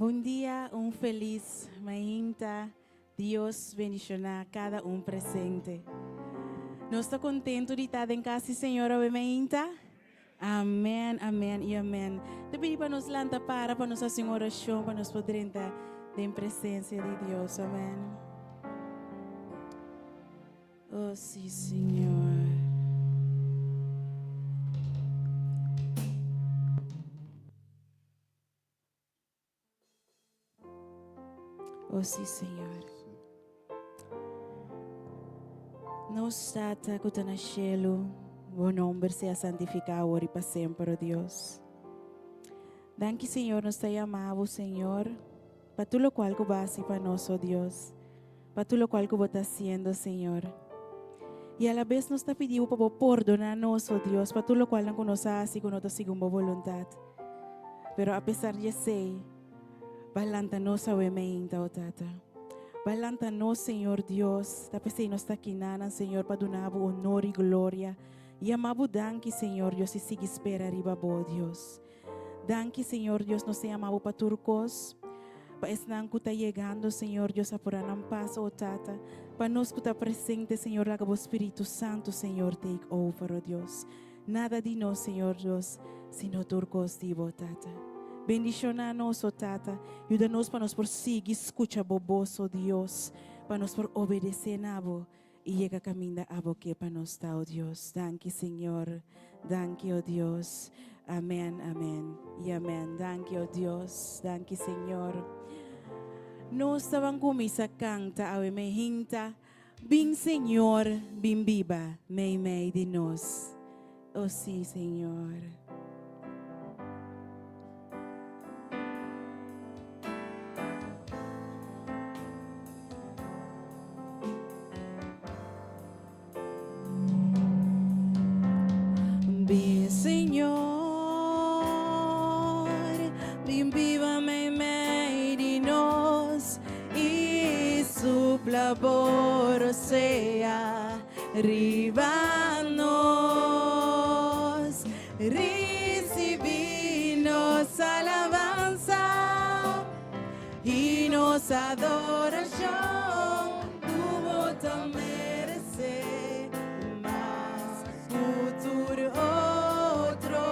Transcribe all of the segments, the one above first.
Bon dia, un felis mainta. Dios bendishoná kada un presente. Nos ta kontentu di ta den kas di Señor awe mainta? Amèn, amèn i amèn. Ta pidi pa nos lanta para pa nos hasi un orashon pa nos por drenta den presensia di Dios. Amèn. Oh, sí, Señor. Oh, sí, Señor. Nos Tata ku ta na shelu, bo nomber sea santifiká awor i pa semper, oh Dios. Danki, Señor, nos ta yama bo, Señor, pa tur lokual ku bo a hasi pa nos, oh Dios. Pa tur lokual ku bo ta hasiendo, Señor. I alabes nos ta pidi bo pa bo pordoná nos, oh Dios, pa tur lokualnan ku nos a hasi ku no ta segun bo boluntat. Pero apesar di esei, Ba lanta nos awe meinta, o Tata. Ba lanta nos, Señor Dios. Ta p'esei nos ta kinanan, Señor, pa duna bo honor i gloria. Yama bo danki, Señor Dios, i sigui spera riba bo, Dios. Danki, Señor Dios, nos ta yama bo pa tur kos. Pa esnan ku ta yegando, Señor Dios, apurá nan pas, o Tata. Pa nos ku ta presente, Señor, laga bo Spiritu Santu, Señor, take over, o Dios. Nada di nos, Señor Dios, sino tur kos di bo, Tata. Bendishoná nos, o Tata. Yuda nos pa nos por sigui skucha bo bos, o Dios, pa nos por obedesé na bo i yega kaminda abo ke pa nos ta, o Dios. Danki, Señor. Danki, o Dios. Amèn, amèn i amèn. Danki, o Dios. Danki, Señor. Nos ta ban kuminsá kanta awe mehinta. Bin Señor, bin biba meimei di nos. Oh sí, Señor. Bin Señor, bin biba meimei di nos i supla bo rosea riba nos. Ricibi nos alabansa i nos adoracion cu bo ta merece mas cu tur otro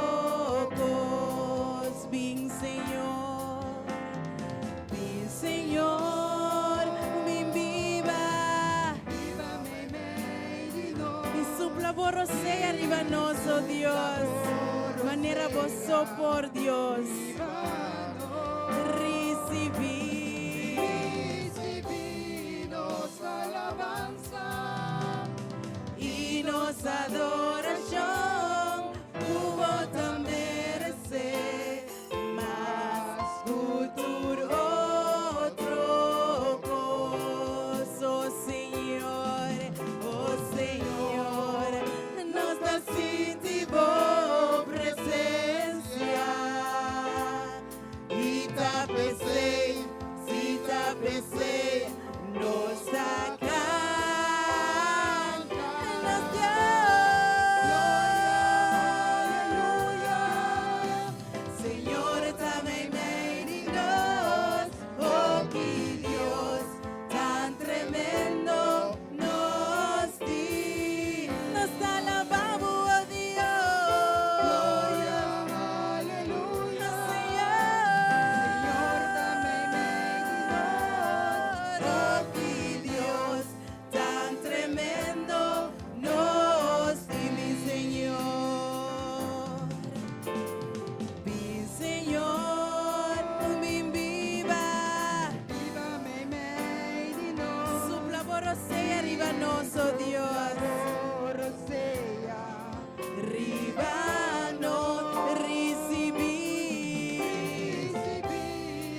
cos. Bin Señor, bin Señor, bin biba. I supla bo rosea riba nos, oh Dios, manera bo so por, Dios. Ricibi. Ricibi nos alabansa. I nos adoracion cu bo ta merece mas cu tur otro cos. Oh Señor, oh Señor, nos ta sinti bo presencia. I ta p'esei, si ta p'esei, nos ta canta nos Dios. Señor ta meimei di nos, oh ki Dios tan tremendo nos tin. Nos ta alabá bo, oh Dios. Gloria, aleluya. Señor Señor ta meimei di nos, Oh ki Dios tan tremendo nos tin, mi Señor. Bin Señor, bin biba. Biba meimei di nos. Supla bo rosea riba nos, oh Dios. Supla bo rosea. Riba nos, ricibi. Ricibi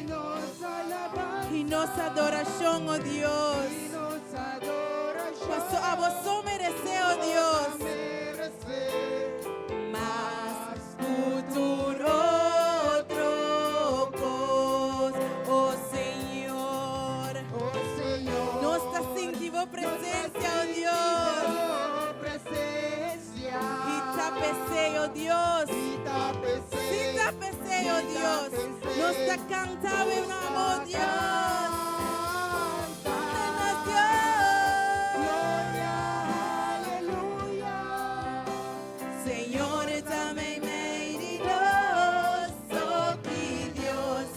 nos alabansa. I nos adoracion, oh Dios. I nos adoracion. Paso abo so merece, oh Dios. Bo ta merece. Mas cu tur otro cos, oh Señor. Oh Señor. Nos ta sinti bo presencia, oh Dios. Bo presencia. I ta p'esei, oh Dios. I ta p'esei. Si ta p'esei, oh oh Dios. Nos ta kanta bo nòmber, oh Dios. Nos Dios. Gloria, aleluya. Señor ta meimei di nos, oh ki Dios,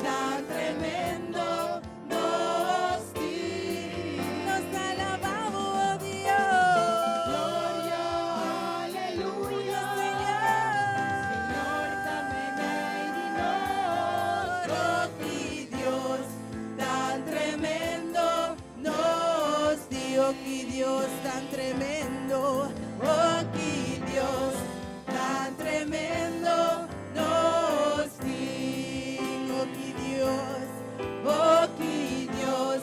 tan tremendo nos tin. Nos alabamos, oh Dios. Gloria, aleluya. Señor. Señor ta meimei di nos. Oh ki Dios, tan tremendo nos tin. Oh ki Dios, tan tremendo. Oh ki Dios, tan tremendo nos tin. Oh ki Dios, oh ki Dios,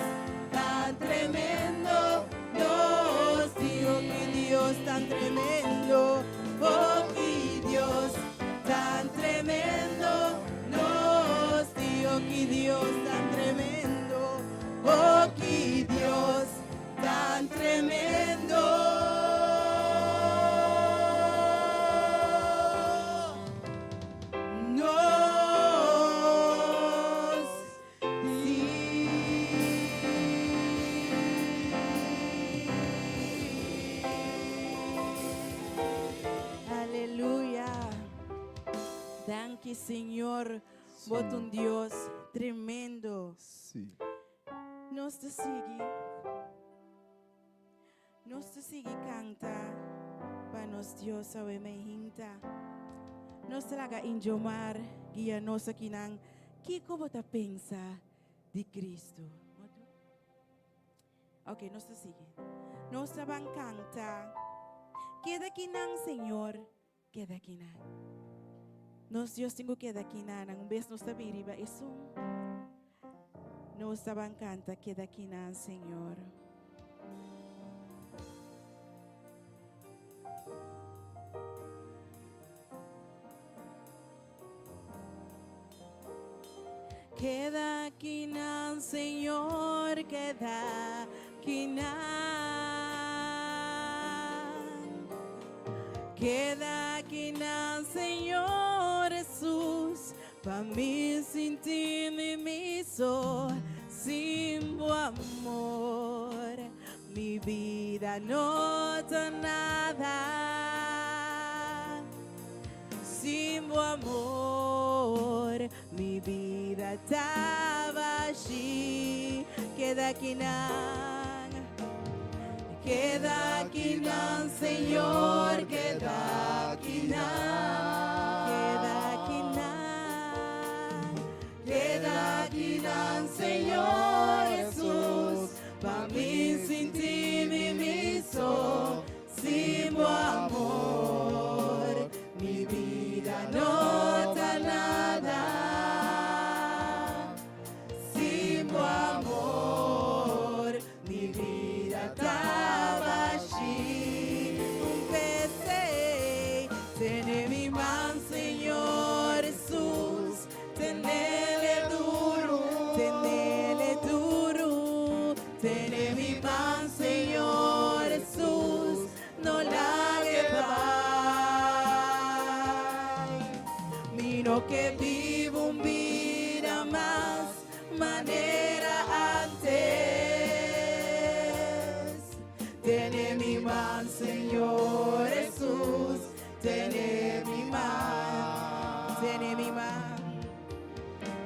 tan tremendo nos tin. Oh ki Dios, tan tremendo. Oh ki Dios, tan tremendo nos tin. Oh ki Dios, tan tremendo. Oh ki Dios, tan tremendo. Nos tin. Aleluya. Danki, Señor. Bo ta un Dios tremendo. Nos ta sigui. Nos ta sigui kanta pa nos Dios awe mainta. Nos ta laga Injomar guia nos akinan kiko bo ta pensa di Kristu. Ok, nos ta sigui. Nos ta ban kanta. Keda akinan, Señor. Keda akinan. Nos Dios tin ku keda akinan. Un bes nos ta bin riba esun. Nos ta ban kanta keda akinan, Señor. Keda akinan, Señor, keda akinan. Keda akinan, Señor Jesus, pa mi sinti mi mi so, sin bo amor, mi bida no ta nada. Sin bo amor, mi bida ta bashí. Keda akinan, keda akinan, Señor, keda akinan, keda akinan, keda akinan, Señor Jesus, pa mi sinti mi mi so, sin bo amor, mi bida no ta nada. Sin bo amor, mi bida ta bashí. Un p'esei, tene mi man, Señor Jesus, tenele duru, tenele duru, tene mi man, Señor Jesus, no lag'é bai. Mi no ke biba un bida mas manera antes. Tene mi man, Señor Jesus, tene mi man, tene mi man,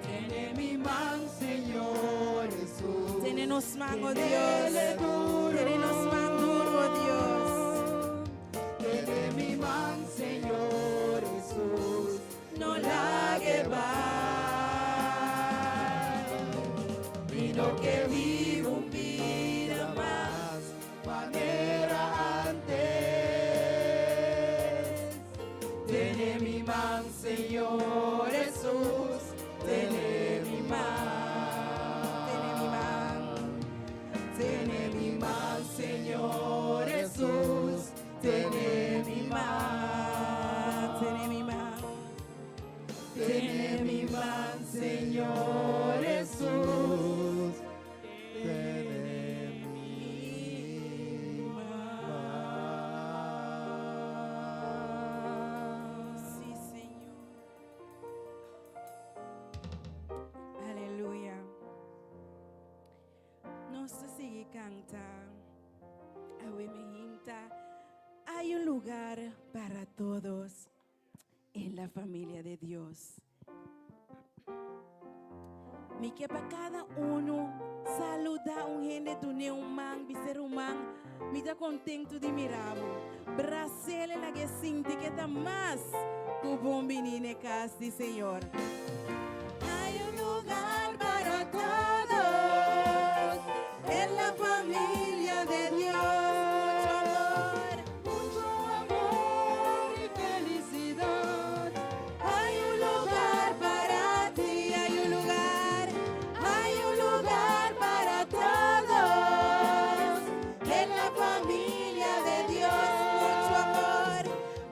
Tene mi man, Señor Jesus. Tene nos man, oh Dios. Tene nos man duru, oh Dios. Tene mi man, Señor Jesus. No lag'é bai. Mi no ke biba un bida mas manera antes. Tene mi man, Señor Jesus. Tene mi man. Tene mi man. Tene mi man, Señor Jesus. Tene mi man. Tene mi man. Tene mi man, Señor Jesus. Tene mi man. Sí, Señor. canta awe mainta. Hay un lugar para todos en la familia de Dios. Mi ke pa kada uno saluda un hende, dune un man, bis'e ruman, mi ta contento di mira bo. Bras'e, lag'e sinti cu ta mas cu bon bini na cas di Señor. Hay un lugar para todos en la familia de Dios. Mucho amor, Mucho amor y felicidad. Hay un lugar para ti, hay un lugar para todos en la familia de Dios.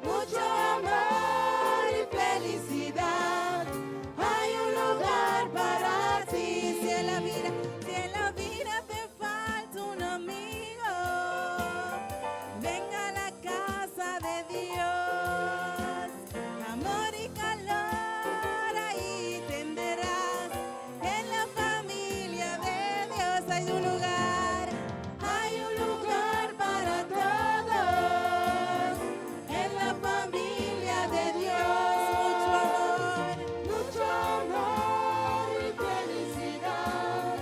Mucho amor y felicidad. Hay un lugar para ti. Si en la vida te falta un amigo, venga a la casa de Dios. Amor y calor ahí tendrás. En la familia de Dios hay un lugar para todos. En la familia de Dios, mucho amor, Mucho amor y felicidad.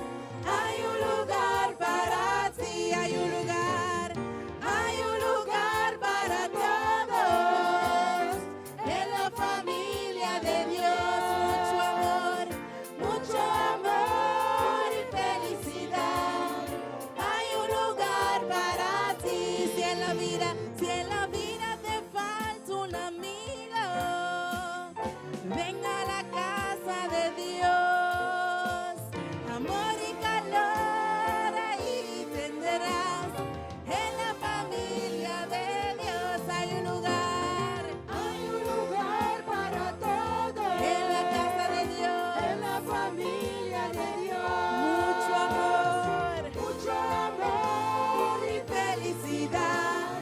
Hay un lugar para ti, hay un lugar para todos. En la familia de Dios, mucho amor y felicidad. Hay un lugar para ti. Si en la vida te falta un amigo, venga a la casa de Dios. Amor y calor ahí tendrás. En la familia de Dios hay un lugar. Hay un lugar para todos. En la casa de Dios. En la familia de Dios. Mucho amor. Mucho amor y felicidad.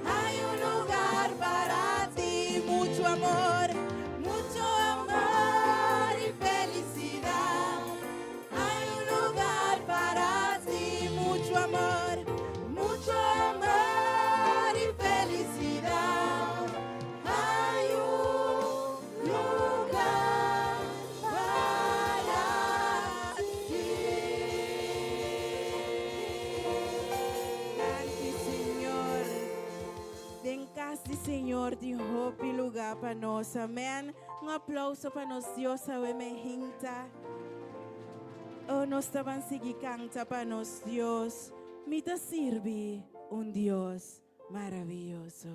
Hay un lugar para ti, mucho amor y felicidad. Hay un lugar para ti, mucho amor y felicidad. Hay un lugar para ti. Danki, Señor. Den cas di Señor tin hopi lugar pa nos. Amen. Un aplauso pa nos Dios, awe mainta. Oh, nos ta bay sigui canta pa nos Dios. Mi ta sirbi un Dios maraviyoso.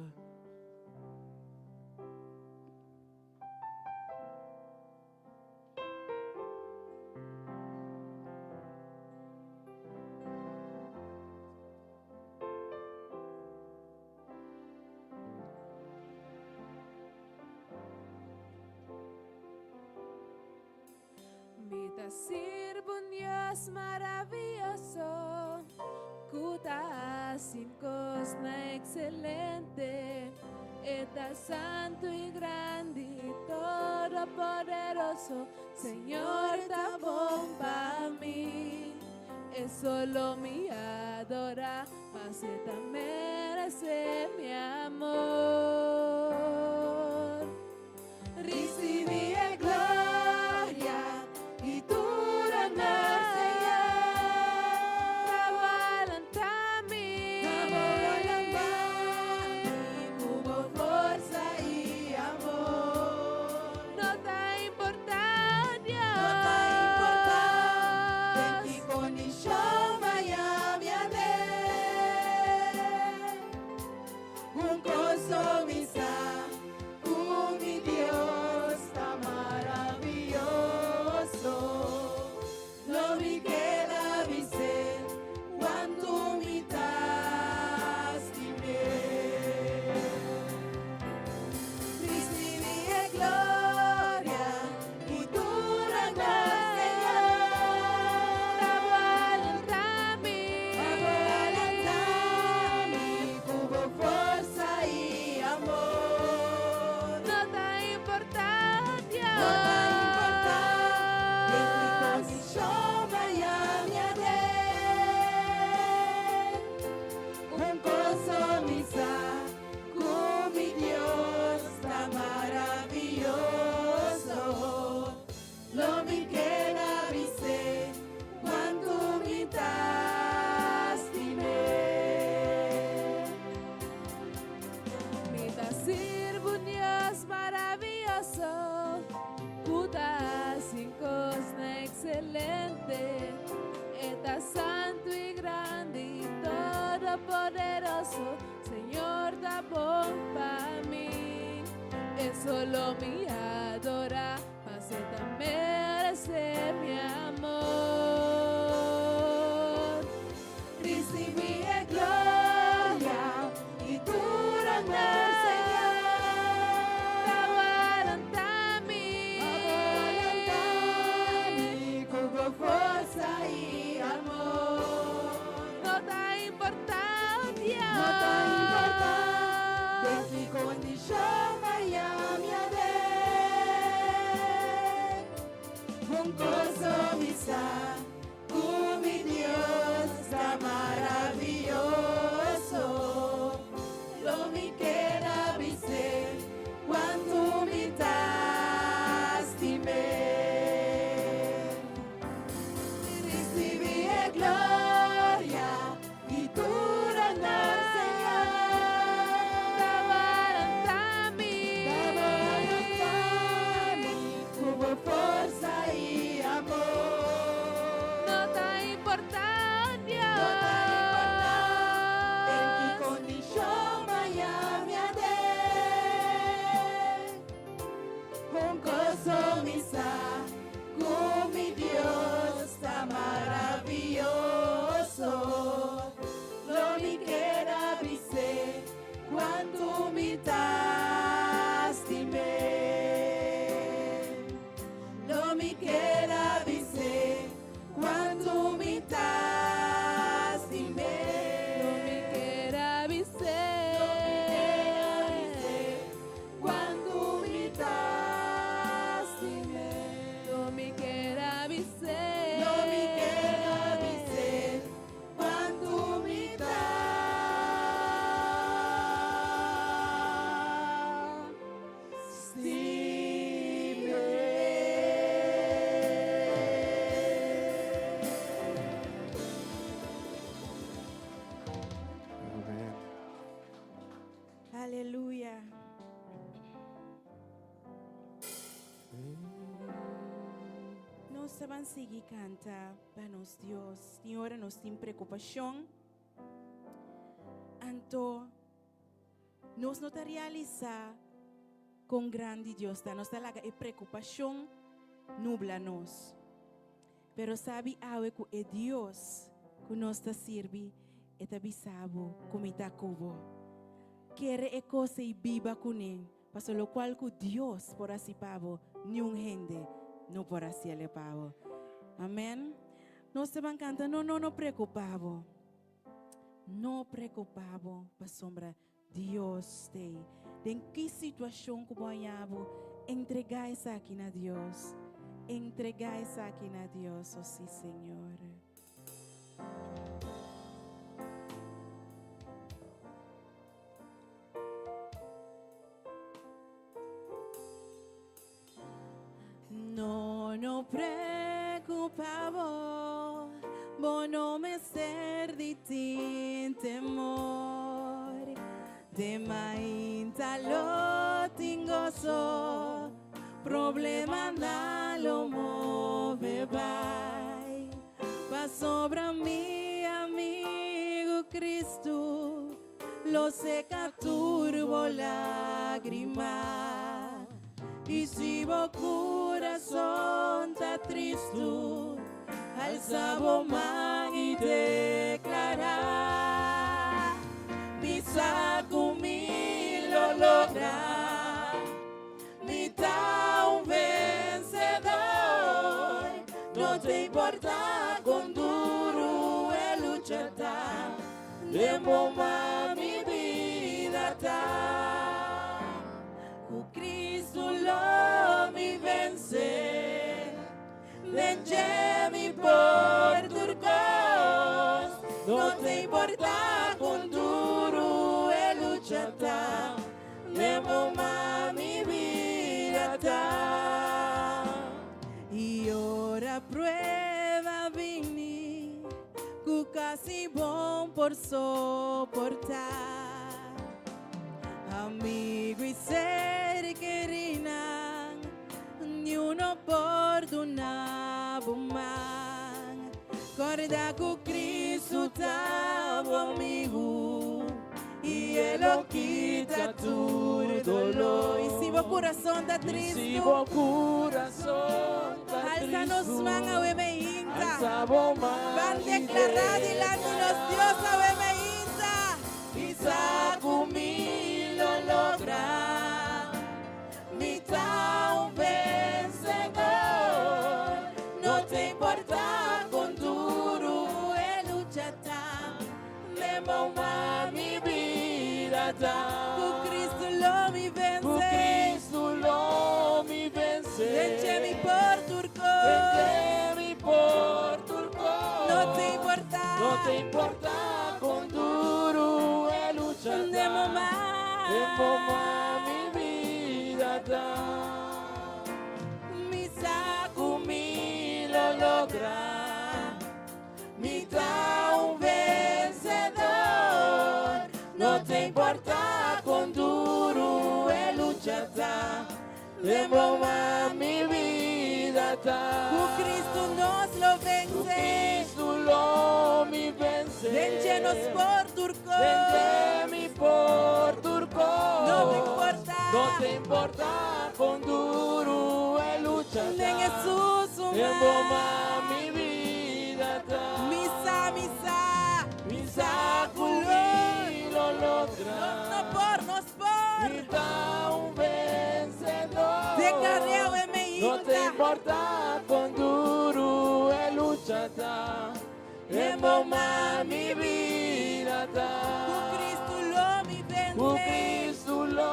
Mi ta sirbi un Dios maraviyoso, cu ta haci cosnan excelente. E ta santo y grandi, todopoderoso. Señor ta bon pa mi. E so mi adora, mas E ta merece mi amor. Recibi e gloria y tur honor, Señor. Lanta mi, Cu forsa y amor. No ta importa, Dios. No ta importa den ki condicion mi haya mi. Un cos mi Todopoderoso, ku ta hasi kosnan ekselente. E ta santu i grandi i todopoderoso, Señor ta bon pa mi. E solo mi adorá, pas'e ta meresé mi amor. Risibí e gloria i tur honor, Señor. Ta bo a lanta mi. Abo a lanta mi ku bo forsa i amor. No ta importá, Dios. No ta importá den ki kondishon m'a mi aden. Un kos mi sa, ku mi Dios ta maravioso. Lo mi keda bis'é kuantu mi ta stim'é. Risibí e gloria i tur honor, Señor. Ta bo a lanta mi. Ta bo a lanta mi ku bo forsa i amor. No ta importá, Dios. No ta importá den ki kondishon m'a mi aden. Un kos mi sa, ku mi Dios ta maravioso. Lo mi keda bis'é kuantu mi ta stim'é. Lo mi keda bis'é kuantu mi ta stim'é. Lo mi keda bis'é. Kuantu mi ta stim'é. Lo mi keda bis'é. Lo mi keda bis'é kuantu mi ta stim'é. Amèn. Aleluya. Nos ta bai sigui kanta pa nos Dios. Señor, nos tin preokupashon. Anto, nos no ta realisá kon grandi Dios ta. Nos ta laga e preokupashon nubla nos. Pero sabi awe ku e Dios ku nos ta sirbi, e ta bisa bo ku mi ta ku bo. Kere e kos i biba kuné, paso lokual ku Dios por hasi pa bo, niun hende no por hasi pa bo. Amèn. Nos ta bai kanta, no, no, no preokupá bo. No preokupá bo, pasombra Dios t'ei. Den ki situashon ku bo haña bo, entregá esaki na Dios. Entregá esaki na Dios, oh sí, Señor. No, no preokupá bo, bo no mester di tin temor. Te mainta lo tin goso, problemanan lo move bai. Pasobra mi amigu Kristu, lo seka tur bo lágrima. I si bo kurason ta tristu, alsa bo man i deklará. Mi sa ku mi lo logra, mi ta un vensedó. No ta importá kon duru e lucha ta, den bo man mi bida ta. Ku Kristu lo mi vense, den dje mi por tur kos. No ta importá kon duru e lucha ta, den bo man mi bida ta. I ora prueba bini, ku kasi bo'n por soportá. Amigu i ser kerínan. duna bo man. Corda cu Cristo ta bo amigo y E lo kita tur dolor. Y si bo curason ta Y si tristo, bo curason ta alza nos tristo, man awe mainta. Alza bo man Ban y declara dilanti nos Dios awe mainta. Mi sa cu mi lo logra. Mi ta un vencedor. No ta importa con duro E lucha ta. Den bo man mi bida ta. Cu Cristo lo mi Cu vence. Cristo lo mi vence. Den dje mi por tur cos. Den dje mi por tur cos. No ta importa. No ta importa con duro e lucha ta. Den bo man. Den bo man mi bida ta. Mi sa Cu mi lo logra. Mi ta un vencedor. No ta importa con duro e lucha ta. Den bo man mi bida ta. Cu Cristo nos lo Cu vence. Cristo lo mi vence. Den dje nos por tur cos. Den dje mi por tur cos. No ta importa. No ta importa con duro e lucha ta. Den Jesus su Den bo man. man mi bida ta. Mi sa, mi sa. Mi sa cu mi lo logra. No por, nos por. Mi ta un vencedor. Declara awe No ta mainta. importa con duro e lucha ta. Den bo man mi bida ta. Cu Cristo lo mi Cu vence. Cristo lo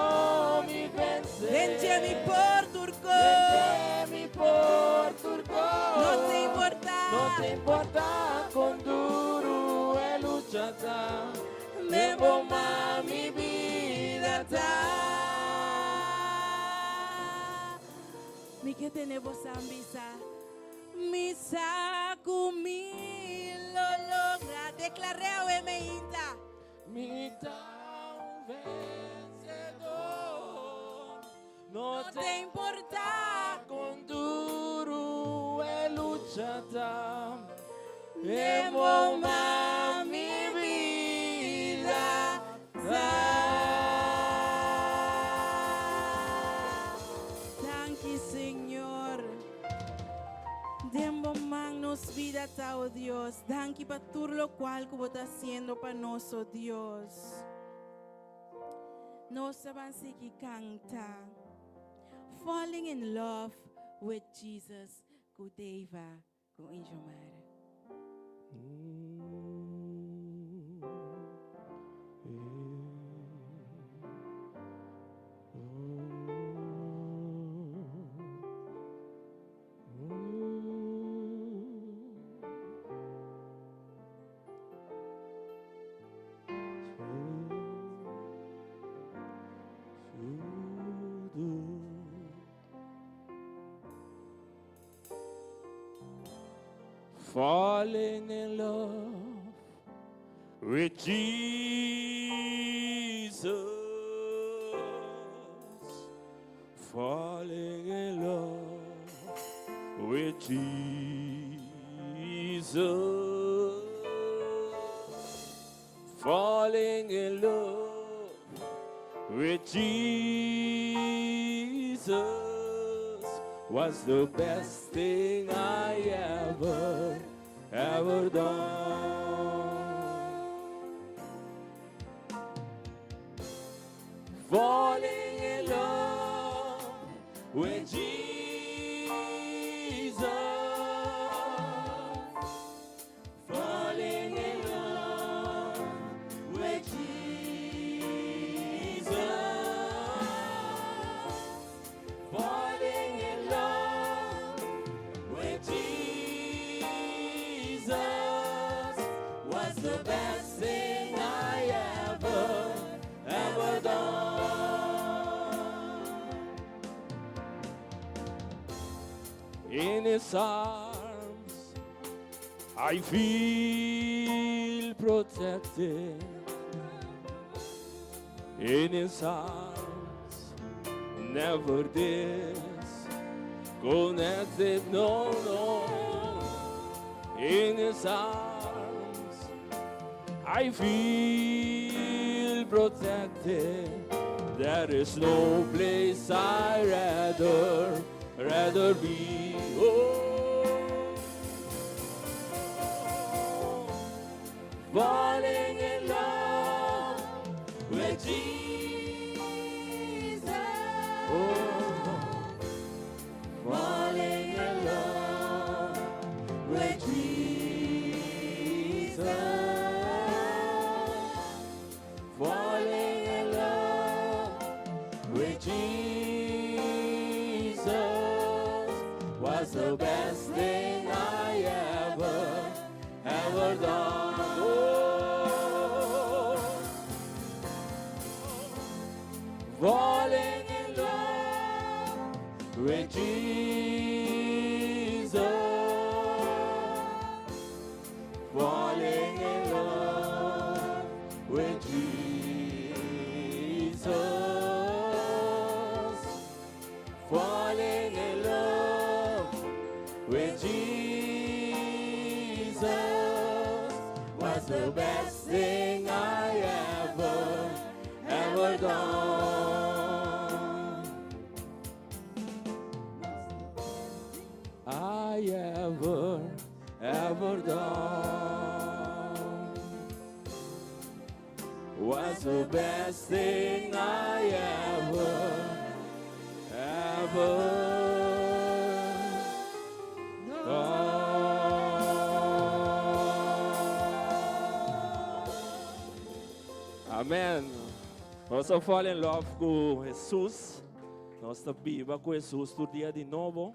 mi vence. Den dje mi por tur cos. Den dje mi por tur cos. No ta importa. No ta importa con duro e lucha ta. Den bo man mi bida ta. Mi ke tende bo bisa. Mi sa cu mi lo logra. Declara awe mainta. Mi ta un vencedor. No No te ta importa. con duro e lucha ta. Den bo man mi bida ta. Danki, Señor. Den bo man nos bida ta, oh Dios. Danki pa tur locual cu Bo ta haciendo pa nos, oh Dios. Nos ta bay sigui canta. Falling in Love with Jesus cu Deva cu Injomar. Falling in love with Jesus. Falling in love with Jesus. Falling in love with Jesus was the best thing I ever, ever done. Falling in love with Jesus. Falling in love with Jesus. Falling in love with Jesus was the best thing I ever, ever done. In his arms, I feel protected. In his arms, never Connected, no, no. In his arms, I feel protected. There is no place I rather, rather be. Oh, falling in love with Jesus. Oh, falling in love with Jesus. Falling in love with Jesus was the best thing I ever, ever done. Oh, falling in love with Jesus. Falling in love with Jesus. Falling in love with Jesus was the best thing I ever, ever done. I ever, ever done was the best thing I ever, ever done. Amen. Nos a fall in love ku Jesus. Nos ta biba ku Jesus tur dia di nobo.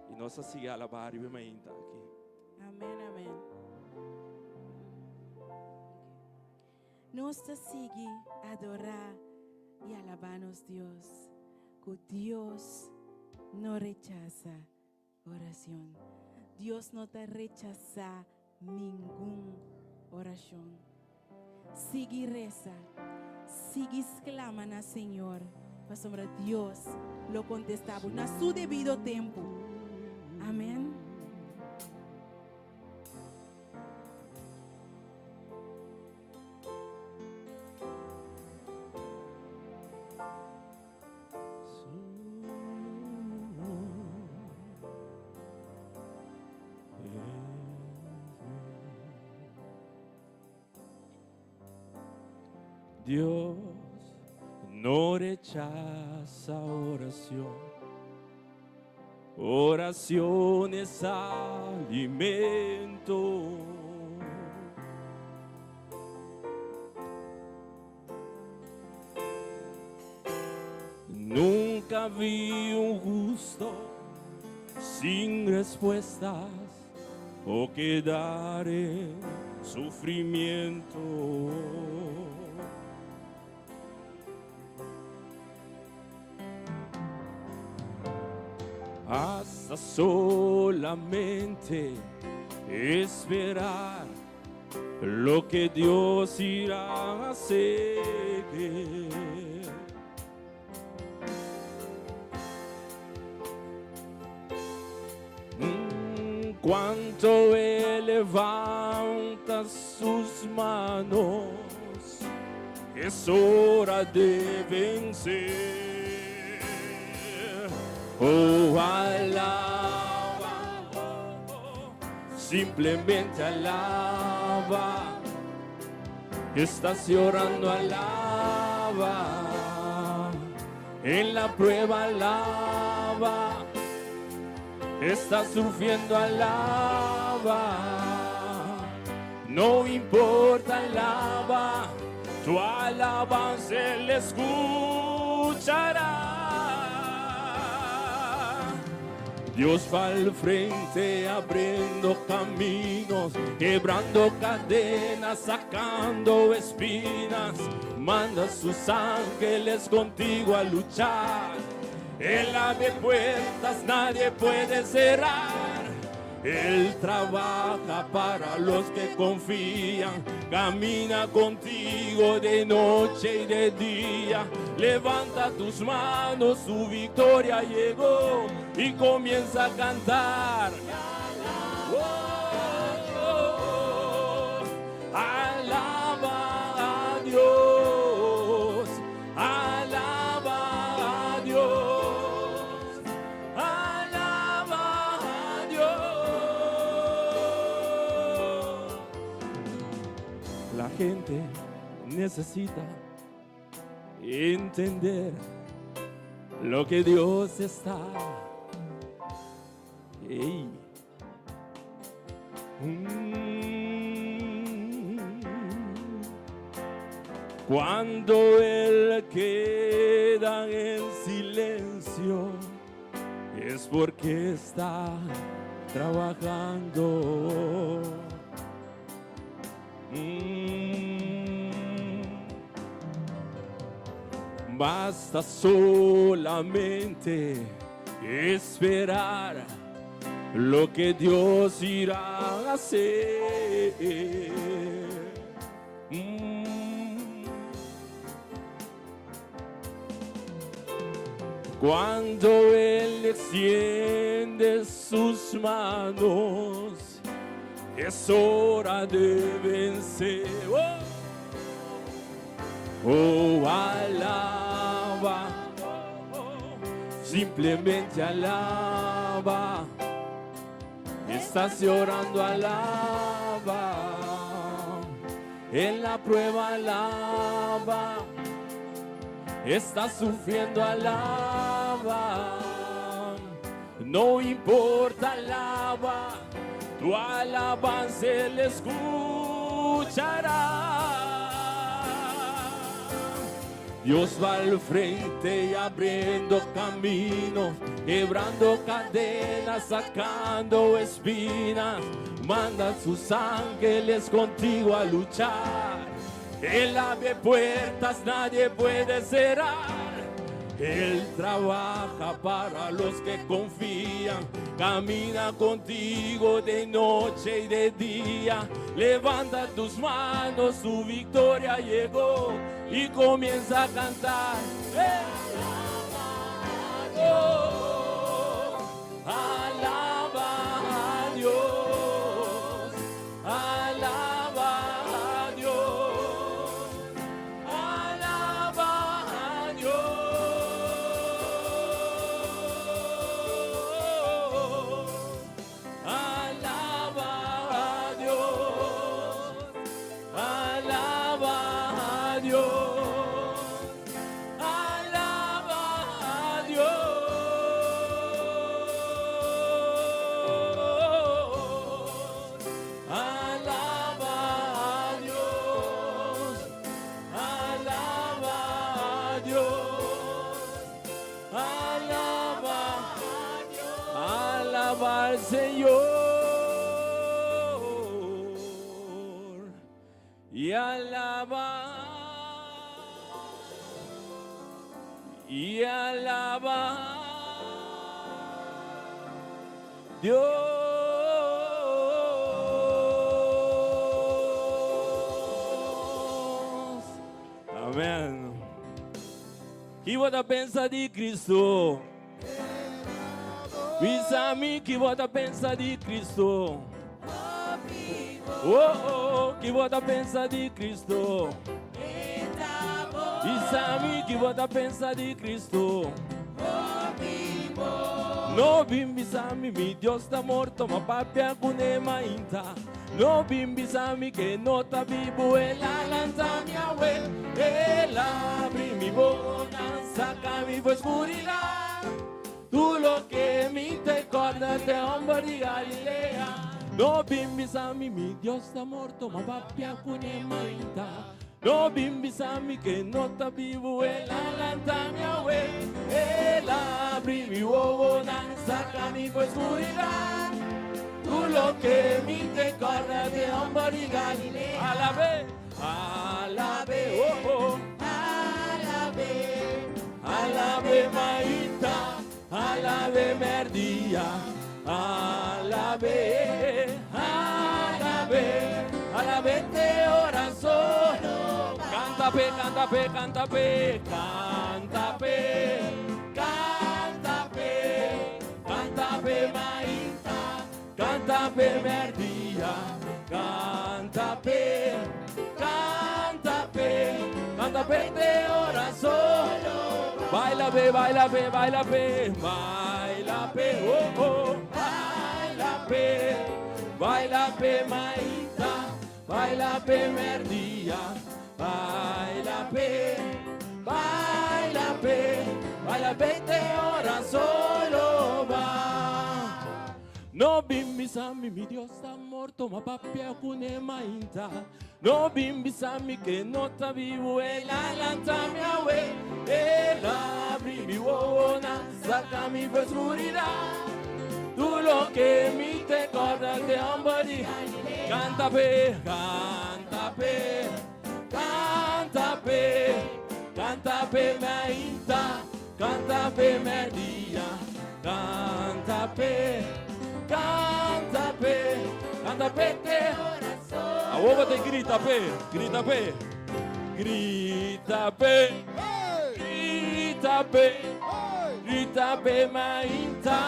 I nos ta sigui alabá riba e mainta aki. Amen, amen. Nos ta sigui adorá i alabá nos Dios, ku Dios no rechasa orashon. Dios no ta rechasá ningun orashon. Sigui resa, sigui sklama na Señor, pasobra Dios lo kontestá bo na su debido tempu. Amen. Dios no rechasa oracion. Oracion es alimento. Nunca vi un justo sin respuestas o quedar en sufrimiento. Hasta solamente esperar lo que Dios irá a hacer. Mm, cuanto Él levanta sus manos, es hora de vencer. Oh, alaba, simplemente alaba. Estás llorando, alaba. En la prueba, alaba. Estás sufriendo, alaba. No importa, alaba. Tu alabanza él escuchará. Dios va al frente abriendo caminos, quebrando cadenas, sacando espinas. Manda sus ángeles contigo a luchar. Él abre puertas, nadie puede cerrar. Él trabaja para los que confían, camina contigo de noche y de día. Levanta tus manos, su victoria llegó y comienza a cantar. Oh, oh, oh. Alaba a Dios, alaba a Dios, alaba a Dios. La gente necesita entender lo que Dios está. Ey. Cuando Él queda en silencio, es porque está trabajando. Basta solamente esperar lo que Dios irá a hacer. Cuando Él extiende sus manos, es hora de vencer. Oh, oh, alaba, simplemente alaba. Estás llorando, alaba. En la prueba, alaba. Estás sufriendo, alaba. No importa, alaba. Tu alabanza Él escuchará. Dios va al frente y abriendo camino, quebrando cadenas, sacando espinas. Manda sus ángeles contigo a luchar. Él abre puertas, nadie puede cerrar. Él trabaja para los que confían, camina contigo de noche y de día. Levanta tus manos, su victoria llegó y comienza a cantar. ¡Eh! Oh, alaba a Dios, alaba a Dios, alaba a Dios, alaba a Dios, alaba a Dios, alaba a Dios, alaba a Dios, alaba a Dios, alaba, alaba al Señor y alaba y alaba Dios. Amen. Ki bo ta pensa di Cristo? Bisa mi ki bo ta pensa di Cristo? Oh, oh, ki bo ta pensa di Cristo? Bisa mi ki bo ta pensa di Cristo? No bin bisa mi mi Dios ta morto, m'a papia kuné mainta. No bin bisa mi ku e no ta bibu, el a lanta mi awe. El a habri mi boka, saka mi for skuridat. Tur loke mi ta kòrda ta e hòmber di Galilea. No bin bisa mi mi Dios ta morto, m'a papia kuné mainta. No bin bisa mi ku e no ta bibu, el a lanta mi awe. El a habri mi wowonan, saka mi for skuridat. Tur loke mi ta kòrda ta e hòmber di Galilea. Alab'é, alab'é, oh oh. Alab'é, Alab'é mainta, alab'é mèrdia. Alab'é, alab'é, alab'é te ora solo. Canta p'e, canta p'e, canta p'e, canta p'e, canta p'e, canta p'e mainta, canta p'e merdia, canta p'e, canta p'e, canta p'e te ora solo. Baila p'e, baila p'e, baila p'e, baila p'e, oh oh, baila p'e, baila p'e mainta, baila p'e merdia, baila p'e, baila p'e, baila p'e te ora solo ba. No bin bisa mi, mi Dios ta morto, m'a papia kuné mainta. No bin bisa mi ku e no ta bibu, el a lanta mi awe. El a habri mi wowonan, saka mi for skuridat. Tur loke mi ta kòrda e hòmber di Canta p'e, canta p'e, canta p'e, canta p'e mainta, canta p'e merdia, canta p'e, canta p'e, canta p'e te. Awor bo grita p'e, grita p'e, grita p'e, grita p'e, grita p'e mainta,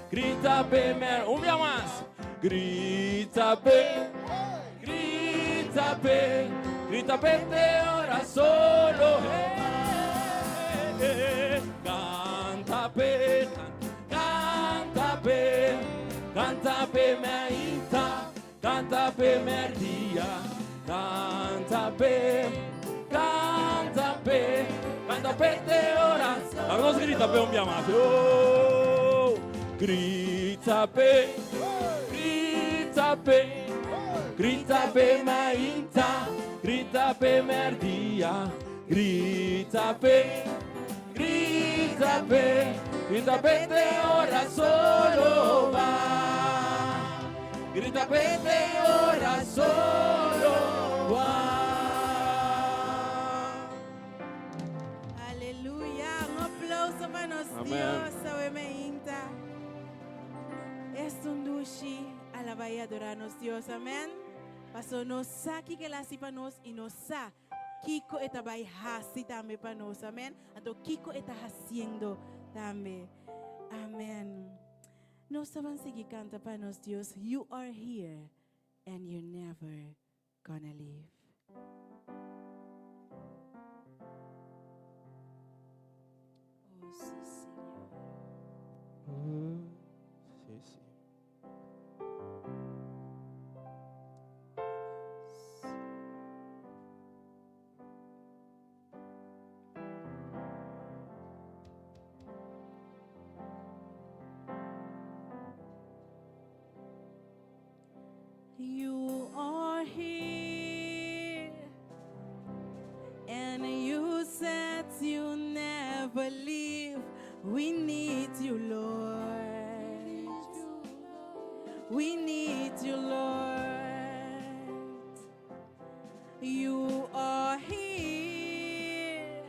grita p'e mer, un bia mas, grita p'e, grita p'e, grita p'e te ora solo. Hey, canta p'e, canta p'e, canta p'e mainta, canta p'e merdia, canta p'e, canta p'e, canta p'e te ora. Vamos grita p'e un bia mas. Oh, grita p'e, grita p'e, grita p'e mainta, grita p'e merdia, grita p'e, grita p'e, grita p'e te ora solo ba. Grita p'e te ora solo ba. Aleluya. Un aplouso pa nos Amèn. Dios. Awe mainta. Esta un dushi alabá i adorá nos Dios. Amèn. Paso nos sa kiko el a hasi pa nos i nos sa kiko e ta bai hasi tambe pa nos. Amèn. Anto kiko e ta hasiendo tambe. Amèn. Nos ta bai sigui kanta pa nos Dios. You are here and you're never gonna leave. Oh, sí, Señor. Sí. You are here, and you said you never leave. We need you, Lord. We need you, Lord. You are here,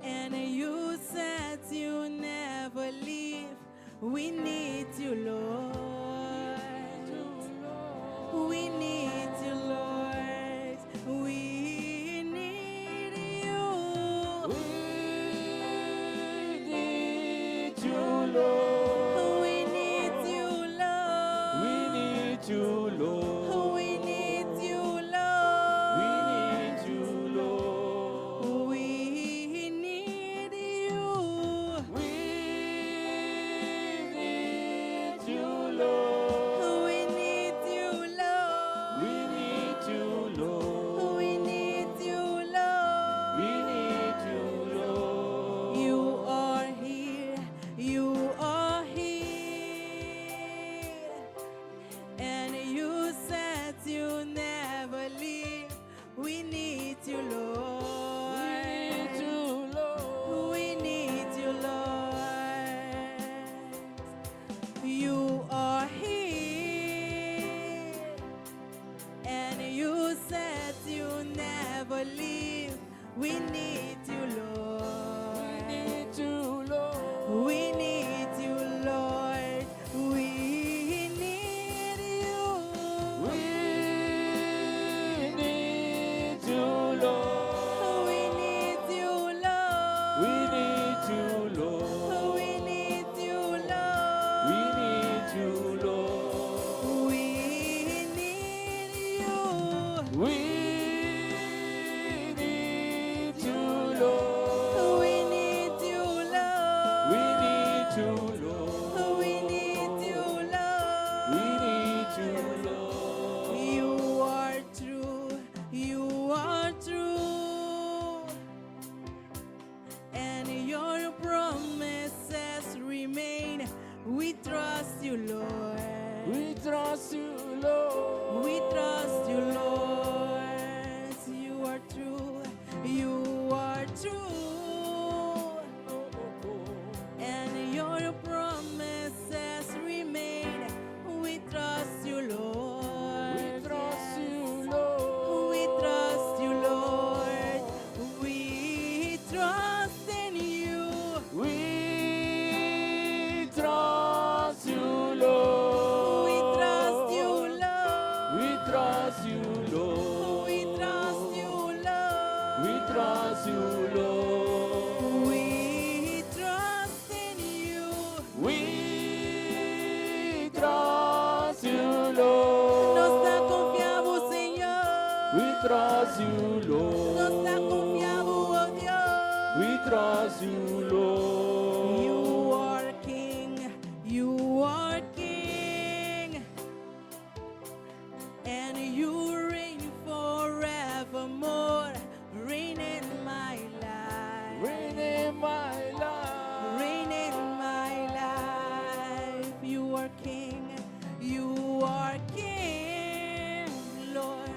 and you said you never leave. We need you, Lord. We need you, Lord. We need you. We need you, Lord. We need you, Lord. We need you, Lord. We need you, Lord. We need you, Lord. We need you. We need you, Lord. We need you, Lord. you, Lord. We trust you, Lord. We trust you, Lord. You are true. You are true. And your promises remain. We trust you, Lord. We trust you, Yes. Lord. We trust you, Lord. We trust in you. We trust you, Lord. We trust you, Lord. We trust you, Lord. We trust you, Lord. We trust you, Lord. We trust in you. We trust you, Lord. Nos ta konfia bo, Señor. We trust you, Lord. Nos ta konfia bo, oh Dios. We trust you, Lord. You are King. You are King. And you reign forevermore. Reign in my life. Reign in my life. Reign in my life. You are King. You are King, Lord.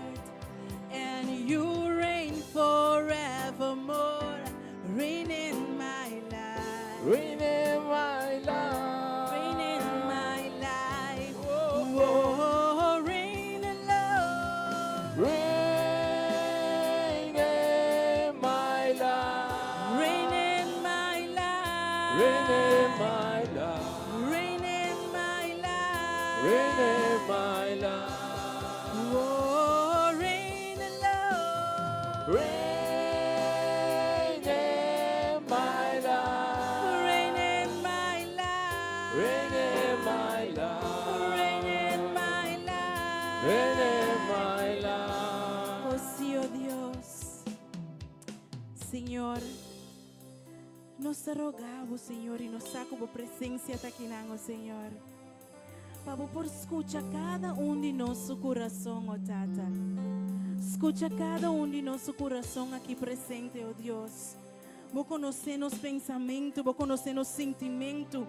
And you reign forevermore. Reign in my life. Reign in my life. Reign in my life. Oh, Oh, reign, Lord. Reign in my life. Reign in my life. Reign in my life. Reign in my life. Reign in my life. Oh, reign, Lord. Reign in my life. Reign in my life. Reign in my life. Reign in my life. Reign in my life. Oh, sí, oh Dios. Señor, nos ta roga bo, Señor, i nos sa ku bo presensia ta akinan, oh Señor. Pa bo por skucha kada un di nos kurason, oh Tata. Skucha kada un di nos kurason aki presente, oh Dios. Bo konosé nos pensamentu, bo konosé nos sentimentu,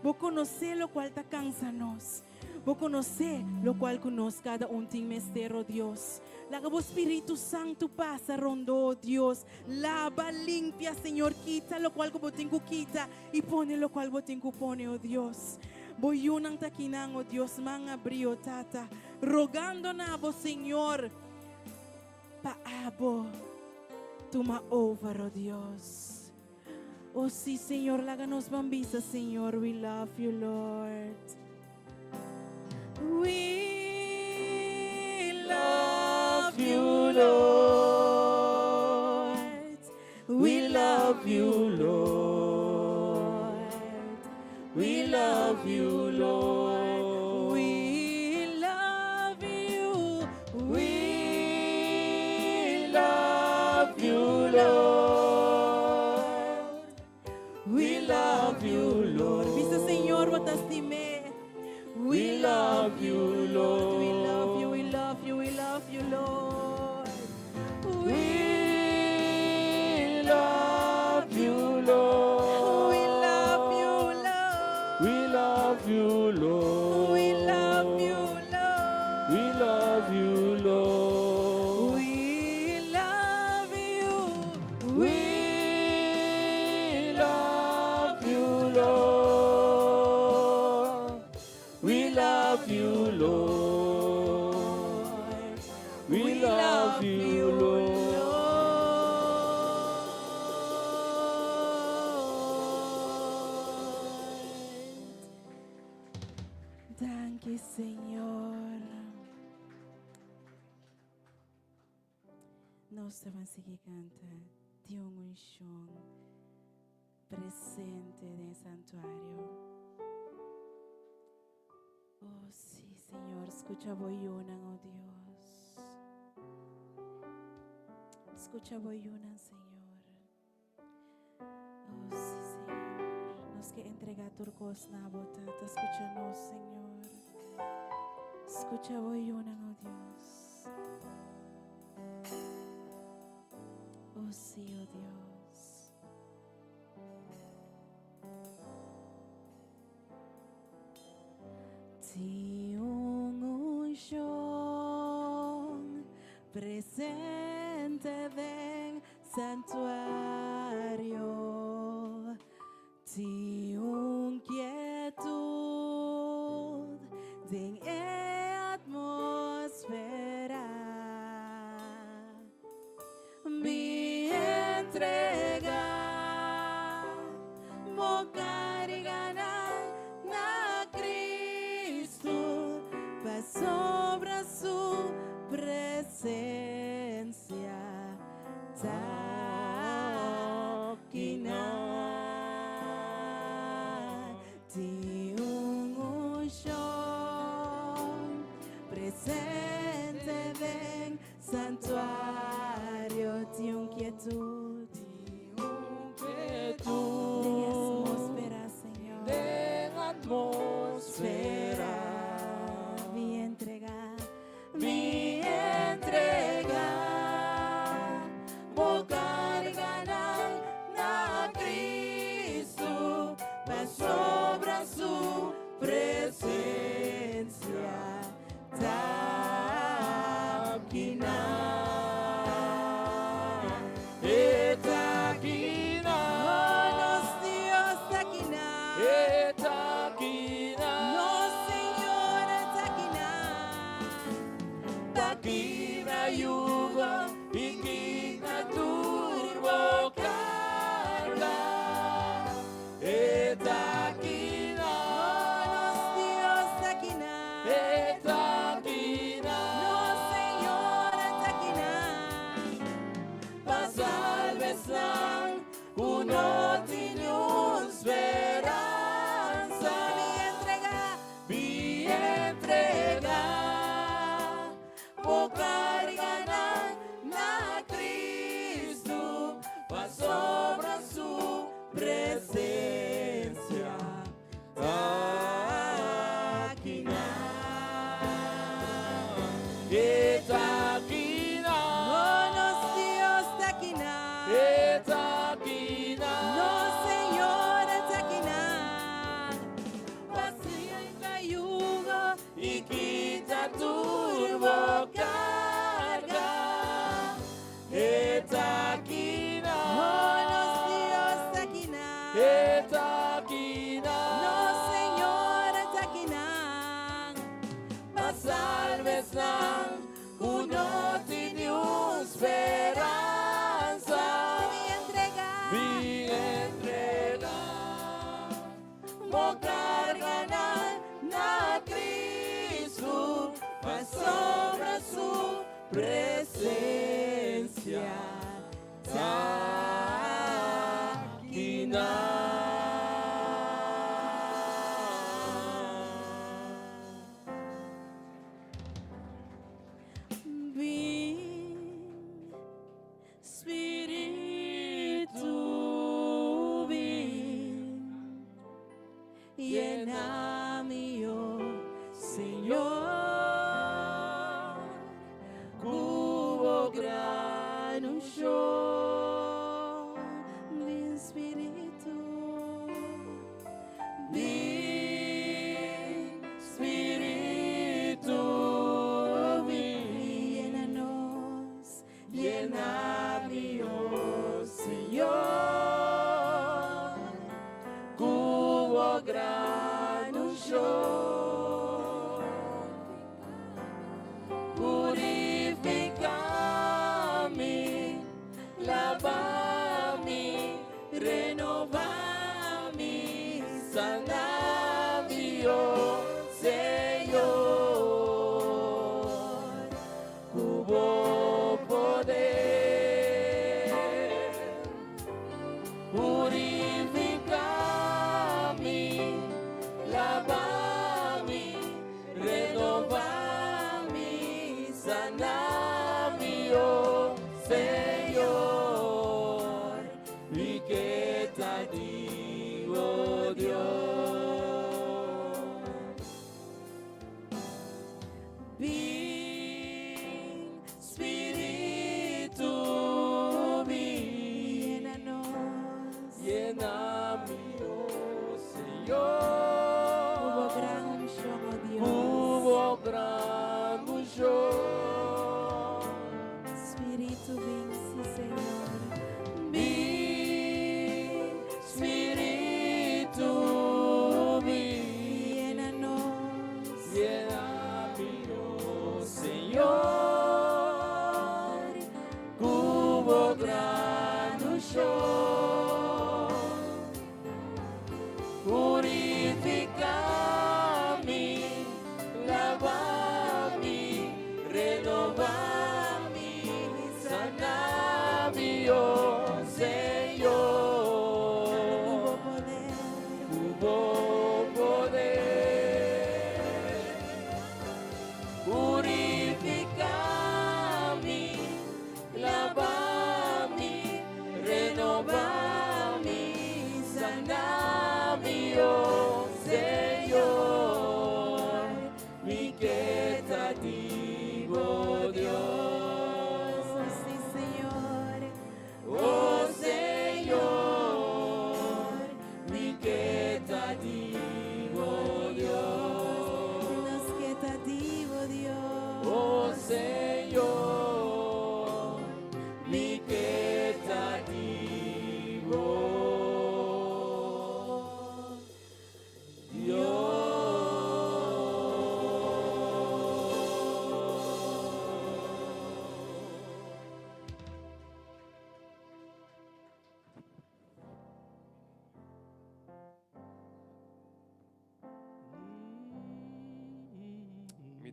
bo konosé lokual ta kansa nos. Bo konosé lokual ku nos kada un tin mester, oh Dios. Laga bo Spiritu Santu pasa rondó, oh Dios. Laba, limpia, Señor. Kita lokual ku bo tin ku kita i pone lokual bo tin ku pone, oh Dios. Bo yunan ta akinan, oh Dios, man habrí, oh Tata. Rogando na bo, Señor. Pa abo tuma over, oh Dios. Oh sí, Señor, laga nos ban bisa, Señor. We love you, Lord. We love you, Lord. We love you, Lord. We love you, Lord. We love you. We love you, Lord. We love you, Lord. Bisa Señor, bo ta stim'é. We love you, Lord. We love you, we love you, we love you, Lord. We love you, Lord. We love you, Lord. We love you, Lord. We love you, Lord. We love you, Lord. We love you. We love you, Lord. We love you, Lord. We love you, Lord. Lord. Danki, Señor. Nos ta bai sigui kanta di un unshon presente den santuario. Oh, sí, Señor, skucha bo yunan, oh Dios. Skucha bo yunan, Señor. Oh, sí, Señor. Nos ke entregá tur kos na bo, Tata. Skucha nos, Señor. Skucha bo yunan, oh Dios. Oh, sí, oh Dios. Presente den santuario. Tin un kietud den e atmosfera. Mi entrega bo carganan na Cristo pasobra su presencia ta akinan. Tin un unshon presente den santuario. Tin un kietud den atmosfera, Señor. Den atmosfera. Mi entrega, mi entrega, bo carganan na Cristo, pasobra su presencia ta akinan. E ta akinan. Oh, nos Dios ta akinan. E ta akinan. Nos Señor ta akinan. Ta kibra yugo y kita tur bo carga. E ta akinan. Oh, nos Dios ta akinan. E ta akinan. Nos Señor ta akinan. Pa salba esnan cu no tin speransa. Mi entrega, Mi entrega, bo carganan na Cristo, pasobra su presencia ta akinan. E ta akinan. Oh, nos Dios ta akinan. E ta akinan. Nos Señor ta akinan. Pa kibra yugo y kita tur bo carga. E ta akinan. Oh, nos Dios ta akinan. E ta akinan. Nos Señor ta akinan. Pa salba esnan cu no tin speransa. Mi entrega, Mi entrega, bo carganan na Cristo, pasobra su presencia ta akinan. Bin, Spirito, bin, yena mi, oh Señor, Cu bo gran unshon. Bin, Spirito, Bin, Spirito, bin, yena nos, yena mi, oh Señor, cu bo gran unshon. Purifica mi, laba mi, renoba mi, sana mi, oh Señor. Cu bo poder. Purifica mi, laba mi, renoba mi, sana mi, oh Señor. Mi ke ta di bo, Dios.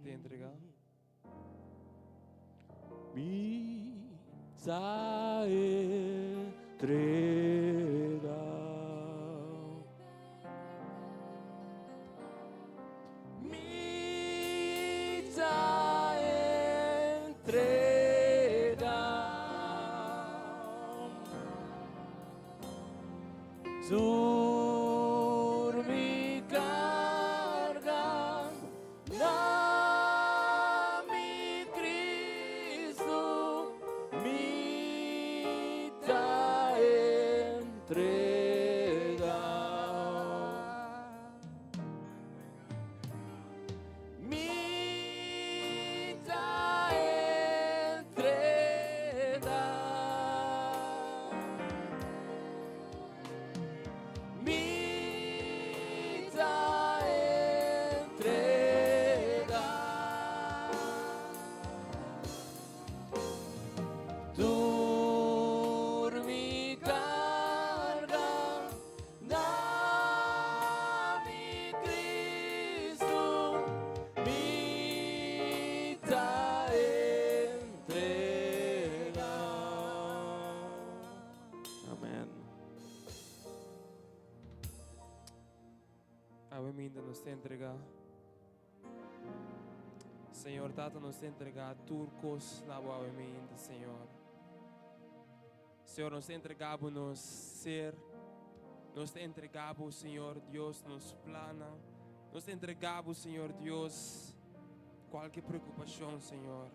ta entregá. Mi ta entregá. Mi ta entregá. Tur mi carga na mi Cristo mi ta entrega. Mi ta entrega. Mi ta entrega. Tur mi carga na mi Cristo mi ta entrega. Amen. Awe minda nos ta entrega. Señor Tata nos ta entrega tur cos na bo awe minda, Señor. Señor, nos ta entrega bo nos ser. Nos ta entrega bo, Señor Dios, nos plannan. Nos ta entrega bo, Señor Dios, cualke preocupacion, Señor.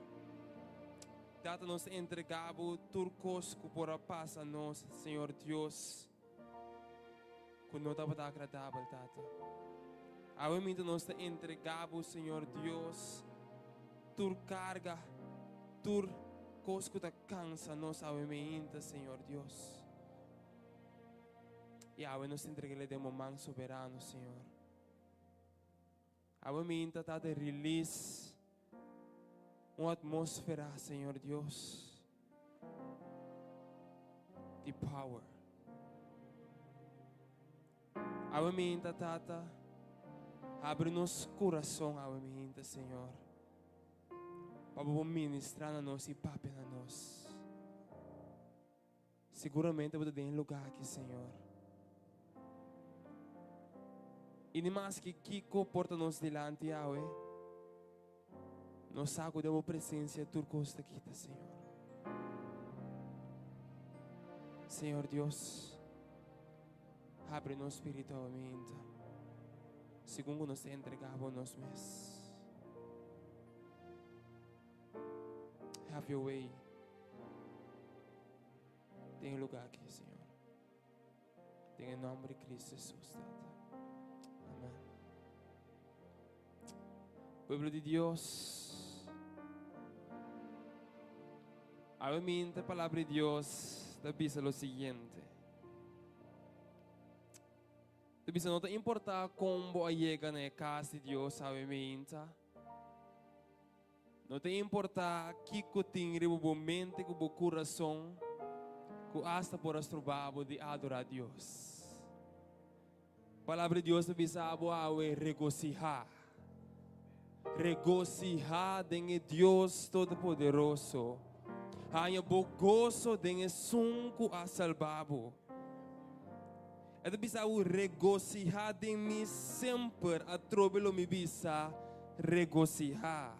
Tata, nos ta entrega bo tur cos cu por a pasa nos, Señor Dios, cu no tabata agradabel, Tata. Awe minta nos ta entrega bo, Señor Dios, tur carga, tur cos cu ta cansa nos awe meinta, Señor Dios. Y awe nos ta entreg'e den bo man soberano, Señor. Awe meinta, Tata, release un atmósfera, Señor Dios, di power. Awe meinta, Tata, habri nos kurason awe meinta, Señor, pa Bo ministrá na nos i papia na nos. Siguramente Bo ta den e lugá aki, Señor. I ni maske kiko por ta nos dilanti awe, nos sa ku den Bo presensia tur kos ta kita, Señor. Señor Dios, habri nos spiritu awe mainta, segun ku nos ta entregá Bo nos mes. Have your way den e lugá aki, Señor. Den e nomber di Cristo Jesus, Tata. Amen. Pueblo di Dios, awe minta palabra di Dios ta bisa lo siguiente. Ta bisa no ta importa kon bo a yega na e kas di Dios awe minta. No ta importa kiko tin riba bo mente ku bo kurason ku asta por a stroba bo di adorá Dios. Palabra di Dios ta bisa bo awe regosihá. Regosihá den e Dios Todopoderoso. Haña bo goso den esun ku a salba bo. E ta bisa bo regosihá den mi semper, atrobe lo mi bisa, regosihá.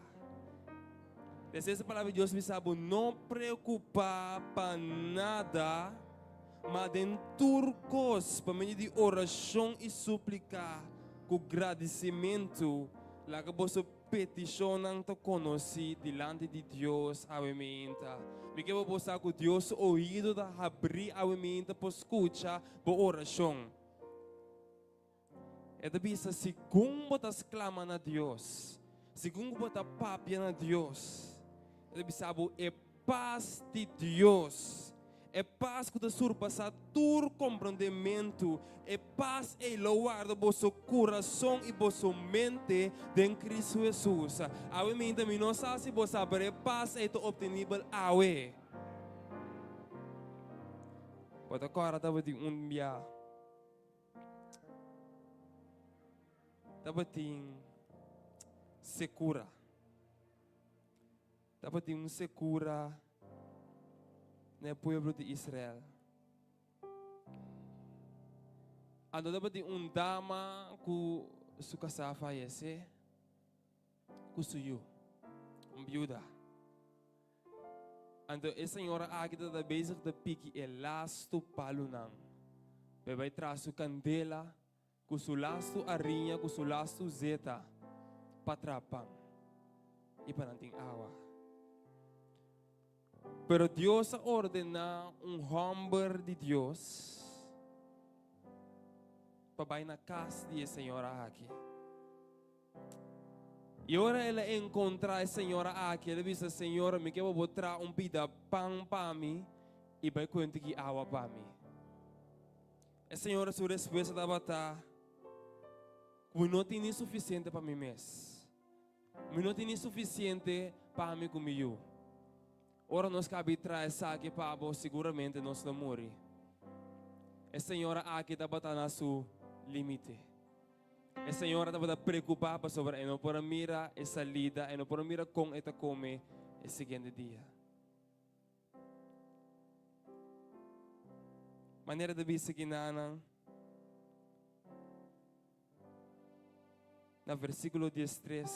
Despues e palabra di Dios bisa bo no preokupá pa nada, ma den tur kos pa medio di orashon i supliká ku gradisimentu laga boso Petishonnan ta konosí dilanti di Dios awe meinta. Mi ke pa bo sa ku Dios su oido ta habrí awe meinta por skucha bo orashon. E ta bisa segun bo ta sklama na Dios, segun ku bo ta papia na Dios, e ta bisa bo e Pas di Dios, e pas ku ta surpasá tur komprondementu, e pas ei lo warda boso kurason i boso mente den Kristu Hesus. Awe minta mi no sa si bo sa, pero e pas ei ta optenibel awe. Bo ta kòrda tabatin un bia tabatin sekura. Tabatin un sekura na e pueblo di Israel. Anto tabatin un dama ku su kasá a fayesé ku su yu, un biuda. Anto e señora aki tabata bezig ta piki e lastu palunan pa e bai traha su kandela Ku su lastu ariña, ku su lastu zeta pa traha pan i pa nan tin awa. Pero Dios a ordená un hòmber di Dios pa bai na kas di e señora aki. I ora el a enkontrá e señora aki, el a bisa, Señora, mi ke pa bo traha un pida pan pa mi i bai ku un tiki awa pa mi. E señora su respuesta tabata, Ku mi no tin ni sufisiente pa mi mes. Mi no tin ni sufisiente pa mi ku mi yu. Ora nos kabi traha esaki pa bo, siguramente nos lo muri. E señora aki tabata na su limite. E señora tabata preokupá pasobra e no por a mira e salida, e no por a mira kon e ta kome e siguiente dia. Manera ta bisa kinanan na versíkulo diestres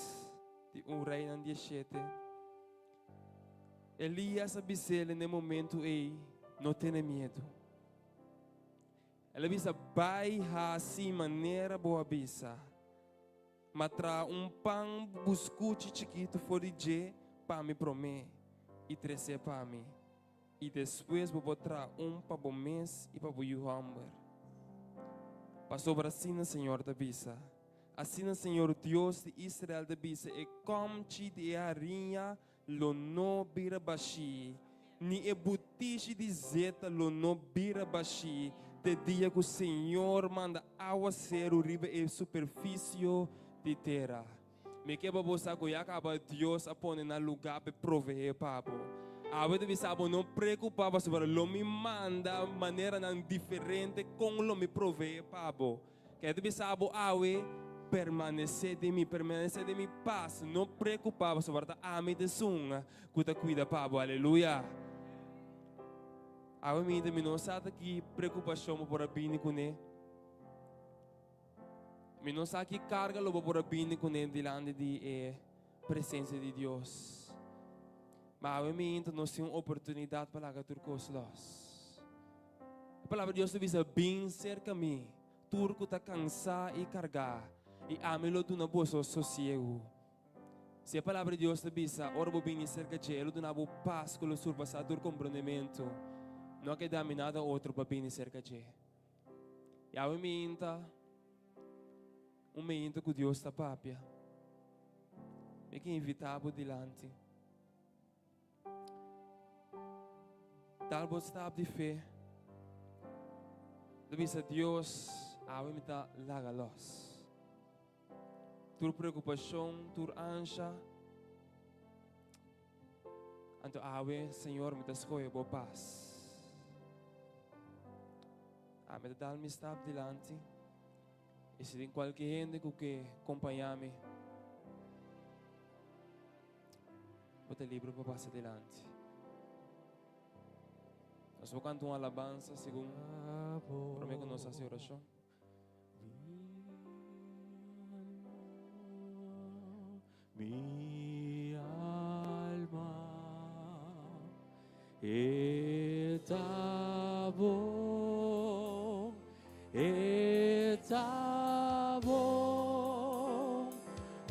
di un Reinan diesshete, Elías a bis'el na e momentu ei, No tene miedu. El a bisa, Bai hasi manera bo a bisa. Ma traha un pan buskuchi chikitu for di dje pa mi promé, i tres'é pa mi, i despues bo por traha un pa bo mes i pa bo yu hòmber. Pasobra asina Señor ta bisa, asina Señor Dios di Israel ta bisa, E kòmchi di e hariña lo no bira bashí, ni e butishi di zeta lo no bira bashí te dia ku Señor manda awaseru riba e superfisio di tera. Mi ke pa bo sa ku ya kaba Dios a pone na lugá pa e proveé pa bo. Awe ta bisa bo no preokupá pasobra lo mi manda maneranan diferente kon lo mi proveé pa bo. Kere ta bisa bo awe, Permanesé den mi, permanesé den mi pas, no preokupá pasobra ta ami ta esun ku ta kuida pa bo. Aleluya! Awe minta mi no sa ta ki preokupashon bo por a bini kuné. Mi no sa ki karga lo bo por a bini kuné dilanti di e presensia di Dios. Ma awe minta nos tin un oportunidat pa laga tur kos lòs. E Palabra di Dios ta bisa, Bin serka mi, tur ku ta kansá i kargá, i ami lo duna boso sosiegu. Si e Palabra di Dios ta bisa, ora bo bini serka dje, e lo duna bo pas ku lo surpasá tur komprondementu. No a keda mi nada otro pa bini serka dje. I awe minta, un meinta ku Dios ta papia. Mi ke invitá bo dilanti. Dal bo stap di fe. Ta bisa Dios, awe mi ta laga los. Tur preokupashon, tur ansha. Anto awe, Señor, mi ta skohe bo pas. Ami ta dal mi stap dilanti. I si tin kualke hende ku ke kompañá mi, Bo ta libre pa pasa dilanti. Nos por canta un alabanza segun prome cu nos haci oracion. Mi alma e ta bon, e ta bon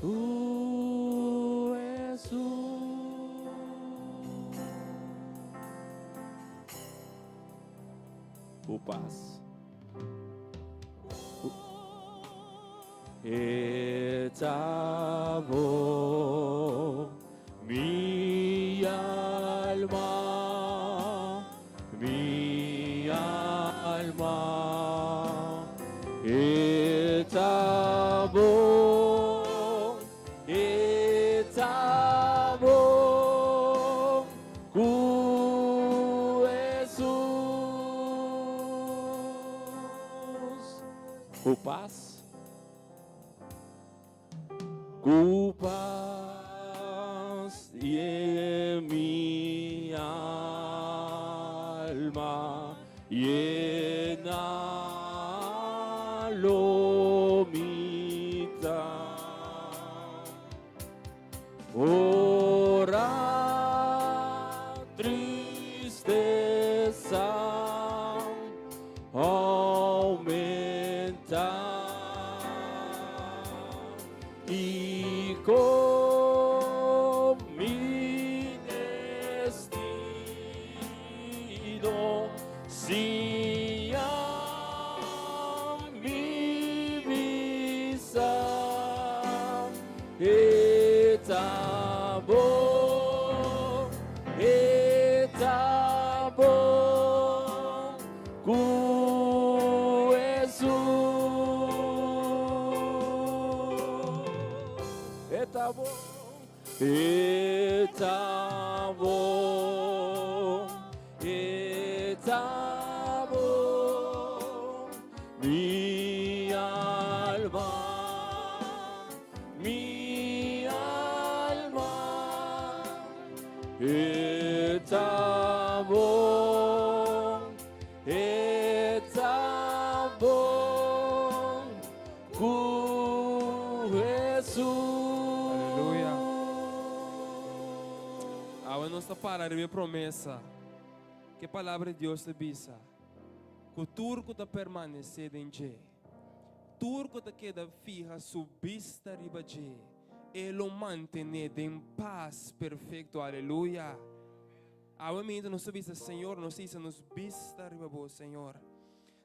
ku Hesus. Ku pas. E ta bon, mi alma, mi alma. E ta bon, e ta bon ku Hesus. Ku pas. Ku pas i e. I kon mi destino siña mi bisa E ta bon, e ta bon ku Hesus. E ta bon, e ta bon, e ta bon, mi alma, mi alma. E ta bon, e ta bon ku Hesus. Aleluya. Awe nos ta para riba e promesa ku e Palabra di Dios ta bisa, ku tur ku ta permanesé den dje, tur ku ta keda fiha su bista riba dje, E lo mantené den pas perfekto. Aleluya! Awe minta nos ta bisa, Señor, nos hisa nos bista riba Bo, Señor.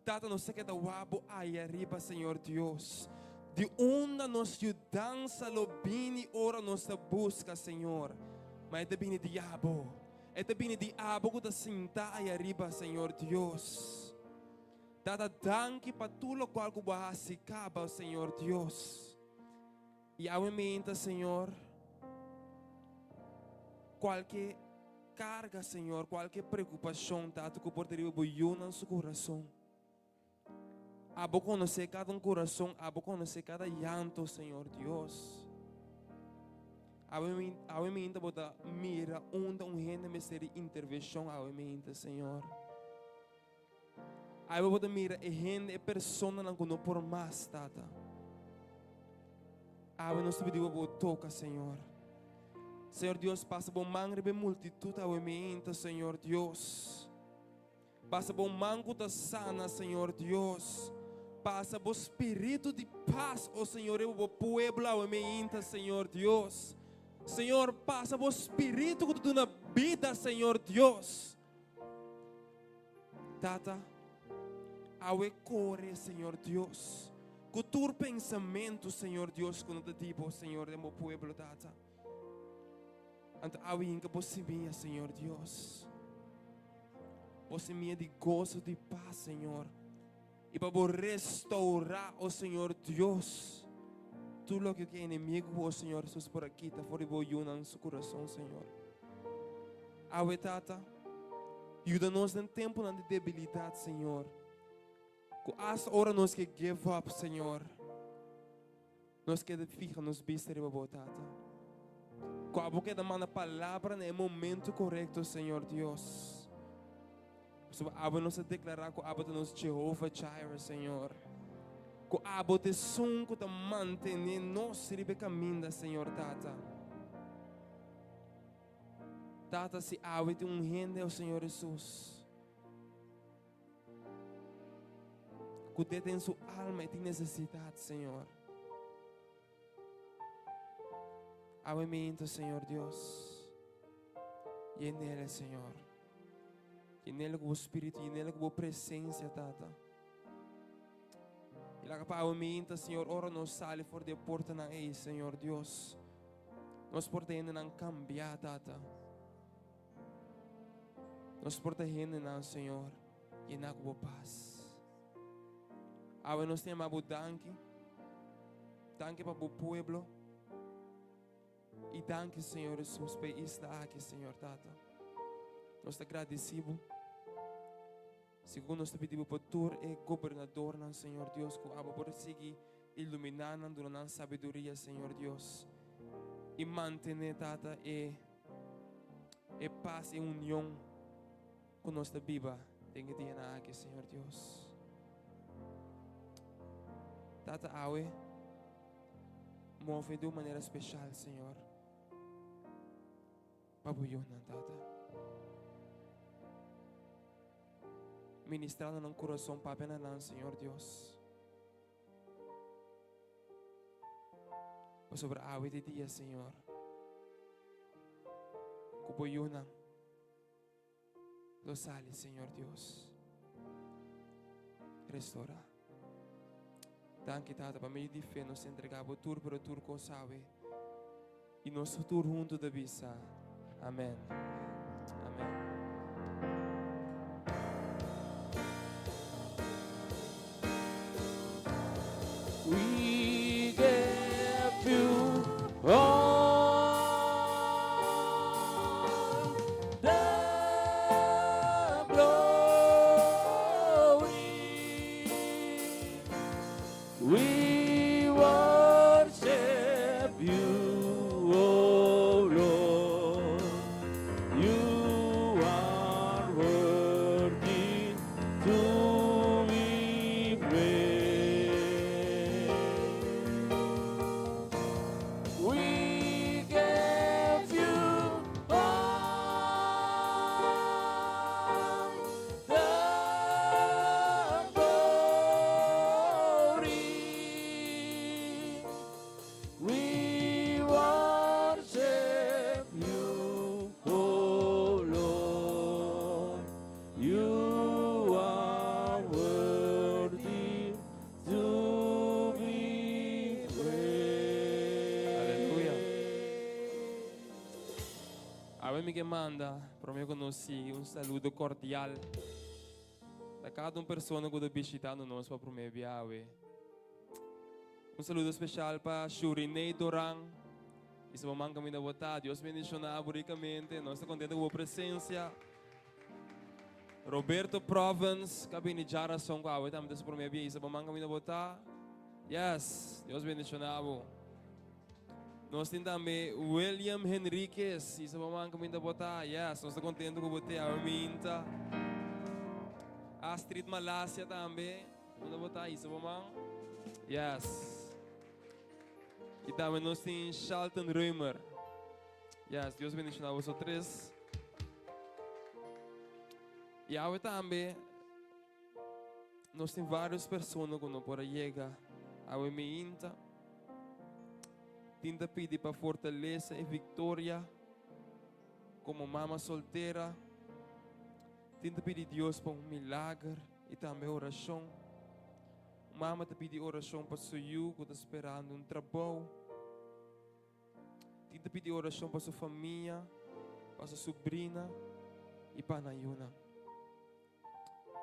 Tata, nos ta keda wak Bo aya riba, Señor Dios. Di unda nos yudansa lo bini ora nos ta buska, Señor? Ma e ta bini di Abo. E ta bini di Abo ku ta sinta aya riba, Señor Dios. Tata, danki pa tur lokual ku Bo a hasi kaba, Señor Dios. I awe meinta, Señor, kualke karga, Señor, kualke preokupashon, Tata, ku por ta riba bo yunan su kurason. Abo konosé kada un kurason, abo konosé kada llanto, Señor Dios. Awe awe meinta bo ta mira unda un hende mester di intervenshon awe meinta, Señor. Awe bo ta mira e hende, e personanan ku no por mas, Tata. Awe nos ta pidi bo bo toka, Señor. Señor Dios, pasa bo man riba e multitut awe meinta, Señor Dios. Pasa bo man ku ta sana, Señor Dios. Pasa bo spiritu di pas, o Señor, riba bo pueblo awe meinta, Señor Dios. Señor, pasa bo spiritu ku ta duna bida, Señor Dios. Tata, awe kore, Señor Dios, ku tur pensamentu, Señor Dios, ku no ta di bo, Señor, den bo pueblo, Tata. Anto awe hinka bo simia, Señor Dios. Bo simia di goso, di pas, Señor. I pa bo restaurá, o Señor Dios, tur loke ku e enemigu, o Señor Jesus, por a kita for di bo yunan su kurason, Señor. Awe, Tata, yuda nos den tempunan di debilidat, Señor, ku asta ora nos ke give up, Señor, nos keda fiha nos bista riba bo, Tata. Ku abo keda manda palabra na e momento korekto, Señor Dios. Pasobra abo nos a deklará ku abo ta nos Jehovah Jireh, Señor. Ku abo ta esun ku ta mantené nos riba e kaminda, Señor Tata. Tata, si awe tin un hende, o Señor Hesus, ku te den su alma e tin nesesidat, Señor. Awe minto, Señor Dios. Yenele, Señor. Yenele ku bo spiritu, yenele ku bo presensia, Tata. I laga pa awe minto, Señor, ora nos sali for di e portanan ei, Señor Dios. Nos por ta hendenan kambiá, Tata. Nos por ta hendenan, Señor, yená ku bo pas. Awe nos ta yama bo danki. Danki pa bo pueblo. I danki, Señor Jesus, pa e isla aki, Señor Tata. Nos ta gradisí bo. Segun nos ta pidi bo pa tur e gobernadornan, Señor Dios, ku abo por sigui iluminá nan, duna nan sabiduria, Señor Dios. I mantené, Tata, e e pas i union ku nos ta biba den e dianan aki, Señor Dios. Tata, awe move di un manera speshal, Señor, pa bo yunan, Tata. Ministra na nan kurason, papia na nan, Señor Dios. Pasobra awe di dia, Señor, ku bo yunan lo sali, Señor Dios. Restorá. Danki, Tata, pa medio di fe nos entregá bo tur, pero tur kos awe. I nos tur huntu ta bisa, Amèn. Amèn. We give you all the glory. We worship you, O Lord. You are worthy to be praised. We give you all the glory. We worship you, O Lord. You are worthy to be praised. Aleluya. Awe mi ke manda, promé ku nos sigui, un saludo kordial na kada un persona ku ta bishitando nos pa promé bia awe. Un saludo speshal pa Shuriney Doran i su maman kaminda bo ta. Dios bendishoná bo rikamente. Nos ta kontento ku bo presensia. Roberto Provence ka bini djarason ku awe tambe ta su promé bia i su maman kaminda bo ta. Yes, Dios bendishoná bo. Nos tin tambe William Henriquez i su maman kaminda bo ta. Yes, nos ta kontento ku bo te awe minta. Astrid Malasia tambe, unda bo ta i su maman? Yes. I tambe nos tin Shalton Reumer. Yes, Dios bendiciona boso tres. I awe tambe nos tin varios persona ku no por a yega awe meinta. Tin ta pidi pa fortalesa i viktoria komo mama soltera. Tin ta pidi Dios pa un milager i tambe orashon. Un mama ta pidi orashon pa su yu ku ta sperando un trabou. Tin ta pidi orashon pa su famia, pa su subrina i pa nan yunan.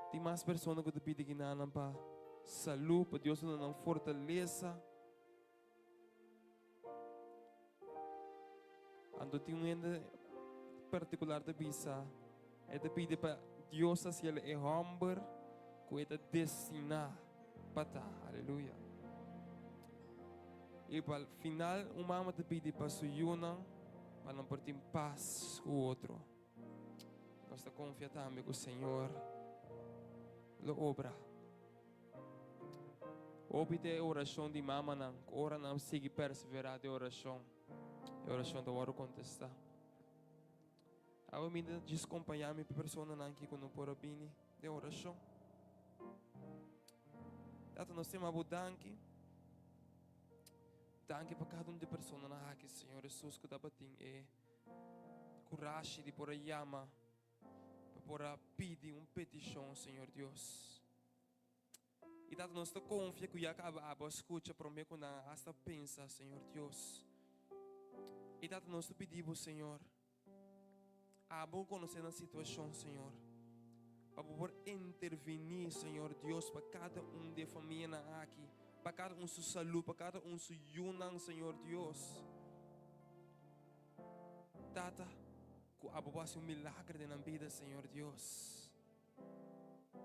Tin mas persona ku ta pidi ginanan pa salú, pa Dios duna nan fortalesa. Anto tin un hende partikular ta bisa, e ta pidi pa Dios hasi el e hòmber ku e ta destiná pa ta. Aleluya. I pa final un mama ta pidi pa su yunan pa nan por tin pas ku otro. Nos ta konfia tambe ku Señor lo obra. Hopi ta e orashon di mamanan ku ora nan sigui perseverá den orashon, e orashon ta wòrdu kontestá. Awe mi ta djis kompañá mi personanan aki ku no por a bini den orashon. Tata, nos ta yama bo danki. Danki pa kada un di personanan aki, Señor Jesus, ku tabatin e kurashi di por a yama, pa por a pidi un petishon, Señor Dios. I Tata, nos ta konfia ku ya kaba abo a skucha promé ku nan a hasta pensa, Señor Dios. I Tata, nos ta pidi bo, Señor, abo konosé nan situashon, Señor, pa bo por intervení, Señor Dios, pa kada un di e famianan aki, pa kada un su salú, pa kada un su yunan, Señor Dios. Tata, ku abo por hasi un milagro den nan bida, Señor Dios.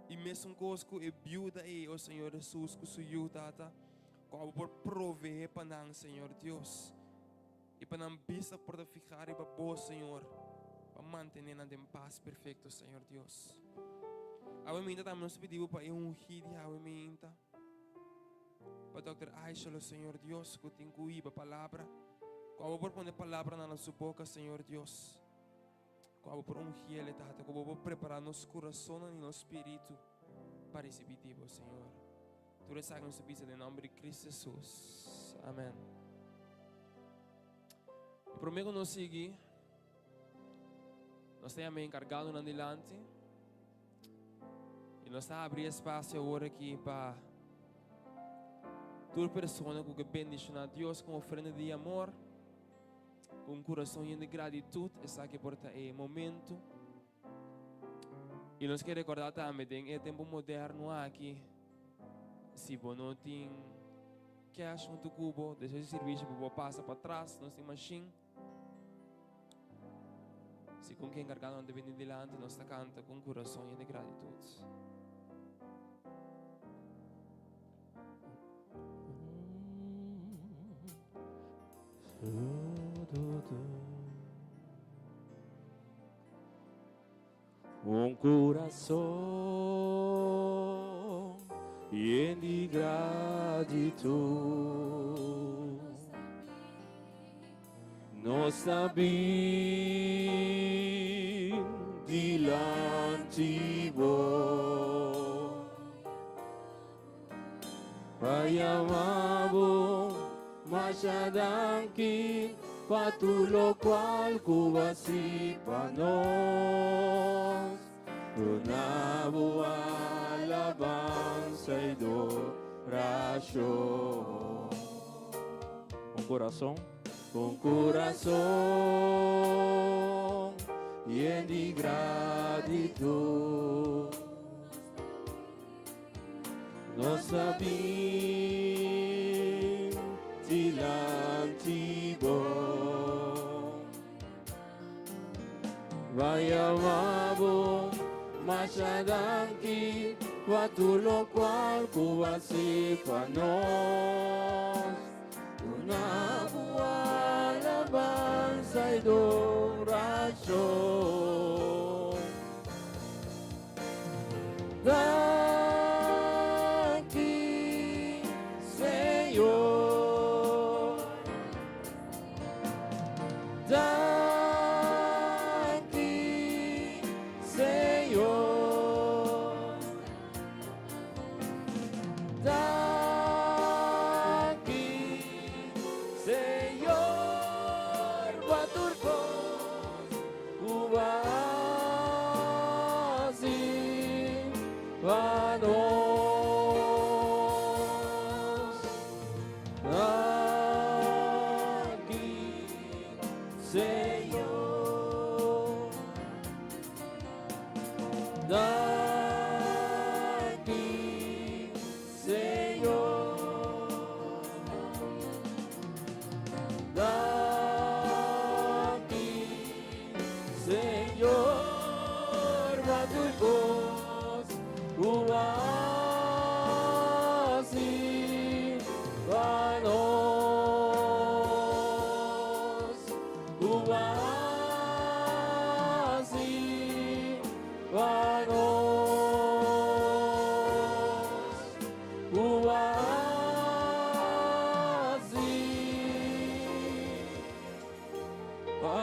I mesun kos ku e biuda ei, o Señor Hesus, ku su yu, Tata, ku abo por proveé pa nan, Señor Dios. I pa nan bista por ta fihá riba bo, Señor, pa mantené nan den pas perfekto, Señor Dios. Awe minta tambe nos ta pidi bo pa e ungí di awe minta, pa Dòkter Aishelo, Señor Dios, ku tin ku hiba palabra, ku abo por pone palabranan na su boka, Señor Dios. Ku abo por ungi el, Tata, ku bo por prepará nos kurasonnan i nos spiritu pa risibí di bo, Señor. Tur esaki nos ta bisa den nòmber di Kristu Hesus. Amèn. Promé ku nos sigui, nos ta yama e enkargadonan dilanti i nos ta habri espasio awor aki pa tur persona ku ke bendishoná Dios ku un ofrenda di amor, ku un kurason yen di gratitut, esaki por ta e momento. I nos ke rekordá tambe den e tempu moderno aki, si bo no tin cash huntu ku bo, despues di servisio bo por pasa patras, nos tin mashin. Si kon ke enkargadonan ta bini dilanti, nos ta kanta ku un kurason yen di gratitut. Un kurason yen di gratitut Nos ta bin dilanti bo Pa yama bo masha danki pa tur lokual ku bo a hasi pa nos. Duna bo alabansa i dorashon. Un kurason. Un kurason yen di gratitut. Nos ta bin dilanti bo. Bai yama bo masha danki pa tur lokual ku bo a hasi pa nos. Duna bo alabansa i dorashon. Danki, Señor. Danki, Señor. Danki, Señor, pa tur kos ku bo a hasi pa nos. Danki, Señor. Danki, Señor. Danki, Señor, pa tur kos ku bo a hasi pa nos. Ku bo a hasi pa nos. Ku bo a hasi pa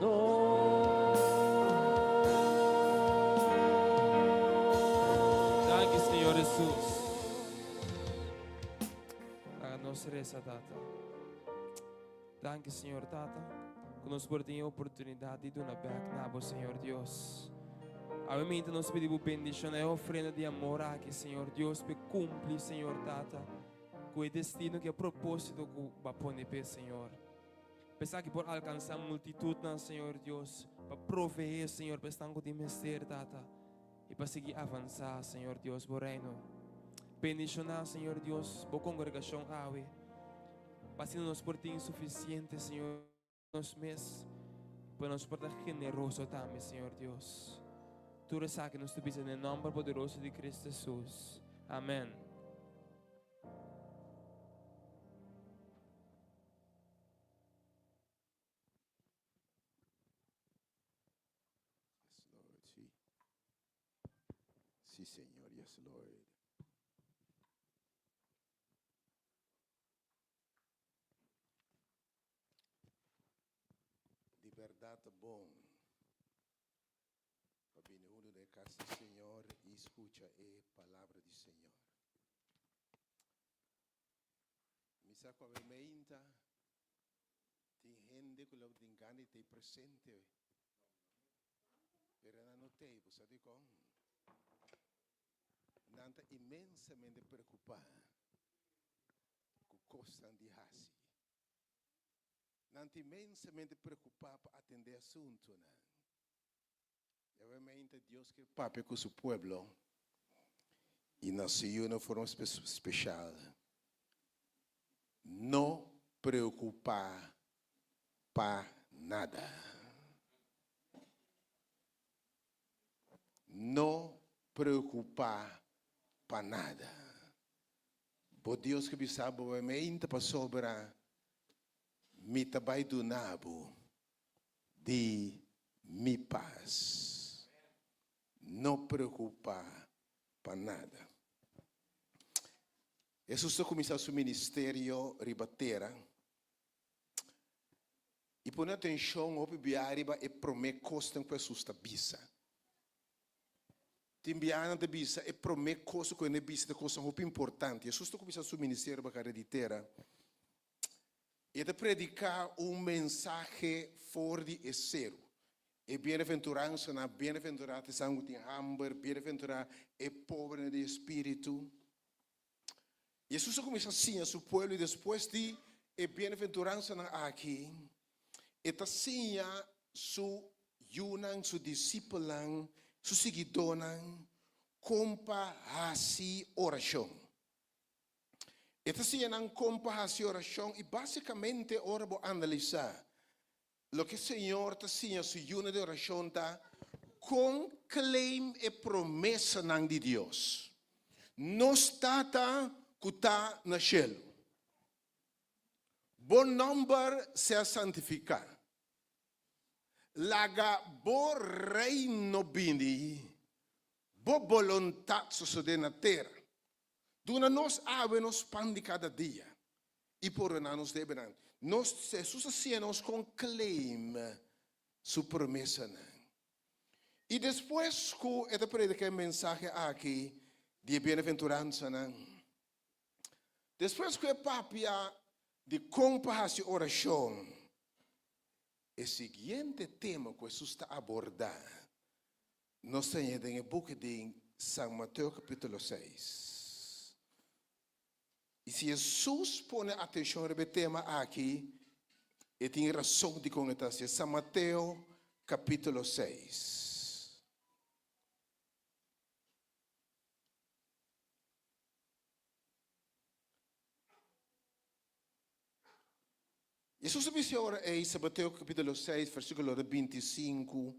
nos. Danki Señor Jesus. Laga nos reza, Tata. Danki Señor Tata, ku nos por tin e oportunidat di duna bek na bo Señor Dios. Awe minta nos pidi bo bendishon na e ofrenda di amor aki Señor Dios pe kumpli Señor Tata ku e destino ku e propósito ku bo a pone p'e Señor. Pa esaki por alkansá multitutnan Señor Dios, pa proveé Señor pa esnan ku tin mester Tata i pa sigui avansá Señor Dios bo reino. Bendishoná Señor Dios bo kongregashon awe. Pa asina nos por tin sufisiente, Señor, nos mes, pa nos por ta generoso tambe, Señor Dios. Tur esaki nos ta bisa den e nomber poderoso di Cristo Jesus. Amen. Yes, Lord. Sí. Sí, Señor. Yes, Lord. Di berdad ta bon pa bini hunto den e cas di Señor y scucha e palabra di Señor. Mi sa cu awe meinta. Tin hende ku lo tin gana di t'ei presente, pero nan no t'ei. Bo sa dikon? Nan ta inmensamente preokupá ku kosnan di hasi. Nan ta inmensamente preokupá pa atendé asuntunan. I obviamente Dios kier papia ku su pueblo i na su yu na un forma speshal. No preokupá pa nada. No preokupá pa nada. Bo Dios ke bisa bo obviamente pasobra mi ta bai duna bo di mi pas. No preocupa pa nada. Hesus ta cuminsa su ministerio riba tera y pone atencion hopi bia riba e prome cosnan cu Hesus ta bisa. Tin bianan ta bisa e prome cos cu hende bisa ta cosnan hopi importante. Hesus ta cuminsa su ministerio riba cara di tera. E ta prediká un mensahe for di e seru. E bienaventuransanan, bienaventurá ta esnan ku tin hamber, bienaventurá e pobrenan di espíritu. Hesus a kuminsá siña su pueblo i despues di e bienaventuransanan aki, e ta siña su yunan, su disipelnan, su siguidónan kon pa hasi orashon. E ta siña nan kon pa hasi orashon i básikamente ora bo analisá loke Señor ta siña su yunan di orashon ta kon claim e promesanan di Dios. Nos Tata ku ta na shelu, bo nòmber sea santifiká. Laga bo reino bini, bo boluntat sosodé na tera. Duna nos awe nos pan di kada dia, i pordoná nos debenan. Nos, Hesus a siña nos kon claim su promesanan. I despues ku e ta prediká e mensahe aki di e bienaventuransanan, despues ku e papia di kon pa hasi orashon, e siguiente tema ku Hesus ta abordá Nos ta haña den e buki di San Mateo kapítulo seis. I si Hesus pone atenshon riba e tema aki, e tin rason dikon e ta hasié. San Mateo kapítulo seis. Hesus a bisa e ora ei, San Mateo kapítulo seis, versíkulo 25,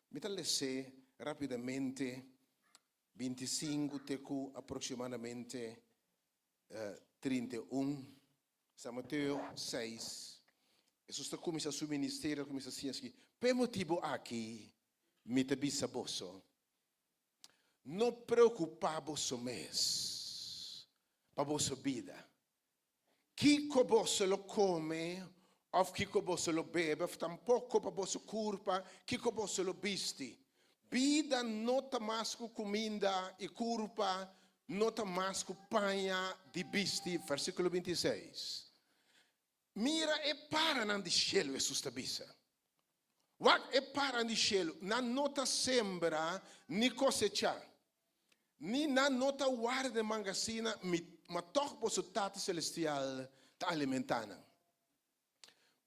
mi ta les'é rápidamente, 25 te ku aproksimadamente 31. San Mateo seis, Hesus ta kuminsá su ministerio, ta kuminsá siña esaki, Pa e motibu aki mi ta bisa boso, no preokupá boso mes pa boso bida, Kiko boso lo kome òf kiko boso lo bebe, òf tampoko pa boso kurpa kiko boso lo bisti. Bida no ta mas ku kuminda i kurpa no ta mas ku paña di bisti. Versíkulo 26. Mira e paranan di shelu, Hesus ta bisa. Wak e paranan di shelu, nan no ta sembra ni kosechá, Ni nan no ta warda den mangasina, mi, ma tòg boso Tata Selestial ta alimentá nan.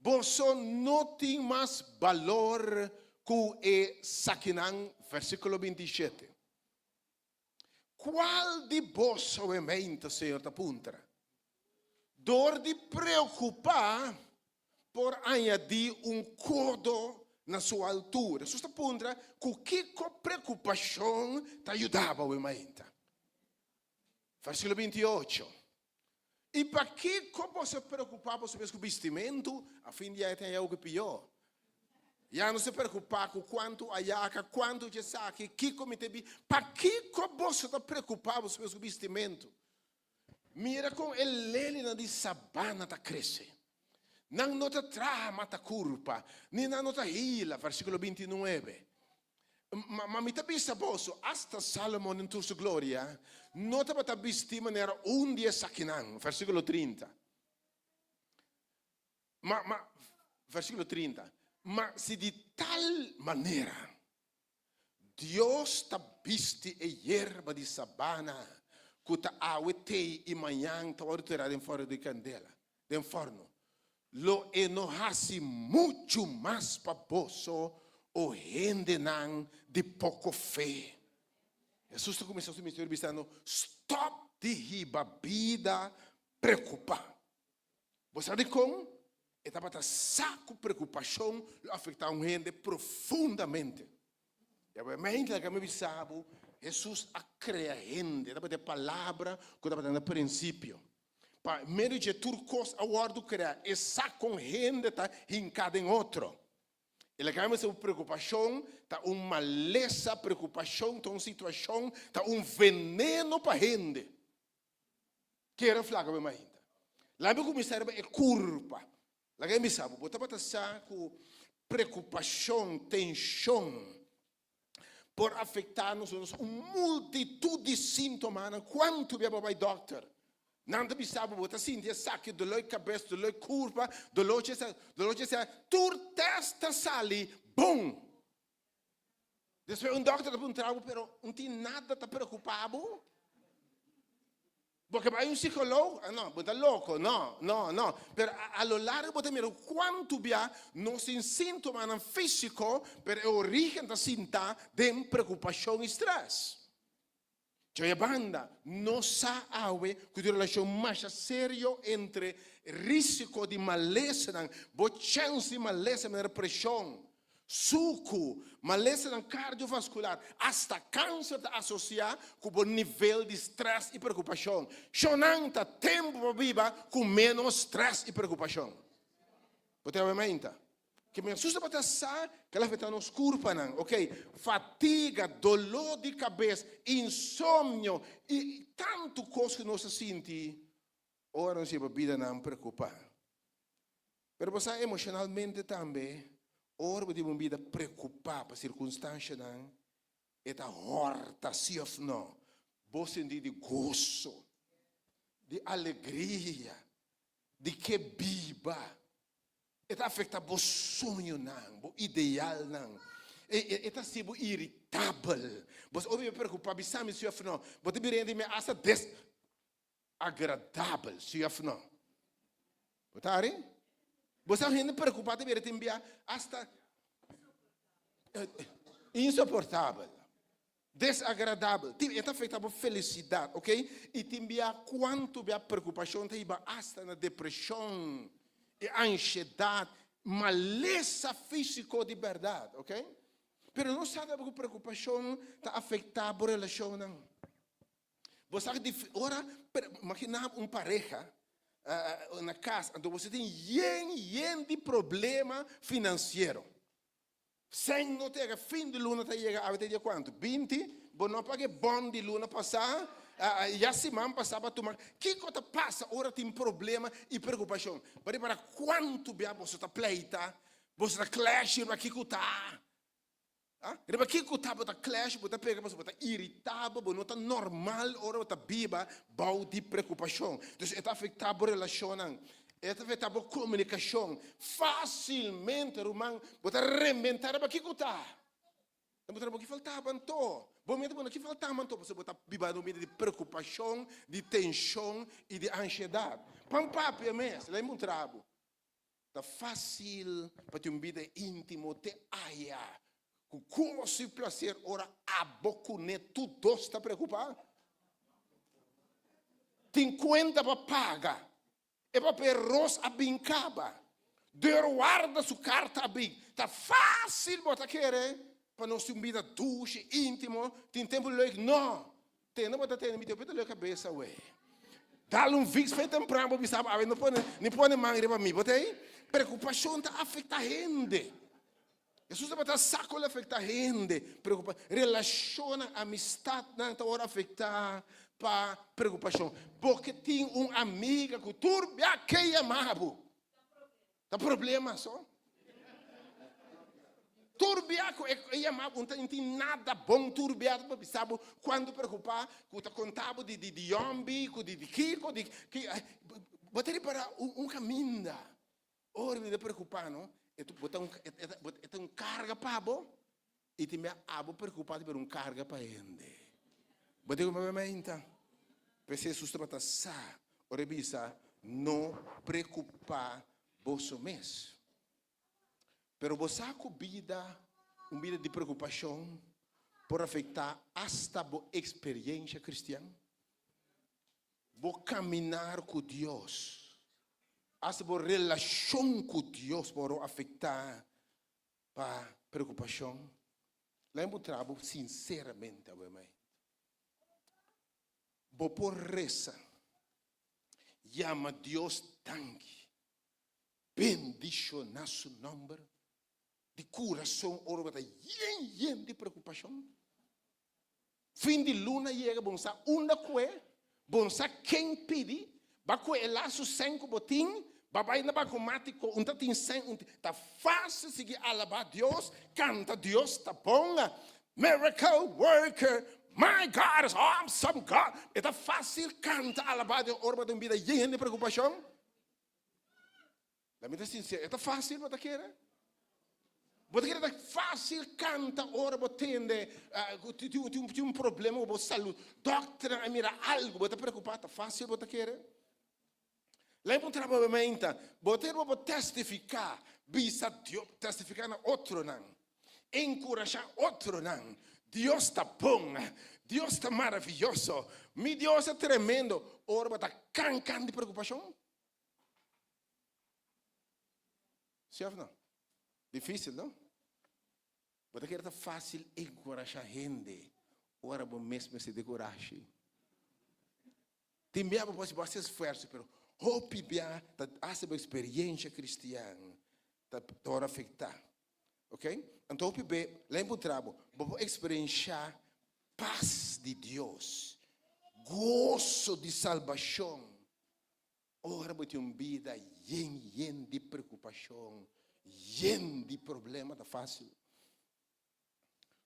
Boso no tin mas balor ku e sakinan, versíkulo 27. Kual di boso e meinta, Señor ta puntra, dor di preokupá por añadí un kodo na su altura. Hesus ta puntra, Ku kiko preokupashon ta yuda bo awe mainta? Versíkulo 28, I pakiko boso preokupá boso mes ku bistimentu? A fin di aña tin algu ku pió. Ya no se preokupá ku kuantu ayaka, kuantu djesaki, kiko mi ta bi. Pakiko boso ta preokupá boso mes ku bistimentu? Mira kon e lelinan di sabana ta krese. Nan no ta traha mata kurpa, ni nan no ta hila, versíkulo 29. Ma, ma mi ta bisa boso, asta Salomon den tur su gloria no tabata bistí manera un di esakinan, versíkulo 30. Ma, ma, Versíkulo 30. Ma si di tal manera Dios ta bisti e yerba di sabana ku ta awe tei i mañan ta wòrdu tirá den fòrnu di kandela, den fòrnu, lo e no hasi muchu mas pa boso, o hendenan di poko fe? Hesus ta kuminsá su ministerio bisando, Stòp di hiba bida preokupá. Bo sa dikon? E tabata sa ku preokupashon lo afektá un hende profundamente. I awe laga mi bisa bo, Hesus a krea hende, e tabata e Palabra ku tabata na prinsipio. Pa medio dje tur kos a wòrdu kreá, e sa kon hende ta hinká den otro. I laga mi bisa bo, preokupashon ta un malesa, preokupashon ta un situashon, ta un veneno pa hende. Kere flaga bo mainta. Laga mi kuminsá riba e kurpa. Laga mi bisa bo, bo tabata sa ku preokupashon, tenshon por afektá nos nos un multitut di síntomanan. Kuantu bia bo bai dòkter? Nan ta bisa bo, bo ta sinti esaki, doló di kabes, doló di kurpa, doló di esaki, doló di esaki. Tur tèst ta sali bon. Despues un dòkter ta puntra bo, pero un tin nada ta preokupá bo? Bo ke bai un psikólogo? Ah, no, bo ta loko. No, no, no. Pero a lo largo bo ta mira kuantu bia nos tin síntomanan físiko, pero e orígen ta sintá den preokupashon i strès. Djoe banda, nos sa awe ku tin un relashon masha serio entre rísiko di malesanan, bo chèns di malesa manera preshon, suku, malesanan kardiovaskular, asta kanser ta asosiá ku bo nivel di strès i preokupashon. Shonnan ta tempu pa biba ku ménos strès i preokupashon. Bo ta awe mainta? Ke mi Hesus tabata sa ke el afektá nos kurpanan, ok, fatiga, doló di kabes, insomnio i tantu kos ku nos ta sinti ora nos lleba bidanan preokupá. Pero bo sa emoshonalmente tambe ora bo tin un bida preokupá pa sirkunstanshanan e ta hòrta, si òf no? Bo sinti di goso, di alegria, di ke biba. E ta afecta bo soñonan, bo idealnan. E ta haci bo iritabel. Bo sa ora bo preocupa, bisa mi si of no. Bo ta bira hende mi hasta desagradabel, si of no. Bo ta ari? Bo sa hende preocupa ta bira tin bia hasta insoportabel. Desagradabel. Tin, e ta afecta bo felicidad, ok? Y tin bia cuanto bia preocupacion ta hiba hasta na depresion y ansiedad, malesa fisico di berdad, ok? Pero no sa cu preocupacion ta afecta bo relacionnan. Bo sa di ora, imagina un pareha na cas, anto bo tin yen yen di problema financiero. Sèn no ta yega, fin di luna ta yega, awe ta dia kuantu? 20, bo no a paga e bòn di luna pasá, ya siman pasá bo a tuma. Kiko ta pasa ora tin problema i preokupashon? Bo ripara kuantu bia boso ta pleita, boso ta clash riba kiko ta. Riba kiko ta bo ta clash, bo ta pega pasobra bo ta iritabel, bo no ta normal ora bo ta biba bou di preokupashon. Dus e ta afektá bo relashonnan. E ta afecta bo comunicacion. Facilmente, ruman, bo ta rembenta riba kico ta. Ta mutra bo ki faltaba anto. Bo meta bo na ki faltaba anto, pasobra bo ta biba den un bida di preocupacion, di tension y di ansiedad. Pan papia mes, lei mutra bo. Ta facil pa tin un bida intimo te aya cu goso y placer ora abo cune tur dos ta preocupa. Tin cuenta pa paga. E papel ros a bin kaba. Deurwaarder su karta a bin. Ta fásil bo ta kere pa nos tin un bida dushi, íntimo, tin tempu leuk? No! Tene bo ta tene mi tin dolor kabes awe. Dal un viks fe tempran bo bisa bo awe no pone ni pone man riba mi. Bo ta ei? Preokupashon ta afektá hende. Hesus tabata sa kon lo afektá hende. Preokupa, relashonnan, amistatnan ta wòrdu afektá pa preokupashon. Bo ke tin un amiga ku tur bia ke yama bo. Ta problema so. Tur bia ku e yama bo, no tin nada bon tur bia ta bisa bo kuantu preokupá ku ta konta bo di di yòmbi, ku di di kiko, di ki. Bo ta ripará un kaminda. Ora mi ta preokupá no. E ta un, e ta un karga pa bo i tin bia abo preokupá di bira un karga pa hende. Bo tin ku papia mainta. P'esei Hesus tabata sa ora e bisa, No preokupá boso mes. Pero bo sa ku bida, un bida di preokupashon, por afektá asta bo eksperiensha kristian? Bo kaminar ku Dios, asta bo relashon ku Dios por wòrdu afektá pa preokupashon. Laga mi puntra bo sinseramente awe mai. Bo por resa, yama Dios danki, bendishoná su nòmber di kurason ora bo ta yen yen di preokupashon? Fin di luna yega bo no sa unda kue, bo no sa ken pidi, ba kue e lasu sèn ku bo tin, ba bai na bankomatiko un ta tin sèn, un ta fásil sigui alabá Dios, kanta Dios ta bon, miracle worker, my God is awesome God. E ta fásil kanta alabá Dios ora bo ta un bida yen di preokupashon. La mi ta sincero, e ta fácil bo ta kere? Bo ta kere ta fácil canta ora bo tende cu tin un problema cu bo salud? Dokternan a mira algo, bo ta preocupa, ta fácil bo ta kere? La mi puntra bo mainta, bo ta kere bo por testifica, bisa Dios, testifica na otronan, encurasha otronan, Dios ta bon, Dios ta maravilloso, mi Dios ta tremendo, ora bo ta can can di preocupacion? Sí of no? Difícil, no? Bo ta kere ta fácil encorashá hende ora bo mes mester di corashi. Tin bia bo por hasi bo hasi esfuerso, pero hopi bia ta hasta bo experiencia cristian ta ta wòrdu afektá. Ok? Anto hopi be, lei puntra bo, bo por experienciá pas di Dios, goso di salbashon Ora bo tin un bida yen yen di preokupashon, yen di problema, ta fásil.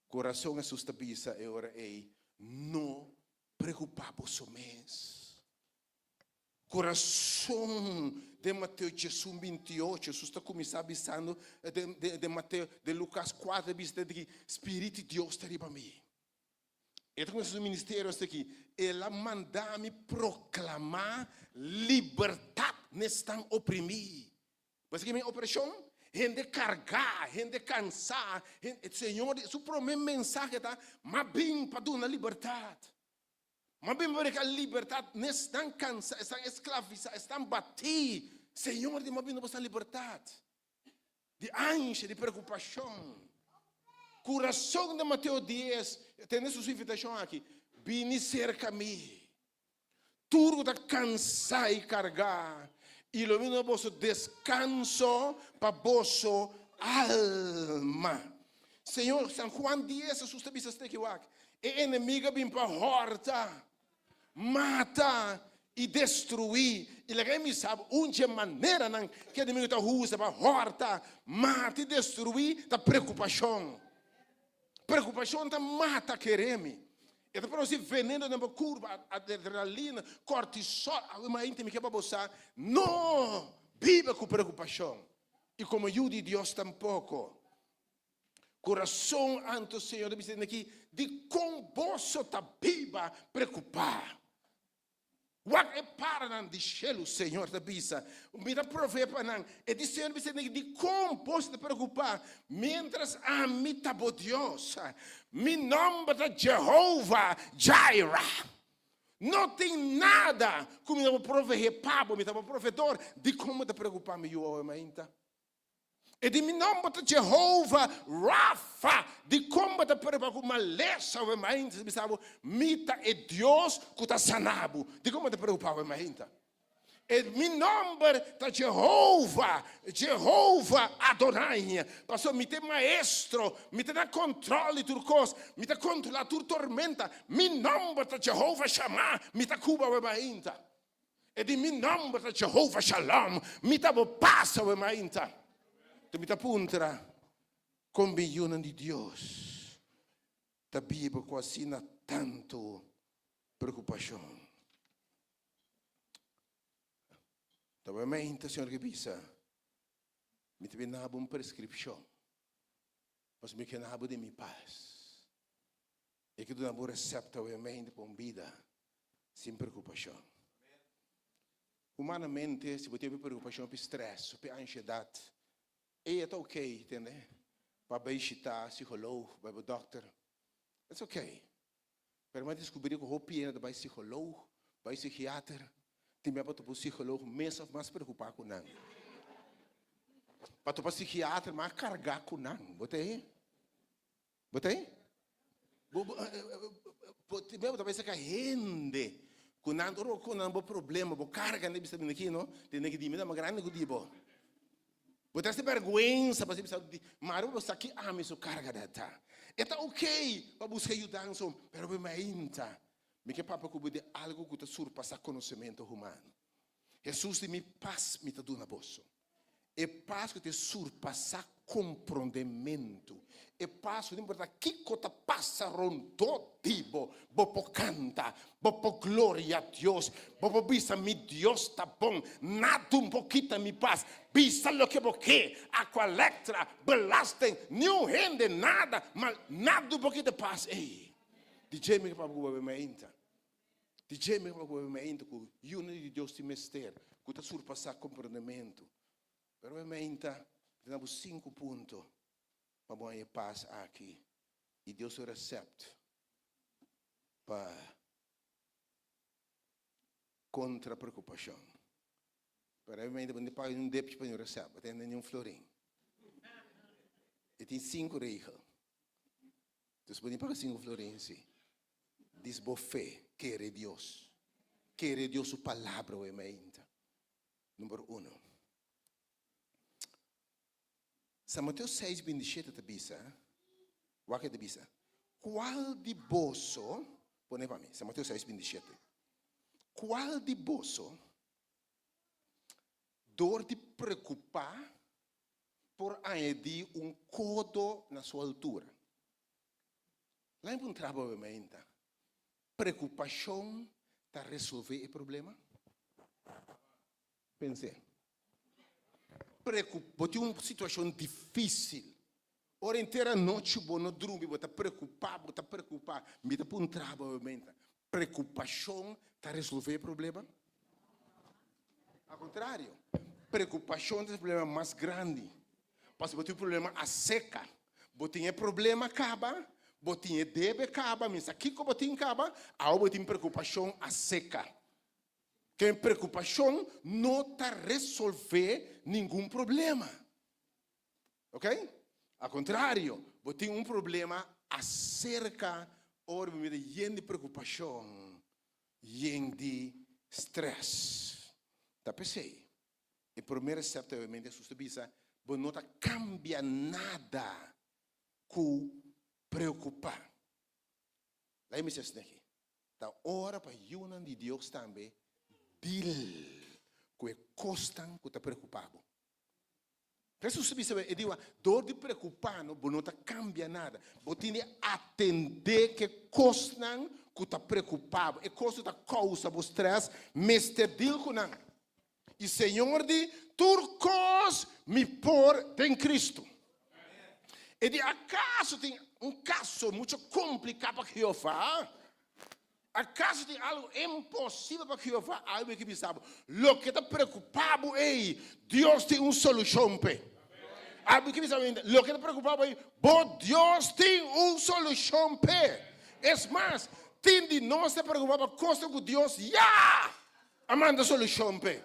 Ku rason Hesus ta bisa e ora ei, No preokupá boso mes. Ku rason den Mateo diesun bintiocho Hesus ta kuminsá bisando den Mateo, den Lukas kuater bisa di Spiritu di Dios ta riba mi. E ta kuminsá su ministerio asina aki, El a manda mi proklamá libertat na esnan oprimí. Bo sa ki mi opreshon? Hende kargá, hende kansá. Señor, su promé mensahe ta, M'a bin pa duna libertat. M'a bin pa prediká libertat na esnan kansá, esnan esklavisá, esnan batí. Señor di, M'a bin pa boso libertat. Di ansha, di preokupashon. Kurason den Mateo dies, tende su invitashon aki, Bini serka mi, tur ku ta kansá i kargá, i lo mi duna boso deskanso pa boso alma. Señor, San Juan dies, Hesus ta bisa esaki wak, E enemigu a bin pa hòrta, mata i destruí. I laga e mi sab un dje maneranan ku e enemigu ta usa pa hòrta, mata i destruí ta preokupashon. Preokupashon ta mata keremi. E ta produsí veneno den bo kurpa, adrenalina, kortisol. Awe mainta mi ke pa bo sa, no biba ku preokupashon i komo yu di Dios tampoko. Kurason anto Señor ta bisa aki, Dikon boso ta biba preokupá? Wak e paranan di shelu, Señor ta bisa, Mi ta provee pa nan. E di Señor ta bisa aki, Dikon boso ta preokupá, miéntras ami ta bo Dios? Mi nòmber ta Jehova Jireh. No tin nada ku mi no por proveé pa bo, mi ta bo proveedor. Dikon bo ta preokupá, mi yu awe mainta? E di mi nomber ta Jehova Rafa. Dikon bo ta preokupa ku malesa awe mainta? Si bisa bo, Mi ta e Dios ku ta sana bo. Dikon bo ta preokupa awe mainta? E mi nomber ta Jehova, Jehova Adonai. Pasobra mi ta e maestro, mi ta na kontrol di tur kos, mi ta kontrolá tur tormenta. Mi nomber ta Jehova Shama, mi ta ku bo awe mainta. E di, Mi nòmber ta Jehova Shalom, mi ta bo pas awe mainta. Te mi ta puntra, Kon bin yunan di Dios ta biba ku asina tantu preokupashon? Ta awe mainta Señor ke bisa. Mi ta bin nabo un preskripshon, pasobra mi ke nabo di mi pas. E ke duna bo resèpta obviamente pa un bida sin preokupashon. Humanamente, si bo tin hopi preokupashon, hopi strès, hopi anshedat, e ta ok, tende, pa bai shita psikoloog, bai bo dòkter. It's ok. Pero mi a diskubrí ku hopi hende ta bai psikoloog, bai psikiater, tin bia pa topa un psikoloog mes òf mas preokupá ku nan. Pa topa psikiater mas kargá ku nan. Bo ta ei? Bo ta ei? Bo bo bo tin bia bo ta bai saka hende ku nan ora bo konta nan bo problema, bo karga nan bisa bini aki no, tene ki di mi ta mas grandi ku di bo. Bo ta hasi bèrgwensa pa bisa di mari bo sa ki ami su karga da ta. E ta ok pa buska yudansa, pero bo mainta mi ke papia ku bo di algu ku ta surpasá konosementu humano. Hesus di mi pas mi ta duna boso. E pas ku ta surpasá komprondementu. E pas ku no importa kiko ta pasa rondó di bo, bo por kanta, bo por gloria Dios, bo por bisa mi Dios ta bon, nada un por kita mi pas. Bisa loke bo ke, Aqualectra, belasting, niun hende, nada, ma nada un por kita e pas ei. Di dje mi ke papia ku bo mainta. Di dje mi ke papia ku bo mainta ku yunan di Dios tin mester ku ta surpasá komprondementu. Pero e mainta mi ta na bo sinku punto pa bo haña e pas aki i Dios su recept pa kontra preokupashon. Pero e mainta bo no paga niun depchi pa niun recept, bo tende niun florin. E tin sinku regel. Dus bo tin paga sinku florin si. Dis bo fe, kere Dios. Kere Dios su palabra e mainta. Number uno. San Mateo 6, 27 ta bisa, wak e ta bisa, Kual di boso, pone pa mi, San Mateo 6, 27, kual di boso, dor di preokupá, por añadí un kodo na su altura? Laat mi puntra bo mainta, preokupashon ta resolvé e problema? Pens'é. Preocup, bo tin un situacion dificil. Ora henter anochi bo no drumi, bo ta preocupa, bo ta preocupa. Mi ta puntra bo obviamente, preocupacion ta resolve e problema? Al contrario, preocupacion ta e problema mas grandi. Pasobra bo tin un problema aseca. Bo tin e problema caba, bo tin e debe caba, mi sa kico bo tin caba, awo bo tin preocupacion aseca. Ken preokupashon no ta resolvé ningun problema. Ok? Al kontrario, bo tin un problema aserka ora bo mira yen di preokupashon, yen di strès. Ta p'esei, e promé resèpta obviamente Hesus ta bisa, bo no ta kambia nada ku preokupá. Laga mi bisa esaki. Ta ora pa yunan di Dios tambe deal ku e kosnan ku ta preokupá bo. Hesus a bisa e diwa, dor di preokupá no, bo no ta kambia nada. Bo tin di atendé ku e kosnan ku ta preokupá bo, e kos ku ta kousa bo strès, mester deal ku nan. I Señor di, Tur kos mi por den Cristo. E di, Akaso tin un kaso mucho kompliká pa Jehová? Akaso tin algu imposibel pa Jehová? Ai mi ke bisa bo, loke ta preokupá bo ei, Dios tin un solushon p'e. Ai mi ke bisa bo ainda, loke ta preokupá bo ei, bo Dios tin un solushon p'e. Es mas, tin di nos ta preokupá pa kosnan ku Dios ya A manda solushon p'e.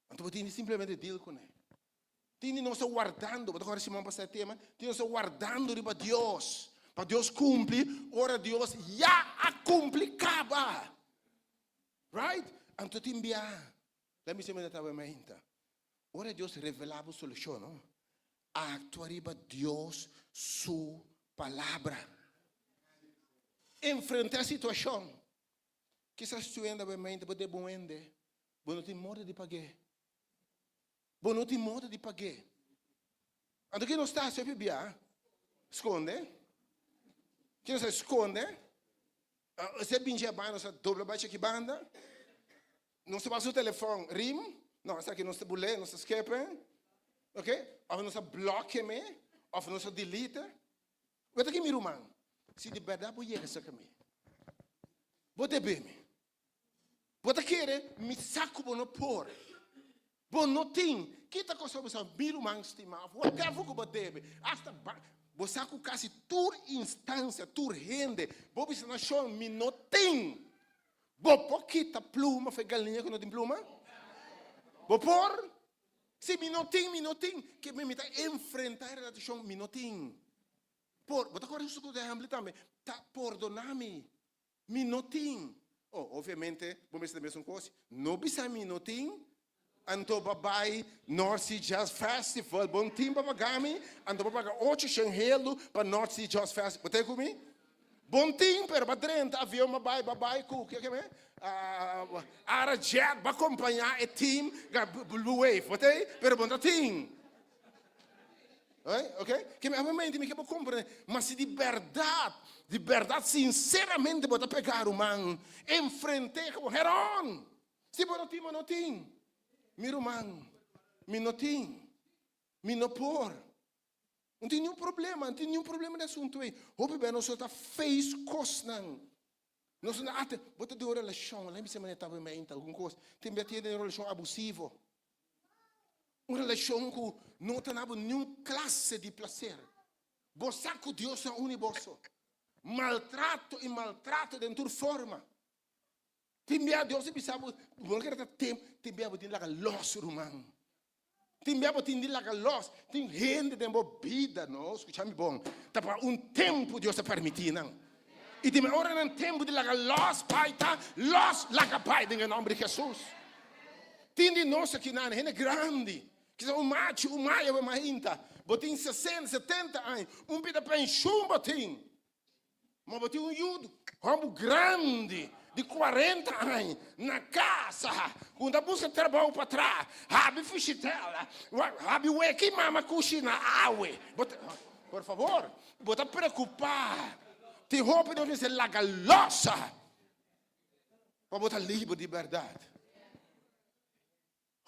Anto bo tin di simplemente deal kuné. Tin di nos ta wardando, bo ta kòrda siman pasá e tema? Tin nos ta wardando riba Dios, pa Dios kumpli ora Dios ya a kumpli kaba. Right? Anto tin bia, lei mi siempre ta mainta. Ora Dios revelá bo solushon, no? Aktua riba Dios su palabra. Enfrentá situashon. Kisas tu hende bo mente bo debe un hende, bo no tin moda di pag'é. Bo no tin moda di pag'é. Anto ke nos ta hasi hopi bia? Skonde. Ke nos ta skonde? Si e binchi a banda nos ta dobla bai cheki banda. Nos ta wak su telefòn, rim, no, esaki nos ta bul'é, nos ta skip e, ok, òf nos ta blòkia me, òf nos ta delete. Wet aki mi ruman, si di bèrdat bo yega serka mi, bo debe mi. Bo ta kere mi sa ku bo no por. Bo no tin. Kita kos bo sa mi ruman stimá òf whatever ku bo debe. Asta ba bo sa ku kasi tur instansia, tur hende, bo bisa nan shon mi no tin. Bo por kita pluma for e galiña ku no tin pluma? Bo por? Si mi no tin, mi no tin. Ke mi ta enfrentá e relashon mi no tin. Por, bo ta kòrda Hesus ku ta ehèmpel tambe, ta pordoná mi. Mi no tin. Oh, obviamente bo mester ta mesun kos. No bisa mi no tin, anto bo a bai North Sea Jazz Festival, bo no tin pa paga mi, anto bo a paga ocho shen heldu pa North Sea Jazz Festival. Bo ta ku mi? Bo no tin, pero bo a drenta avion, bo a bai, bo a bai ku, ke ke me? Arajet, bo a kompañá e team Blue Wave, bo ta ei? Pero bo no ta tin. Ok, ke mi obviamente mi ke bo comprende, ma si di berdad, di berdad sinceramente bo ta pega ruman, enfrente bo head on. Si bo no tin, bo no tin. Mi ruman, mi no tin, mi no por. No tin niun problema, no tin niun problema den asunto ei. Hopi bes nos ta face cosnan. Nos no ate, bo ta den un relashon, laat mi bisa manera ta mente algun kos, tin bia tin den un relashon abusivo, un relashon ku no ta na bo niun klase di plaser. Bo sa ku Dios a uni boso. Maltrato i maltrato den tur forma. Tin bia Dios a bisa bo, bo no kere ta temp, tin bia bo tin laga los ruman. Tin bia bo tin di laga los. Tin hende den bo bida, no, skucha mi bon, ta pa un tempu Dios a permití nan. I tin ora nan tempu di laga los bai ta los laga bai den e nòmber di Hesus. Tin di nos aki nan, hende grandi, kisas un machi, un maya bo mainta, bo tin sesenta, setenta aña, un pida penshun bo tin. Ma bo tin un yu hòmber grandi di kuarenta aña na kasa ku ta buska trabou pa traha, habi fishitèl, habi weki mama kushina awe. Bo ta, por fabor, bo ta preokupá. Tin hopi nos mester laga lòs pa bo ta liber di bèrdat.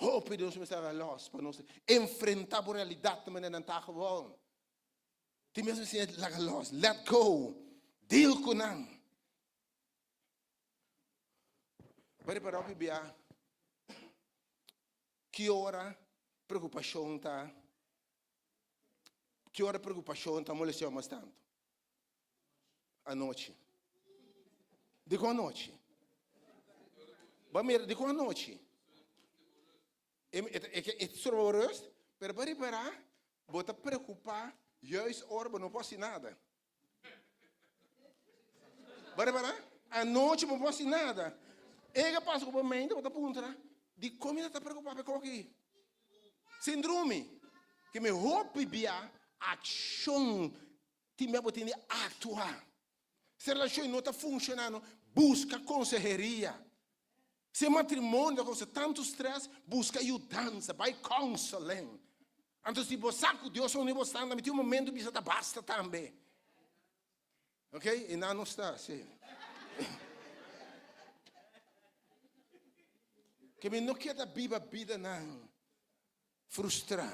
Hopi di nos mester laga lòs pa nos enfrentá bo realidat na manera nan ta gewoon. Tin mes mester laga los, let go, deal ku nan. Bo repará hopi bia ki ora preokupashon ta, ki ora preokupashon ta molestiá bo mas tantu? Anochi. Dikon anochi? Bo a mira dikon anochi? E e ta stroba bo rust, pero bo a ripará bo ta preokupá juist ora bo no por hasi nada. Bo a ripará? Anochi bo no por hasi nada. E ke pasa ku bo mente, bo ta puntra, dikon mi ta preokupá pa e kos aki? Sin drumi. Ke mi hopi bia akshon tin bia bo tin di aktua. Si relashon no ta funshonando, buska konseheria. Si e matrimonio ta kousa tantu strès, buska yudansa, bai counseling. Anto si bo sa ku Dios a uni bo standa, mi tin un momento bisa ta basta tambe. Ok, i nan no sta, si. Ke mi no keda biba bidanan frustrá.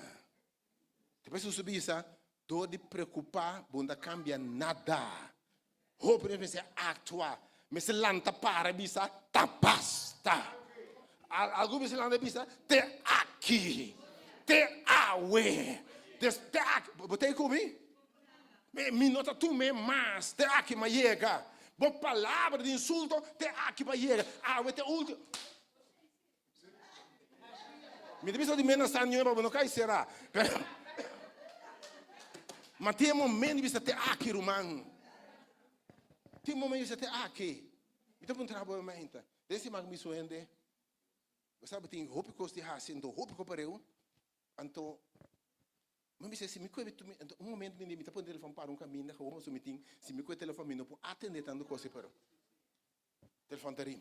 Despues Hesus bisa, Dor di preokupá bo no ta kambia nada. Hopi nos mester aktua, mester lanta para i bisa, Ta basta! Algun mester lanta i bisa, Te aki! Te awe! Des te aki! Bo ta ei ku mi? Mi no ta tum'é mas, te aki m'a yega. Bo palabra di insulto, te aki m'a yega. Awe te ultimo. Mi ta bisa di mena sa nueva, bo no kai sera. Pero, ma tin e momento di bisa te aki, ruman. Tin momento di bisa te aki. Mi ta puntra bo mainta. Den siman ku mi su hende, bo sa bo tin hopi kos di hasi, anto hopi kos pareu. Anto, mi bisa si mi kue anto un momento mi mi ta pone telefon para un kaminda, gewoon pasobra mi tin, si mi kue telefon mi no por atende tantu kos, pero telefon ta rim.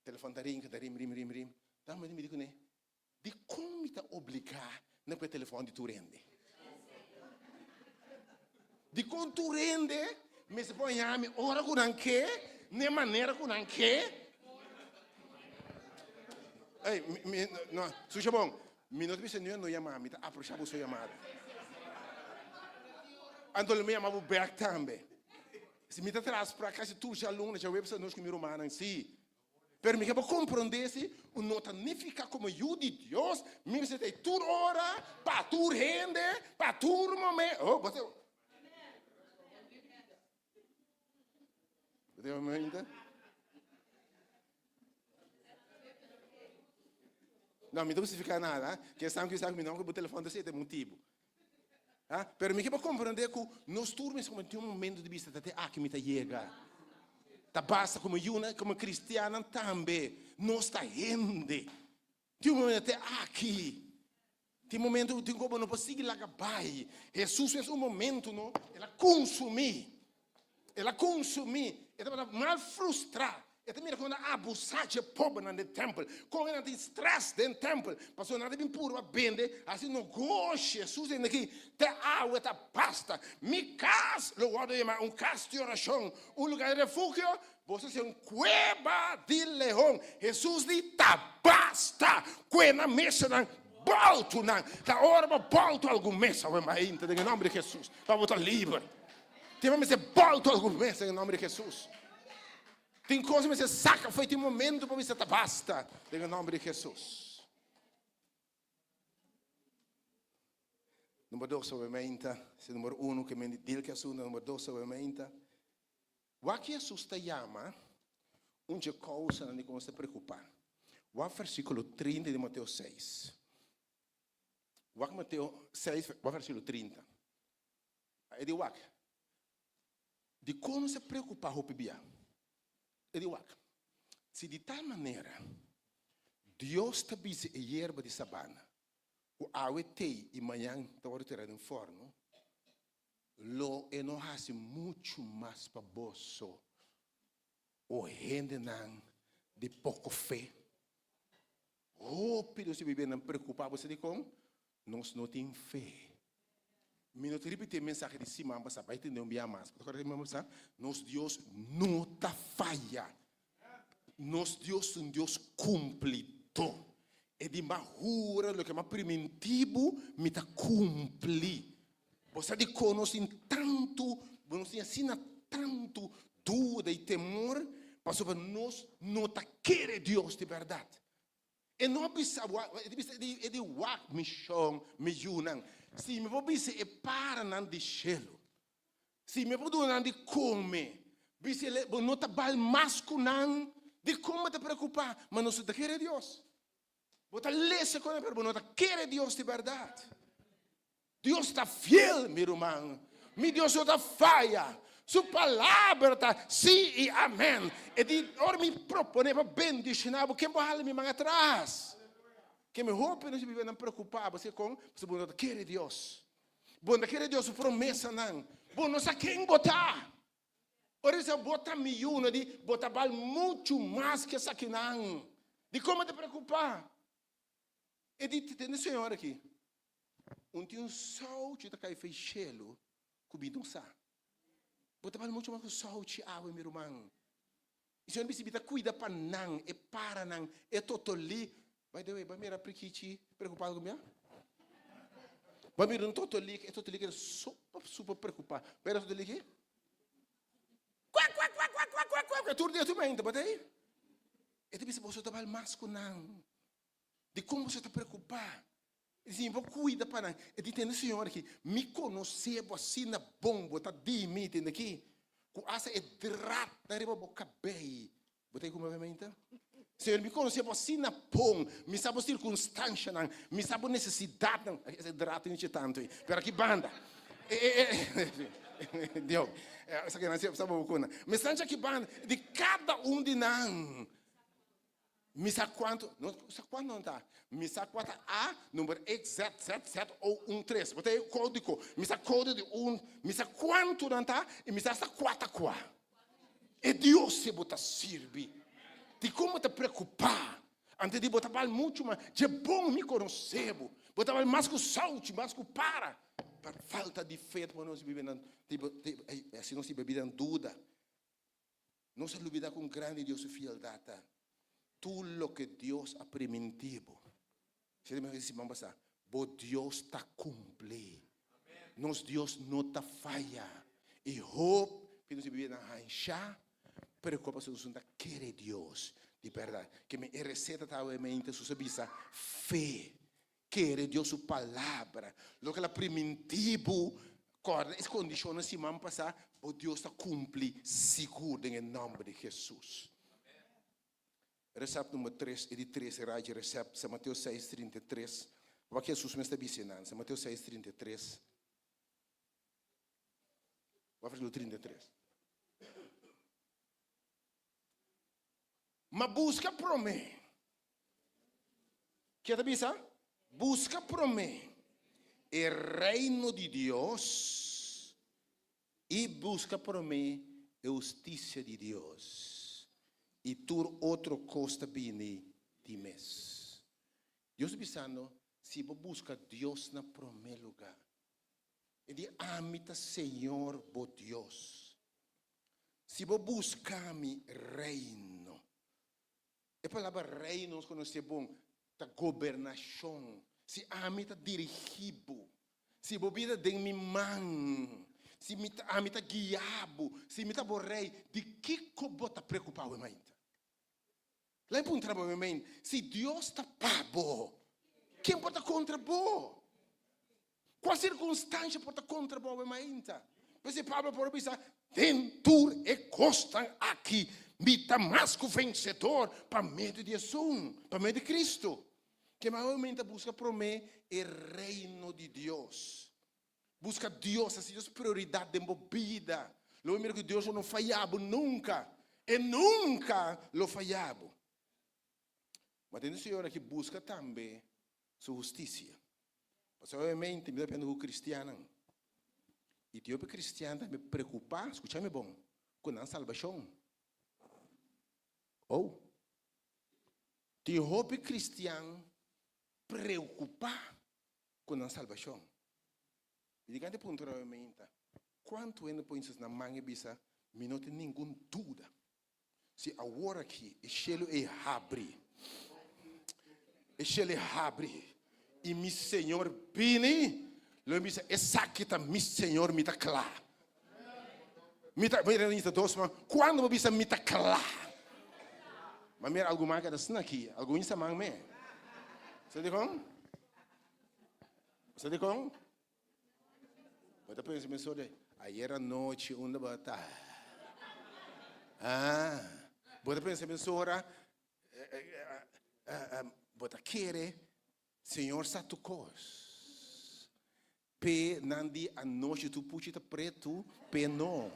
Telefòn ta ringa, ta rim, rim, rim, rim. Ta mi di kuné, dikon mi ta obligá na ku e telefòn di tur hende? Dikon tur hende mester por haña mi ora ku nan ke, n'e manera ku nan ke? Ey, mi, mi, no, susha bon. Mi no ta bisa niun no yama, mi ta aprocha boso yamada. Anto lo mi yama bo bek tambe. Si mi ta traha afsprak kasi tur djaluna, djaweps anochi ku mi rumannan, si. Pero mi ke bo komprondé si ku no ta nifiká komo yu di Dios mi mester ta ei tur ora, pa tur hende, pa tur momento. Oh, bo ta. Bo ta ainda? No, mi no ta justifiká nada. Ke esnan ku sa ku mi no ku bo telefòn ta sete motibu. Ha? Pero mi ke bo komprondé ku nos tur mester komo tin un momento di bista ta te aki mi ta yega. Ta basta komo yunan, komo kristiannan tambe. Nos ta hende. Tin un momento te aki. Tin momento ku tin ku bo no por sigui laga bai. Hesus mes un momento no, el a kunsumí. El a kunsumí. E tabata mal frustrá. E ta mira kon nan a abusá dje pobernan den tèmpel, kon nan tin strès den tèmpel, pasobra nan ta bin purba bende, hasi nogoshi. Hesus a di, Te awe ta basta. Mi kas lo wòrdu yamá un kas di orashon, un lugá di refugio. Boso a ser un kueba di leon. Hesus di, Ta basta! Kue nan mesanan, bòltu nan. Ta ora bo bòltu algun mesa awe mainta den e nòmber di Hesus, pa bo ta liber. Tin bo mester bòltu algun mesa den e nòmber di Hesus. Tin kos bo mester saka fo'i tin momentu pa bisa ta basta den e nòmber di Hesus. Number dos awe mainta, si number uno ke men di deal ke asuntu, number dos awe mainta. Wak Hesus ta yama un dje kousanan di kon nos ta preokupá. Wak versíkulo 30 di Mateo 6. Wak Mateo 6, wak versíkulo 30. E di wak, dikon nos ta preokupá hopi bia? E di wak, si di tal manera Dios ta bisa e yerba di sabana ku awe t'ei i mañan ta wòrdu tirá den fòrnu, Lo e no hasi muchu mas pa boso, o hendenan di poko fe? Hopi nos di bibiendanan preokupá bo sa dikon? Nos no tin fe. Mi no ta ripití e mensahe di siman pasá, bai tende un bia mas. Bo ta kòrda siman pasá? Nos Dios no ta faya. Nos Dios ta un Dios kumplidó. E di m'a hura loke m'a primintí bo, mi ta kumpli. Bo sa dikon nos tin tantu, nos tin asina tantu duda i temor? Pasobra nos no ta kere Dios di bèrdat. E no a bisa bo, e ta bisa e di wak mi shon, mi yunan. Si mi por bisa e paranan di shelu, Si mi por duna nan di come, bisa el, bo no ta bal mas cu nan? Dicon bo ta preocupa? Ma nos no ta kere Dios. Bo ta lesa con nan, pero bo no ta kere Dios di berdad. Dios ta fiel, mi ruman. Mi Dios no ta faya. Su palabra ta si y amen. E di, ora mi propone pa bendiciona bo, ken por hala mi man atras? Ke mi hopi nos biba nan preocupa, bo sa con? Pasobra bo no ta kere Dios. Bo no ta kere Dios su promesanan. Bo no sa ken bo ta. Ora di sa bo ta mi yu, no di bo ta bal muchu mas ke esakinan. Dikon bo ta preokupá? E di, Tende Señor aki, un tin un souchi ta kai fei shelu ku mi no sa. Bo ta bal muchu mas ku souchi awe, mi ruman. E Señor bisa, Mi ta cuida pa nan, e paranan, e totolí. By the way, bo a mira prikichi preocupado cu mi a? Bo a mira un totolí, e totolí keda super, super preocupa. Bo a mira totolí aki? Cuac, cuac, cuac, cuac, cuac, cuac, cuac, tur dia tur mainta, bo ta ei? E ta bisa, Boso ta bal mas cu nan. Dicon boso ta preocupa? E di, Mi por cuida pa nan. E di, Tende, Señor, aki, mi conoce bo asina bon, bo ta di mi, tende aki, cu hasta e draadnan riba bo cabey. Bo ta cu mi mente? Señor, mi conoce bo asina bon, mi sa bo circunstancianan, mi sa bo necesidadnan. Aki e draad tin dice tanto ei, pero aki banda. Dios, esaki nan sa bo cuna. Mi sa aki banda, di cada un di nan. Mi sa kuantu, no sa kuantu nan ta. Mi sa kua ta A, number X, Z, Z, Z, O, un, tres. Bo ta e kódigo. Mi sa kódigo di un, mi sa kuantu nan ta i mi sa hasta kua ta kua. E Dios si bo ta sirbi. Dikon bo ta preokupá? Antes di bo ta bal muchu mas. Dje bon mi konosé bo. Bo ta bal mas ku souchi, mas ku para. Pa falta di fe ta pone nos biba nan, hasi nos biba den duda. Nos a lubida kon grandi Dios su fieldat ta. Tur loke Dios a primintí bo, Esei ta siman pasá, bo Dios ta kumpli. Nos Dios no ta faya. I hopi nos biba na hanshá, pero ku pasobra nos no ta kere Dios di bèrdat. Ke men e reseta ta awe mente Hesus a bisa, fe. Kere Dios su palabra. Loke el a primintí bo, kòrda e kondishonnan siman pasá, bo Dios ta kumpli sigur den e nòmber di Hesus. Resèpt number tres, e di tres raji resèpt, San Mateo seis, 33. Wak Hesus mes ta bisa nan, San Mateo seis, 33. Wak versíkulo 33. Ma buska promé. Ke ta bisa? Buska promé e reino di Dios i buska promé e hustisia di Dios, i tur otro kos ta bini di mes. Dios ta bisando, si bo buska Dios na promé lugá, e di ami ta Señor bo Dios. Si bo buska mi reino. E palabra reino nos konosé bon, ta gobernashon. Si ami ta dirigí bo, si bo bida den mi man, si mi ta, ami ta guia bo, si mi ta bo rei, di kiko bo ta preokupá awe mainta? La'i puntra bo awe mainta, si Dios ta pa bo, ken por ta kontra bo? Kua sirkunstansha por ta kontra bo awe mainta? P'esei Pablo por a bisa, Den tur e kosnan aki mi ta mas ku vensedor pa medio di esun, pa medio di Kristu. Kema awe mainta buska promé e Reino di Dios. Buska Dios, hasi Dios prioridat den bo bida. Lo bo mira ku Dios lo no faya bo nunka. E nunka lo faya bo. Ma den e Señor aki buska tambe su hustisia. Pasobra obviamente mi ta papia ku kristiannan. I tin hopi kristian tambe preokupá, skucha mi bon, ku nan salbashon. Oh, tin hopi kristian preokupá ku nan salbashon. I di kante puntra obviamente, kuantu hende por insisti nan man i bisa, mi no tin ningun duda Si awor aki e shelu ei habri, e shelu ei habri i mi Señor bini, lo mi bisa, Esaki ta mi Señor, mi ta kla. Mi ta, mira ta dos man, kuando bo bisa mi ta kla? Ma mira algun man keda asina aki, algun insta man me. Sa dikon? Sa dikon? Bo ta pensa mi so de ayer anochi unda bo ta? Ah, bo ta pensa mi sora bo ta kere Señor sa tur kos. P'e nan di anochi tur puchi ta pretu, p'e no.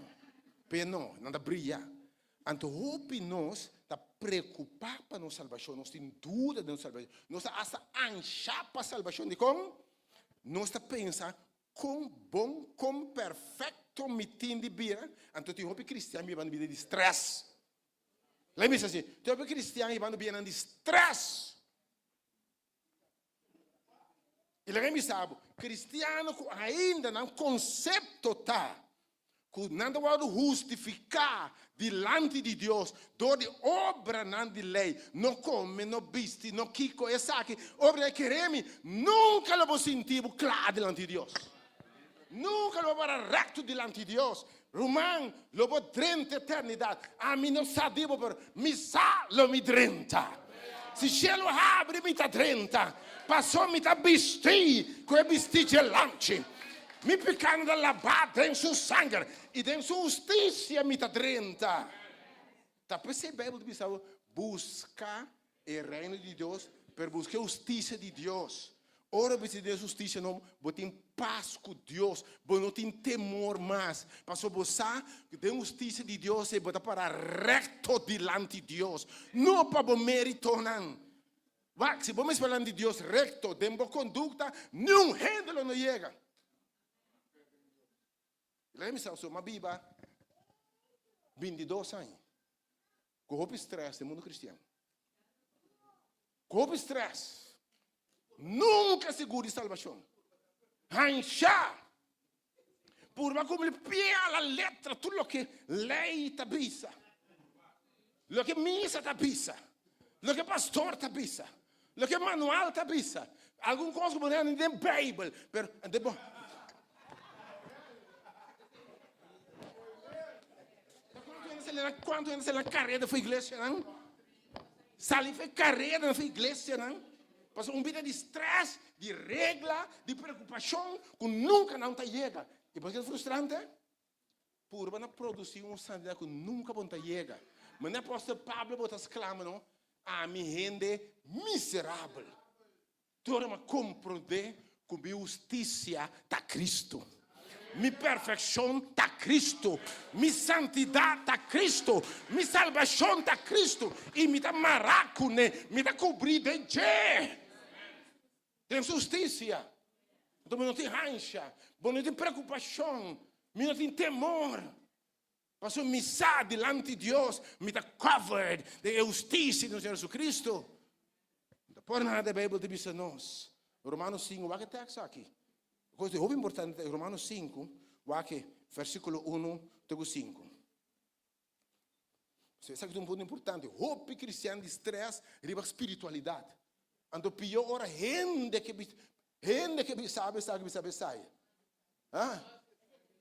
P'e no, nan ta bria. Anto hopi nos ta preokupá pa nos salbashon, nos tin duda den nos salbashon, nos ta asta anshá pa salbashon. Dikon? Nos ta pensa, Kon bon, kon perfekto mi tin di bira? Anto tin hopi kristian bibando bida di strès. Lei mi bisa asi, tin hopi kristian hibando bidanan di strès. I laga mi bisa bo, kristiano ku ainda nan konsepto ta ku nan ta wòrdu hustifiká dilanti di Dios dor di obranan di lei, no kome, no bisti, no kiko, esaki, obra di kere mi, nunka lo bo sinti bo kla dilanti di Dios. Nunka lo bo para rèkto dilanti di Dios. Ruman, lo bo drenta eternidat. Ami no sa di bo, pero mi sa lo mi drenta. Si shelu habri, mi ta drenta. Paso mi ta bistí ku e bistí dje lamchi. Mi pikánan ta labá den su sanger, i den su hustisia mi ta drenta. Ta p'esei Beibel ta bisa bo, Buska e Reino di Dios, pero buska e hustisia di Dios. Ora bo tin e hustisia no, bo tin pas ku Dios, bo no tin temor mas, pasobra bo sa ku den hustisia di Dios ei bo ta para rekto dilanti Dios, no pa bo meritonan. Wak, si bo mes dilanti Dios rekto den bo kondukta, niun hende lo no yega. Laga mi sa, so m'a biba bintidos aña ku hopi strès den mundu kristian. Ku hopi strès. Nunka sigur di salbashon. Hanshá. Purba kumpli pie a la letra tur loke lei ta bisa. Loke misa ta bisa. Loke pastor ta bisa, loke manual ta bisa, algun kos ku bo no haya ni den Beibel, pero den bo. Kuantu hende sali na kuantu hende sali na kareda for iglesianan? Sali for e kareda for iglesianan. Pasobra un bida di stress, di regla, di preokupashon ku nunka nan ta yega. I bo ta frustrante? Purba na produsí un santidat ku nunka bo no ta yega. Manera apòstel Pablo bo ta sklama no, Ami hende miserabel. Tur mi a komprondé ku mi hustisia ta Kristu. Mi perfekshon ta Kristu. Mi santidat ta Kristu. Mi salbashon ta Kristu. I mi ta mará kuné. Mi ta kubrí den dje. Den su hustisia. Anto mi no tin hansha, bo no tin preokupashon, mi no tin temor. Pasobra mi sa dilanti Dios mi ta covered den e hustisia di nos Señor Jesucristo. No ta por nada e Bijbel ta bisa nos. Romanos sinku, wak e tekst aki. Kos di hopi importante, Romanos sinku, wak e versikulo unu te ku sinku. Esaki ta un punto importante. Hopi cristian di stress riba spiritualidad. Anto pio ora hende ke hende ke bisa esaki bisa esai. Ah?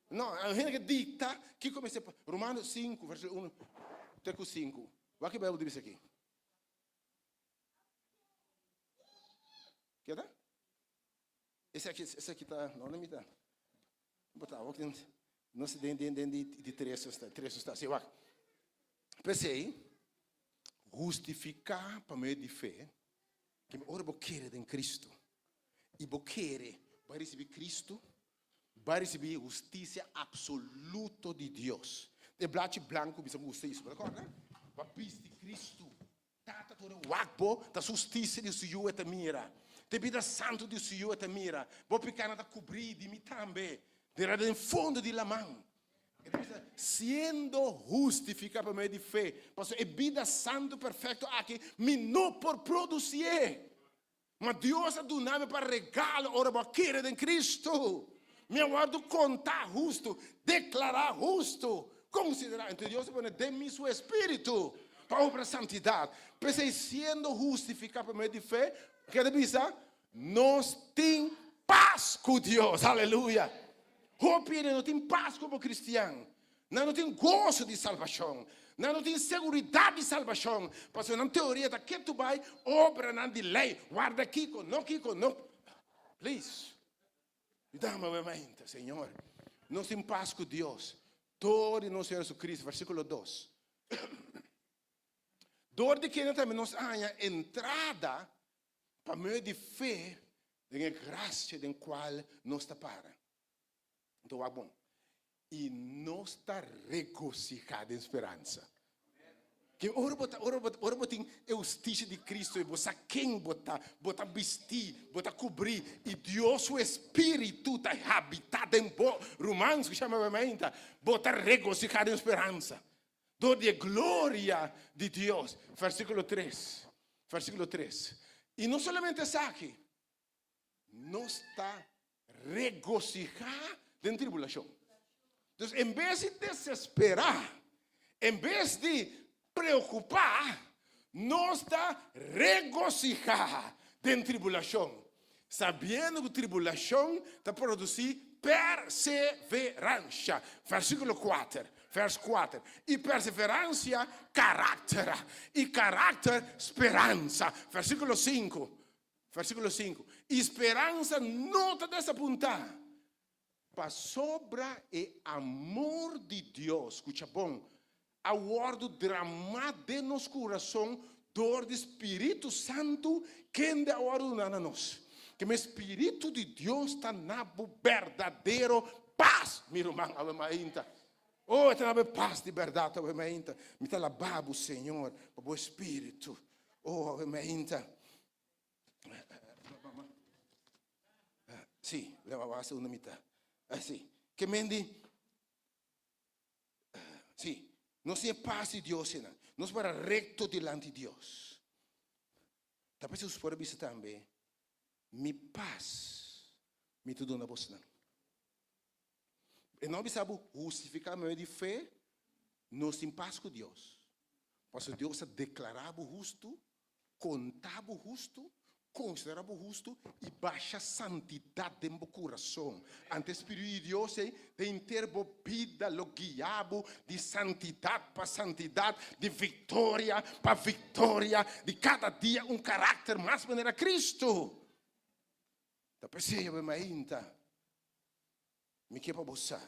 No, hende ke dicta kiko mester Romanos 5 versículo 1 te ku 5. Wak e Bijbel ta bisa aki. Keda? Esaki esaki ta no no mi ta bo ta wak no si den den den di di tres sta tres sta si wak. P'esei hustifiká pa medio di fe ke ora bo kere den Kristu i bo kere bo a risibí Kristu bo a risibí hustisia apsoluto di Dios. E blachi blanku bisa ku hustisia bo ta kòrda? Bo a bisti Kristu. Tata tur e wak bo ta su hustisia di su yu e ta mira, te bida santu di su yu e ta mira. Bo pikánan ta kubrí di mi tambe, dera den fondo di laman. E ta bisa, siendo hustifiká pa medio di fe, pasobra e bida santu perfekto aki mi no por produsié. Ma Dios a duna mi pa regalo ora bo a kere den Cristo. Mi a wòrdu kontá hustu, deklará hustu, konsiderá. Enton Dios a pone den mi su Espíritu pa obra santidat. P'esei, siendo hustifiká pa medio di fe, ke ta bisa? Nos tin pas ku Dios. Aleluya! Hopi hende no tin pas komo kristian. Nan no tin goso di salbashon. Nan no tin seguridat di salbashon, pasobra nan teoria ta ketu bai obranan di lei, warda kiko, no kiko, no. Please, yuda mi mente, Señor. Nos tin pas ku Dios dor di nos Señor Jesucristo, versikulo dos. Dor di kende tambe nos a haña entrada pa medio di fe den e grasia den kual nos ta para. Anto wak bon. I nos ta regosihá den speransa. Ke ora bo ta, ora bo, ora bo tin e hustisia di Cristo i bo sa ken bo ta, bo ta bistí, bo ta kubrí, i Dios su Espíritu ta habitá den bo, ruman, skucha mi mainta, bo ta regosihá den speransa. Dor di e gloria di Dios. Versíkulo tres, versíkulo tres. I no solamente esaki, Nos ta regosihá den tribulashon. Dus en bes di desesperá, en bes di preokupá, nos ta regosihá den tribulashon, sabiendo ku tribulashon ta produsí perseveransha. Versíkulo kuater, vers kuater, I perseveransia, karakter, i karakter, speransa. Versíkulo sinku, Versíkulo sinku, I speransa no ta desapuntá, pasobra e amor di Dios, skucha bon, a wòrdu dramá den nos kurason dor di Spiritu Santu, kende a wòrdu duná na nos. Keme Spiritu di Dios ta na bo berdadero pas, mi ruman, awe mainta. Oh, e ta na bo e pas di bèrdat awe mainta. Mi ta alabá bo, Señor, pa bo Spiritu. Oh, awe mainta. Sí, le va a segunda mitad. Así. Que mendi. Sí. Nos tiene paz di Dios, Nos para recto delante di Dios. Ta Jesús por bisa tambe, mi paz mi ta duna bosnan. E no bisa bo hustifica medio di fe, nos tin paz cu Dios. Pasobra Dios a declara bo husto. Konta bo hustu, konsiderá bo hustu i basha santidat den bo kurason. Anto e Spiritu di Dios ei den henter bo bida lo guia bo di santidat pa santidat, di viktoria pa viktoria, di kada dia un karakter mas manera Kristu. Ta p'esei awe mainta mi ke pa bo sa.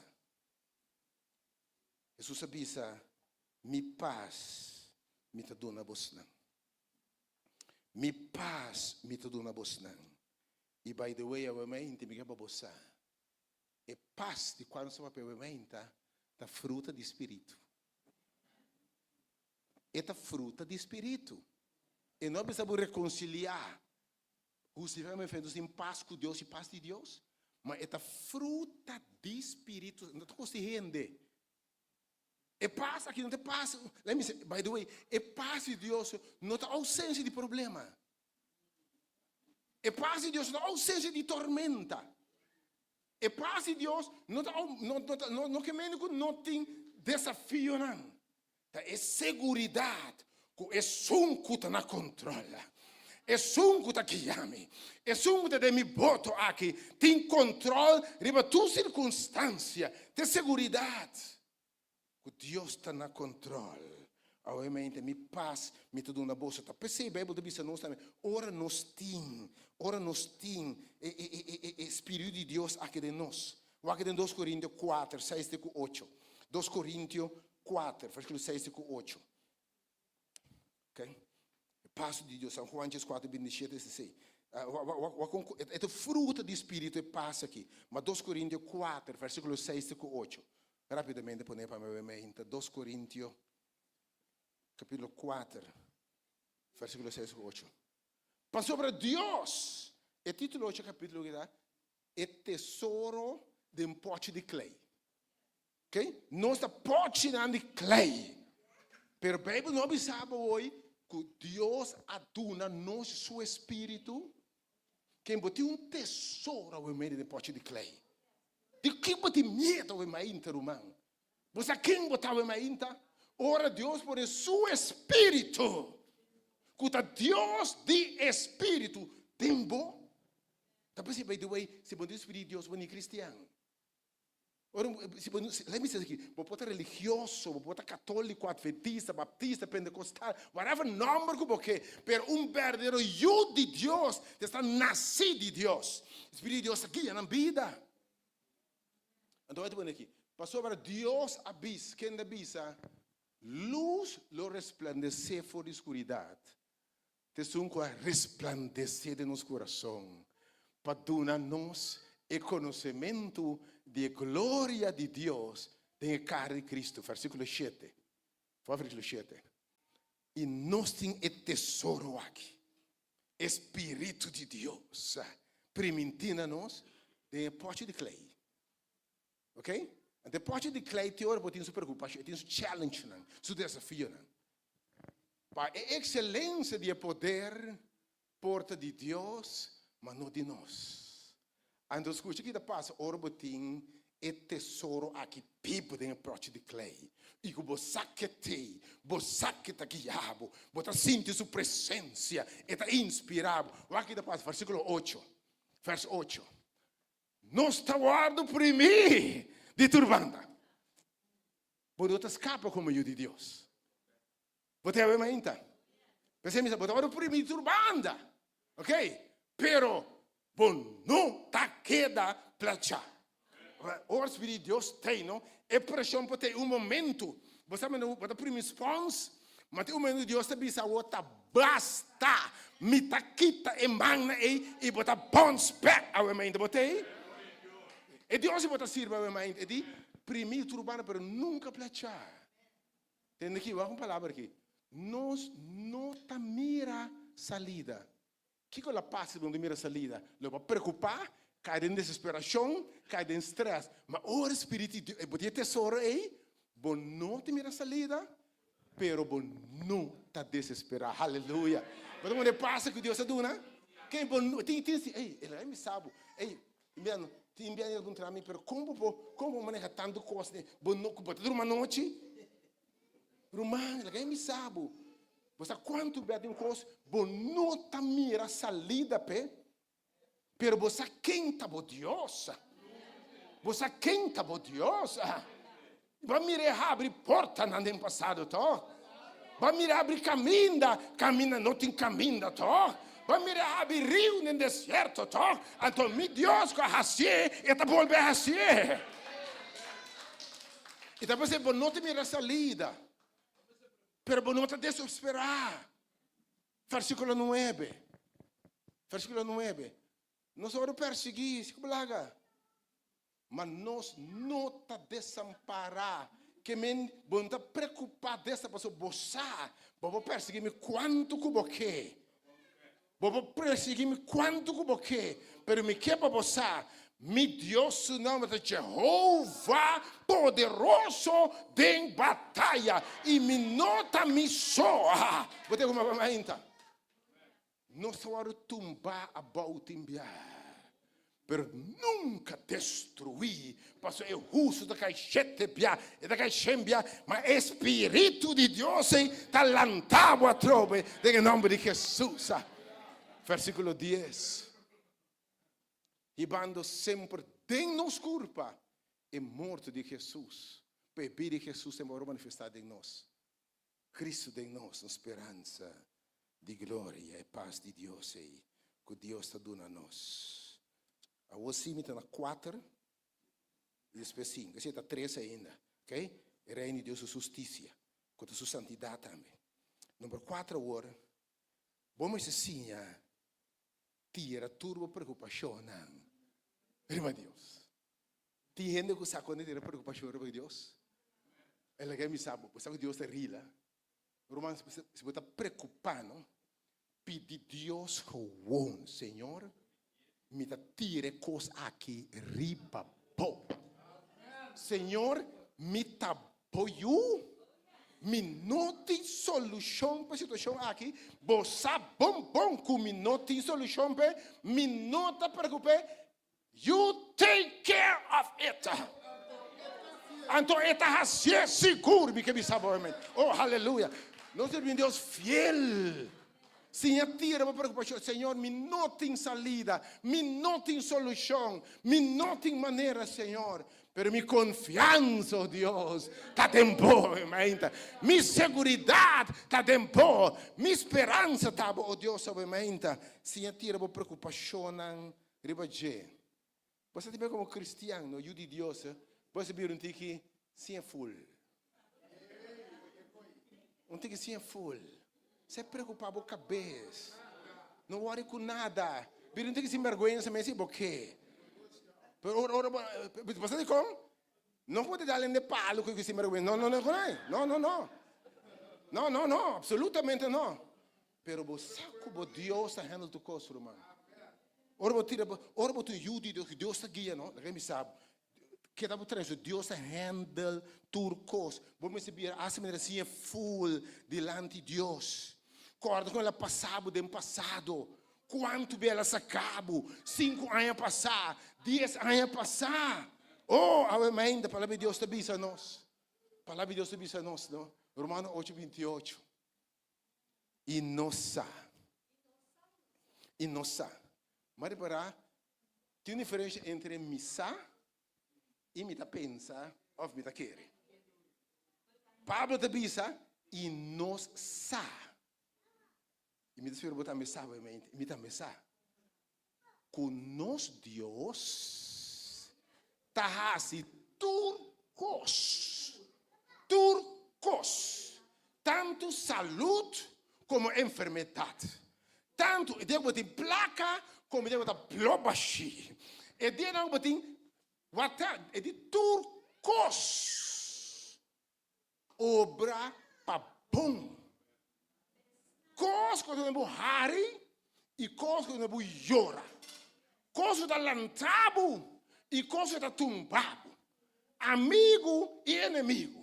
Hesus a bisa, Mi pas mi ta duna bosnan. Mi pas mi ta duna bosnan. I by the way awe mainta mi ke pa bo sa, e pas di kua nos ta papia awe mainta ta fruta di spiritu. E ta fruta di spiritu. E no a bisa bo rekonsiliá. Hustifiká mi fe, nos tin pas ku Dios i pas di Dios, ma e ta fruta di spiritu, no ta kos di hende. E pas aki no ta e pas, let me say, by the way, e pas di Dios no ta ousensia di problema. E pas di Dios no ta ousensia di tormenta. E pas di Dios no ta, no, no, no, no ke mende ku no tin desafionan. Ta e seguridat ku esun ku ta na kontrol, esun ku ta guia mi, esun ku ta den mi boto aki tin kontrol riba tur sirkunstansia. Ta e seguridat ku Dios ta na kontrol. Awemente mi pas mi ta duna boso. Ta p'esei Beibel ta bisa nos tambe, ora nos tin, ora nos tin e e e e e spiritu di Dios aki den nos. Wak den dos Korintio kuater, seis te ku ocho. Dos Korintio kuater, versíkulo seis te ku ocho. Ok? E pas di Dios, San Juan 14, 27 16. E ta fruta di spiritu e pas aki. Ma dos Korintio kuater, versíkulo seis te ku ocho. Rápidamente pone pa mi mente. Dos Korintio kapítulo kuater, versíkulo seis ku ocho. Pasobra Dios, e título ocho kapítulo aki ta E tesoro den pòchi di klei. Ok? Nos ta pòchinan di klei. Pero Beibel no a bisa bo hoy ku Dios a duna nos su espíritu. Ken bo tin un tesoro awe medio den pòchi di klei. Di ken bo tin miedu awe mainta, ruman? Bo sa ken bo ta awe mainta? Ora Dios pone su espíritu, ku ta Dios di espíritu, den bo, Ta p'esei, by the way, si bo no tin Spiritu di Dios, bo ni kristian. Ora, si bo, let me say aki, bo por ta religioso, bo por ta katóliko, adventista, baptista, pentecostal, whatever nòmber ku bo ke, pero un berdadero yu di Dios ta esta nasí di Dios. Spiritu di Dios ta guia nan bida. Anto, wak ta pone aki, pasobra Dios a bisa, kende a bisa, Lus lo resplandesé for di skuridat. Ta esun ku a resplandesé den nos kurason pa duna nos e konosementu di e gloria di Dios den e kara di Kristu. Versíkulo shete. Wak versíkulo shete. I nos tin e tesoro aki, e Spiritu di Dios, primintí na nos den e pòchi di klei. Ok? Anto e pòchi di klei te ora bo tin su preokupashon, e tin su challengenan, su desafionan. Pa e ekselensia di e poder por ta di Dios, ma no di nos. Anto skucha ki ta pasa ora bo tin e tesoro aki bibu den e pòchi di klei i ku bo sa ke t'ei, bo sa ke ta guia bo, bo ta sinti su presensia, e ta inspirá bo. Wak ki ta pasa, versíkulo ocho, vèrs ocho. Nos ta wòrdu primí di tur banda. Bo no ta skapa komo yu di Dios. Bo ta yawe mainta? P'esei mi sa, bo ta wòrdu primí di tur banda. Ok? Pero bo no ta keda plachá. Ora Spiritu di Dios t'ei, no? E preshon por t'ei un momentu. Bo sa manera bo ta primi spons, ma tin un momentu Dios ta bisa awor ta basta, mi ta kita e mannan ei i bo ta bounce back awe mainta. Bo t'ei? E Dios bo ta sirbi awe mainta, e di primi tur banda pero nunka plachá. Tende aki, wak un palabra aki. Nos no ta mira salida. Kiko la pasa si bo no ta mira salida? Lo bo a preokupá, kai den desesperashon, kai den strès. Ma ora e Spiritu di Dios, bo tin e tesoro ei, bo no ta mira salida, pero bo no ta desesperá. Haleluya! Bo ta wonder e pasa ku Dios a duna? Ken bo no tin tin si, ey, el a bisa bo, ey, mira, tin biaha a puntra mi, pero kon bo por, kon bo maneha tantu kos, bo no, bo ta durmi anochi? Ruman, laga e bisa bo. Bo sa kuantu bia den kos bo no ta mira salida p'e, pero bo sa ken ta bo Dios. Bo sa ken ta bo Dios. Bo a mira e habri portanan den pasado tòg? Bo a mira e habri kaminda kaminda no tin kaminda tòg? Bo a mira e habri riu den desierto tòg? Anto mi Dios ku a hasié, e ta bolbe hasié. I ta p'esei bo no ta mira salida. Pero bo no ta desesperá. Versíkulo nuebe. Versíkulo nuebe. Nos a wòrdu persiguí, si ku balaga. Ma nos no ta desampará. Ke men bo no ta preokupá desa pasobra bo sa bo por persiguí mi kuantu ku bo ke. Bo por persiguí mi kuantu ku bo ke, pero mi ke pa bo sa, mi Dios su nòmber ta Jehova, poderoso den bataya, i mi no ta mi so. Bo ta kuma pa mi ainda? Nos ta wòrdu tumbá abou tin bia. Pero nunka destruí, pasobra e hustu ta kai shete bia, e ta kai shen bia, ma e Spiritu di Dios ei ta lanta bo atrobe den e nòmber di Hesus. Versíkulo dies, Hibando semper den nos kurpa e morto di Hesus, pa e bida di Hesus semper wòrdu manifestá den nos. Cristo den nos, nos speransa di gloria, e pas di Dios ei cu Dios ta duna nos. Awor si mi ta na cuater y despues cinco, esei ta tres ainda, ok? E reino di Dios su husticia, cu ta su santidad tambe. Number cuater awor, bo mester siña tira tur bo preocupacionnan riba Dios. Tin hende ku sa kon e tene preokupashon riba Dios? E laga mi sa bo, bo sa ku Dios ta rila. Ruman, si bo ta preokupá, no, pidi Dios gewoon, Señor, mi ta tira e kos aki riba bo. Señor, mi ta bo yu, mi no tin solushon pa e situashon aki, bo sa bon bon ku mi no tin solushon p'e, mi no ta preokup'é, You take care of it. Anto e ta hasié sigur, mi ke bisa bo amen. Oh, haleluya. Nos sirbi un Dios fiel. Siña tira bo preokupashon. Señor, mi no tin salida, mi no tin solushon, mi no tin manera, Señor. Pero mi konfiansa, oh Dios, ta den bo, mainta. Mi seguridat ta den bo. Mi speransa ta bo, oh Dios, awe mainta. Siña tira bo preokupashonnan Riba dje. Bo sa tambe komo kristian, no, yu di Dios, bo a bira un tiki sin e ful. Un tiki sin e ful. Se preocupa bo kabes. No worry ku nada. Bira un tiki sin bergwensa mes si bo ke. Pero ora, ora bo, bo sa dikon? No ku bo ta dal hende palu ku sin bergwensa. No, no, no, no, no, no. No, no, no, absolutamente no. Pero bo sa ku bo Dios ta handle tur kos, ruman. Ora bo tira, ora bo ta un yu di Dios, ku Dios ta guia, no? Laga mi sa bo. Keda bo trae, so Dios ta handle tur kos. Bo mester bira hasi manera siña ful dilanti Dios. Kòrda kon el a pasa bo den pasado. Kuantu bia el a saka bo? Sinku aña pasá, dies aña pasá. Oh, awe mainta palabra di Dios ta bisa nos. Palabra di Dios ta bisa nos, no? Romano ocho binti ocho. I nos sa. I nos sa. M'a repará tin un diferensha entre mi sa i mi ta pensa òf mi ta kere. Pablo ta bisa, I nos sa. I mi ta spera bo tambe sa, obviamente. I mi tambe sa. Ku nos Dios ta hasi tur kos, tur kos, tantu salud komo enfermedat, tantu e dia ku bo tin plaka komo e dia ku bo ta plo bashí, e dianan ku bo tin wata, e di tur kos. Obra pa bon. Kos ku ta duna bo hari i kos ku ta duna bo yora. Kos ku ta lanta bo i kos ku ta tumba bo. Amigu i enemigu.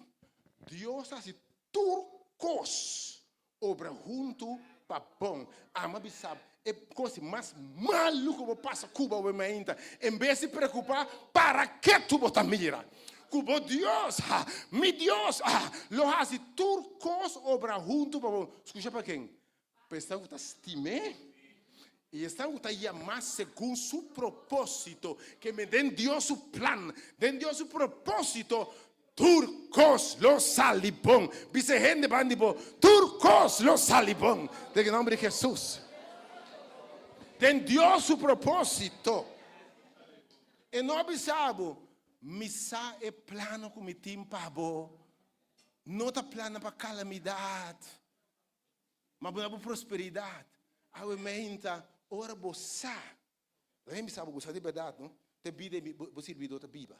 Dios ta hasi tur kos obra huntu pa bon. Ama bisa bo, e kos mas malu ku bo pasa ku bo awe mainta, en bes di preokupa, para ketu bo ta mira. ku bo Dios, mi Dios, lo hasi tur kos obra huntu pa bo. Skucha pa ken? Pa esnan ku ta stim'é i esnan ku ta yamá segun su propósito. Ke men den Dios su plan, den Dios su propósito, tur kos lo sali bon. Bisa e hende banda di bo, Tur kos lo sali bon den e nòmber di Hesus. Den Dios su propósito. E no a bisa bo, Mi sa e plano ku mi tin pa bo no ta plano pa kalamidat. Ma bo na bo prosperidat. Awe meinta, ora bo sa, laga mi bisa bo ku sa di bèrdat no, ta bida e bo sirbidó ta biba.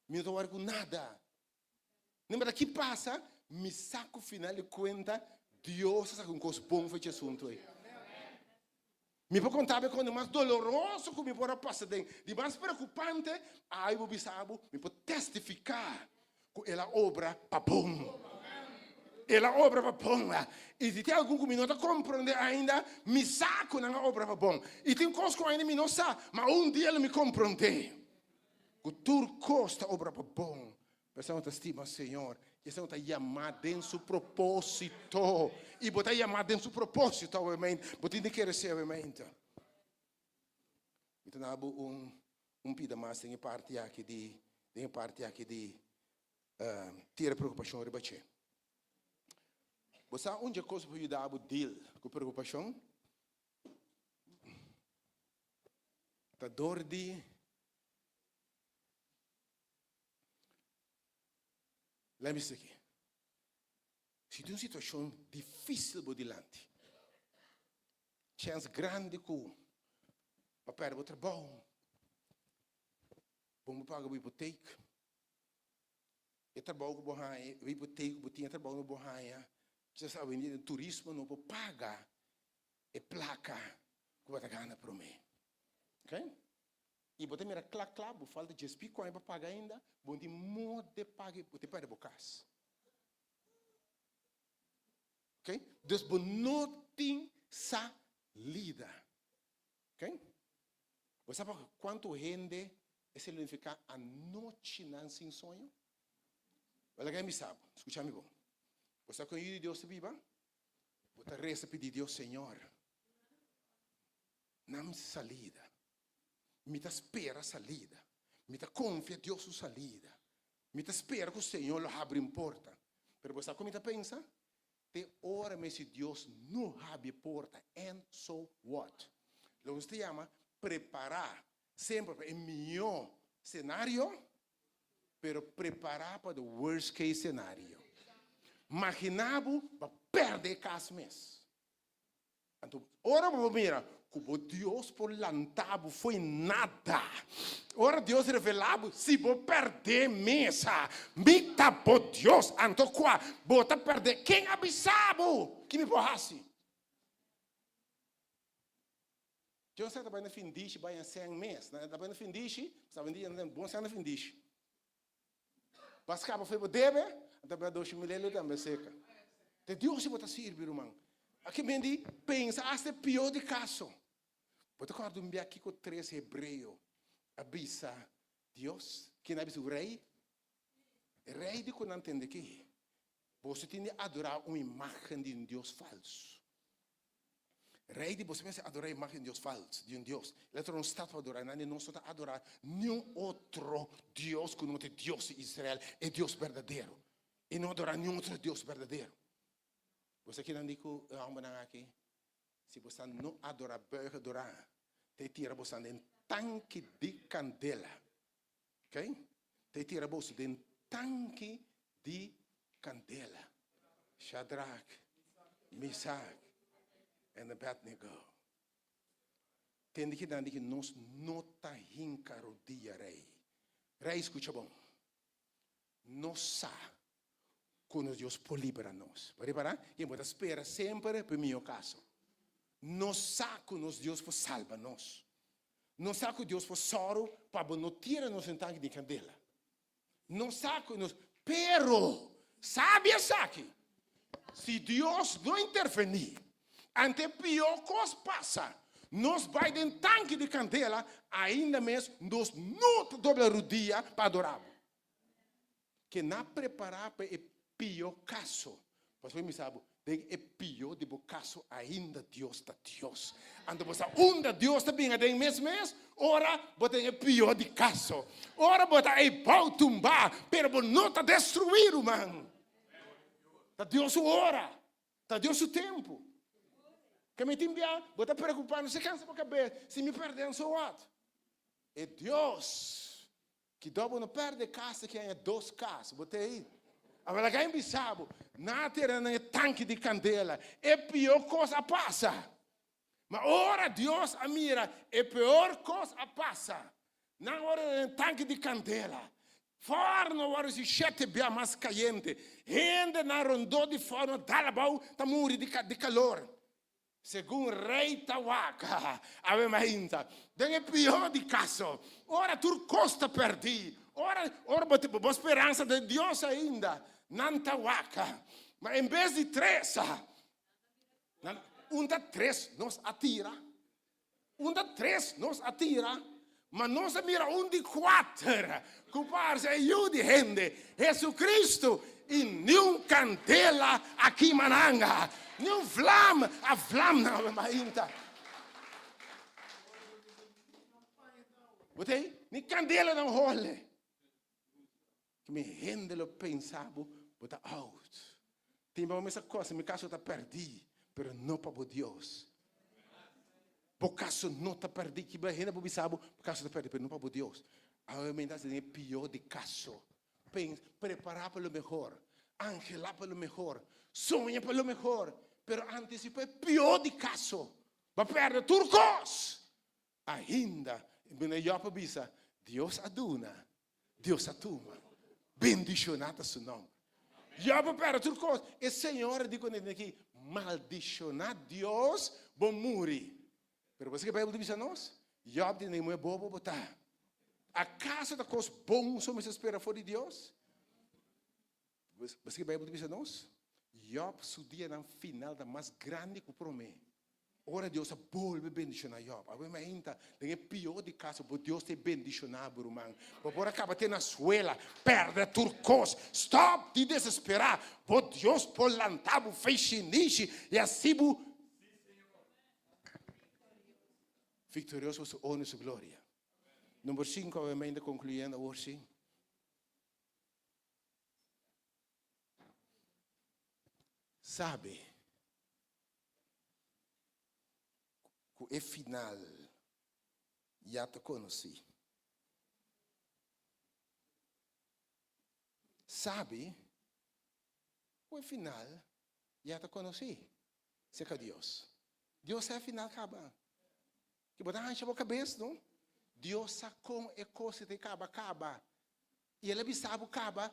Mi no ta wòri ku nada. No importa ki pasa, mi sa ku final di kuenta Dios a saka un kos bon for dje asuntu ei. Mi por konta bo e kos mas doloroso ku mi por a pasa den, di mas preokupante, ai bo bisa bo, mi por testifiká ku el a obra pa bon. El a obra pa bon. I si tin algun ku mi no ta komprondé ainda, mi sa ku nan a obra pa bon. I tin kos ku ainda mi no sa, ma un dia lo mi komprondé ku tur kos ta obra pa bon. Esnan ku ta stima Señor i esnan ku ta yamá den su propósito. I bo ta yamá den su propósito awemente. Bo tin di kere esei awemente. Mi ta duna bo un un pida mas den e parti aki di den e parti aki di tira preokupashon riba dje. Bo sa un dje kos ku por yuda bo deal ku preokupashon? Ta dor di Lei mi esaki, Si tin un situashon difísil bo dilanti, chèns grandi ku bo a pèrdè bo trabou, bo no por paga bo hipotek, e trabou ku bo haña, e hipotek ku bo tin, e trabou ku bo haña, kisas awendia den turismo no por paga e plaka ku bo ta gana promé. Oké? I bo ta mira kla kla bo falta djes pico aña pa paga ainda, bo no tin modo de paga, bo tin perde bo kas. Ok? Dus bo no tin salida. Ok? Bo sa pa kuantu hende esei lo nifiká anochinan sin soño? Bo laga mi sa bo, skucha mi bon. Bo sa kon yu di Dios ta biba? Bo ta resa pidi Dios, Señor, Nan salida. Mi ta spera salida. Mi ta konfia Dios su salida. Mi ta spera ku Señor lo habri un porta. Pero bo sa ku mi ta pensa? Te ora mes si Dios no habri e porta, and so what? Loke nos ta yama prepará semper pa e mihó senario, pero prepará pa the worst case scenario. Maginá bo pa pèrdè e kas mes. Anto ora bo mira ku bo Dios por lanta bo fo'i nada, ora Dios revelá bo, si bo pèrdè mesa, mi ta bo Dios, anto kua bo ta pèrdè? Ken a bisa bo ki mi por hasi? Dios ta bai na findishi bai na sèn mes, nan ta bai na findishi, sa awendia nan ta bon sèn na findishi. Bo a skapa fo'i bo debe, anto bo a doshi milelo tambe seka. Te Dios si bo ta sirbi, ruman. Aki men di pensa hasta e pió di kaso. Bo ta kòrda un bia kiko tres hebreo a bisa Dios? Ken a bisa un rei? E rei di ku nan tende ki, Boso tin di adorá un imágen di un dios falsu. Rei di boso mester adorá imágen di dios fals, di un dios. El a traha un statua pa adorá. Nan di nos no ta adorá niun otro dios ku no ta e Dios di Israel, e Dios berdadero. I no adorá niun otro dios berdadero. Bo sa kinan di ku e hòmbernan aki? Si boso no adorá, buig adorá, ta e tira boso den tanki di kandela. Ok? Ta e tira boso den tanki di kandela. Shadrach, Misach and Abednego. Tende kinan di ki nos no ta hinka rodia, rei. Rei, skucha bon. Nos sa ku nos Dios por libra nos. Bo ripará? I bo ta spera semper pa e mihó kaso. Nos sa ku nos Dios por salba nos. Nos sa ku Dios por sòru pa bo no tira nos den tanki di kandela. Nos sa ku nos, pero sabi esaki, si Dios no intervení, ante e pió kos pasa, nos bai den tanki di kandela, ainda mes nos no ta dobla rudia pa adorá bo. Ke nan prepará pa e pió kaso. Pasobra mi sa bo, den e pió di bo kaso ainda Dios ta Dios. Anto bo sa unda Dios ta bin aden mes mes? Ora bo ta den e pió di kaso. Ora bo ta ei bou tumbá, pero bo no ta destruí, ruman. Ta Dios su ora. Ta Dios su tempu. Ke mi tin bia, bo ta preokupá, no se kansa bo kabes, si mi pèrdè anso wat? E Dios Ki dor bo no perde kas aki aña dos kas bo te ei. Awor laga mi bisa bo, nan a tira nan e tanki di kandela, e pior kos a pasa. Ma ora Dios a mira e peor kos a pasa, nan ora den e tanki di kandela, fòrno a wòrdu si shete bia mas kayente, hendenan rondó di fòrno dal abou ta muri di kalor. Segun rei ta wak, awe mainta, den e pió di kaso, ora tur kos ta pèrdí, ora ora bo tin bo speransa den Dios ainda, nan ta wak. Ma en bes di tres, nan un ta tres nos a tira, un ta tres nos a tira, ma nos a mira un di kuater ku parse e Yu di hende, Hesu-Kristu, i niun kandela a kima nan, niun vlam a vlam nan awe mainta. Bo ta ei? Ni kandela nan hole. Ki mi hende lo pensa bo, bo ta out. Tin bo mester cosa, mi caso ta perdi, pero no pa bo Dios. Bo caso no ta perdi, ki bo hende por bisa bo, bo caso ta perdi, pero no pa bo Dios. Awe mi ta den e pior di caso. Pens, prepara pa lo mehor, angela pa lo mehor, soña pa lo mehor, pero anticipa e pior di caso. Bo a perde tur cos. Ainda, mi Job a bisa, Dios a duna, Dios a tuma. Bendishoná ta su nòmber. Job a pèrdè tur kos. E señora di kuné tin aki, maldishoná Dios, bo muri. Pero bo sa ke Beibel ta bisa nos? Job di nan, Muhé bobo bo ta. Akaso ta kos bon so mester spera for di Dios? Bo sa ke Beibel ta bisa nos? Job su dianan final ta mas grandi ku promé. Ora Dios a bolbe bendishoná Job, awe mainta den e pió di kaso bo Dios ta e bendishoná bo ruman. Bo por a kaba te na suela, pèrdè tur kos. Stòp di desesperá. Bo Dios por lanta bo fe shinishi i hasi bo viktorioso pa su honra i su gloria. Number sinku, awe mainta konkluyendo awor si. Sabe ku e final ya ta konosí. Sabi ku e final ya ta konosí serka Dios. Dios sa e final kaba. Ki bo ta hancha bo kabes, no? Dios sa kon e kos ta kaba kaba. I el a bisa bo kaba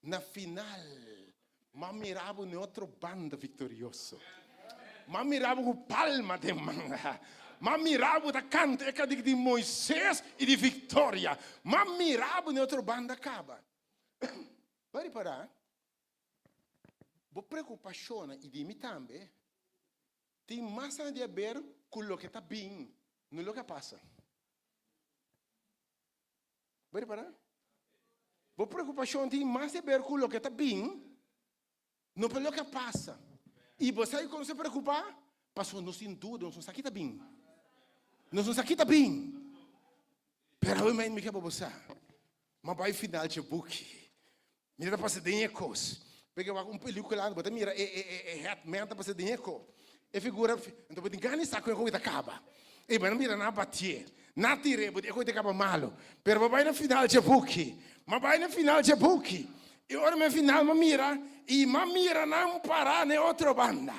na final. M'a mira bo n'e otro banda viktorioso. M'a mira bo ku palma den man. M'a mira bo ta kanta e kantik di Moises i di viktoria. M'a mira bo n'e otro banda kaba. Bo a ripará? Bo preokupashonnan i di mi tambe tin mas di haber ku loke ta bin, no loke a pasa. Bo ripará? Bo preokupashon tin mas di ber ku loke ta bin, no pa loke a pasa. I bo sa dikon nos ta preokupá? Pasobra nos tin duda, nos no sa ki ta bin. Nos no sa ki ta bin. Pero awe mi ke pa bo sa, mi a bai final dje buki. Mi ta pasa den e kos. P'e wak un pelikula, bo ta mira e e e e head man ta pasa den e ko. E figura, anto bo tin gana di sa kon e koe ta kaba. E bo na mira nan a batié, nan a tir'é, bo di e koe ta kaba malo. Pero bo bai na final dje buki. M'a bai na final dje buki. I ora mi a final m'a mira, i m'a mira nan pará na e otro banda.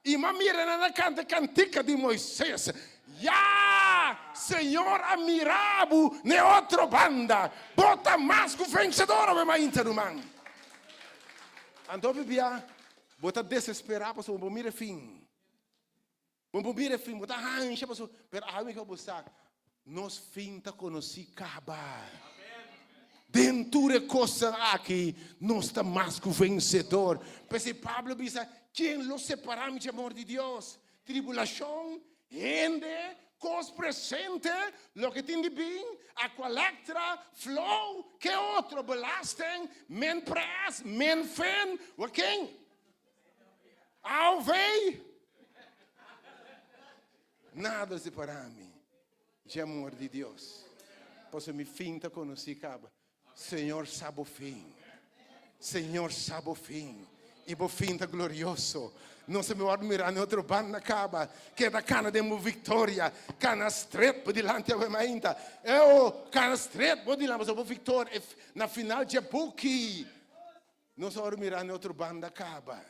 I m'a mira nan a kanta e kantika di Moises, Ya, Señor a mira bo n'e otro banda. Bo ta mas ku vensedor awe mainta, ruman. Anto pibia bo ta desesperá pasobra bo mira e fin. Bo por mira e fin, bo ta hansha pasobra, pero awe mi ke bo sa, nos fin ta konosí kaba. Den tur e kosnan aki nos ta mas ku vensedor. P'esei Pablo bisa, Ken lo separá mi dje amor di Dios? Tribulashon? Hende? Kos presente, loke tin di bin, Aqualectra, Flow, ke otro, belasting, min pres, min fin, wa ken? AOV? Nada separa mi dje amor di Dios, pasobra mi fin ta konosí kaba. Señor sa bo fin. Señor sa bo fin. I bo fin ta glorioso. Nos a wòrdu mirá na otro banda kaba. Keda kana den bo viktoria. Kana stret bo dilanti awe mainta. Eo, kana stret bo dilanti pasobra bo viktoria e na final dje buki. Nos a wòrdu mirá na otro banda kaba.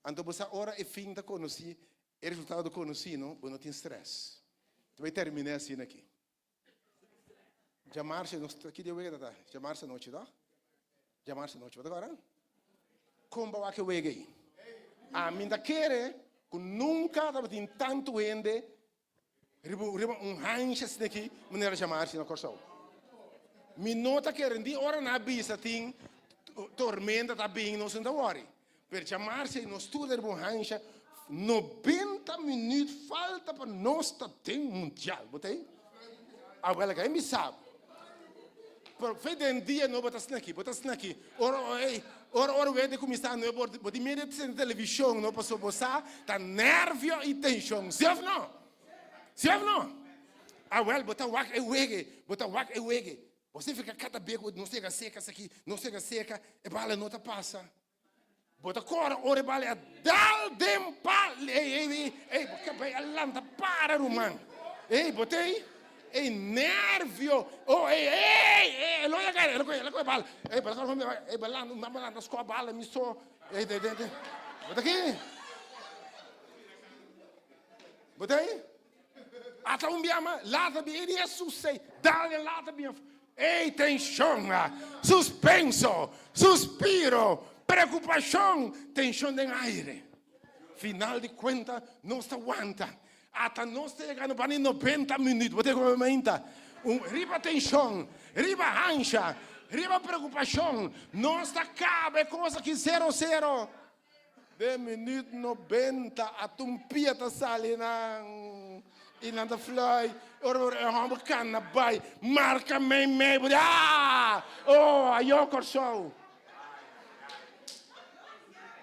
Anto bo sa ora e fin ta konosí, e resultado konosí, no, bo no tin strès. Ta bai terminá asina aki. Djamarse nos ta ki dia wega ta ta? Djamarse anochi to? Djamarse anochi bo ta kòrda? Kon bo wak e wega ei? Ami ta kere ku nunka tabatin tantu hende riba riba un hansha asina aki manera djamarse na Kòrsou. Mi no ta kere di ora nan a bisa tin tormenta ta bin nos no ta wòri. Pero djamarse nos tur ta riba un hansha 90 minüt falta pa nos ta den mundial. Bo ta ei? Awel ka mi sa. Pero fe den dia no bo ta asina aki, bo ta asina aki. Ora ey, ora ora wende kuminsá no bo bo tin miedu di sende televishon no pasobra bo sa ta nervio i tenshon. Si òf no? Si òf no? Awel bo ta wak e wege, bo ta wak e wege. Bo significa kada bes ku nos yega seka esaki, nos yega seka, e bala no ta pasa. Bo ta kore ora e bala a dal den pal. Ey, ey, ey, ey, bo kabei a lanta para, ruman. Ey, bo ta ey? Ey, nervio. Oh, ey, ey, ey, el a yega, el a kohe, el a kohe bala. Ey, bo ta kore, ey, bo lanta, bo lanta score bala mi so. Ey, de, de, de. Bo ta aki? Bo ta ey? Ata un bia ma lata bi eri Jesus sei dal e lata bi Ey tenshon, suspenso, suspiro, preokupashon, tenshon den aire. Final di kuenta nos ta wanta. Ata nos ta yega no bani 90 minüt. Bo ta komo mainta. Un riba tenshon, riba hansha, riba preokupashon, nos ta kaba e kos aki sero sero. Den minuut 90 ata un pia ta sali nan y nan ta fluit. Ora ora e homber cana bay marca mei mei bo di ah! Oh ayo Corsou.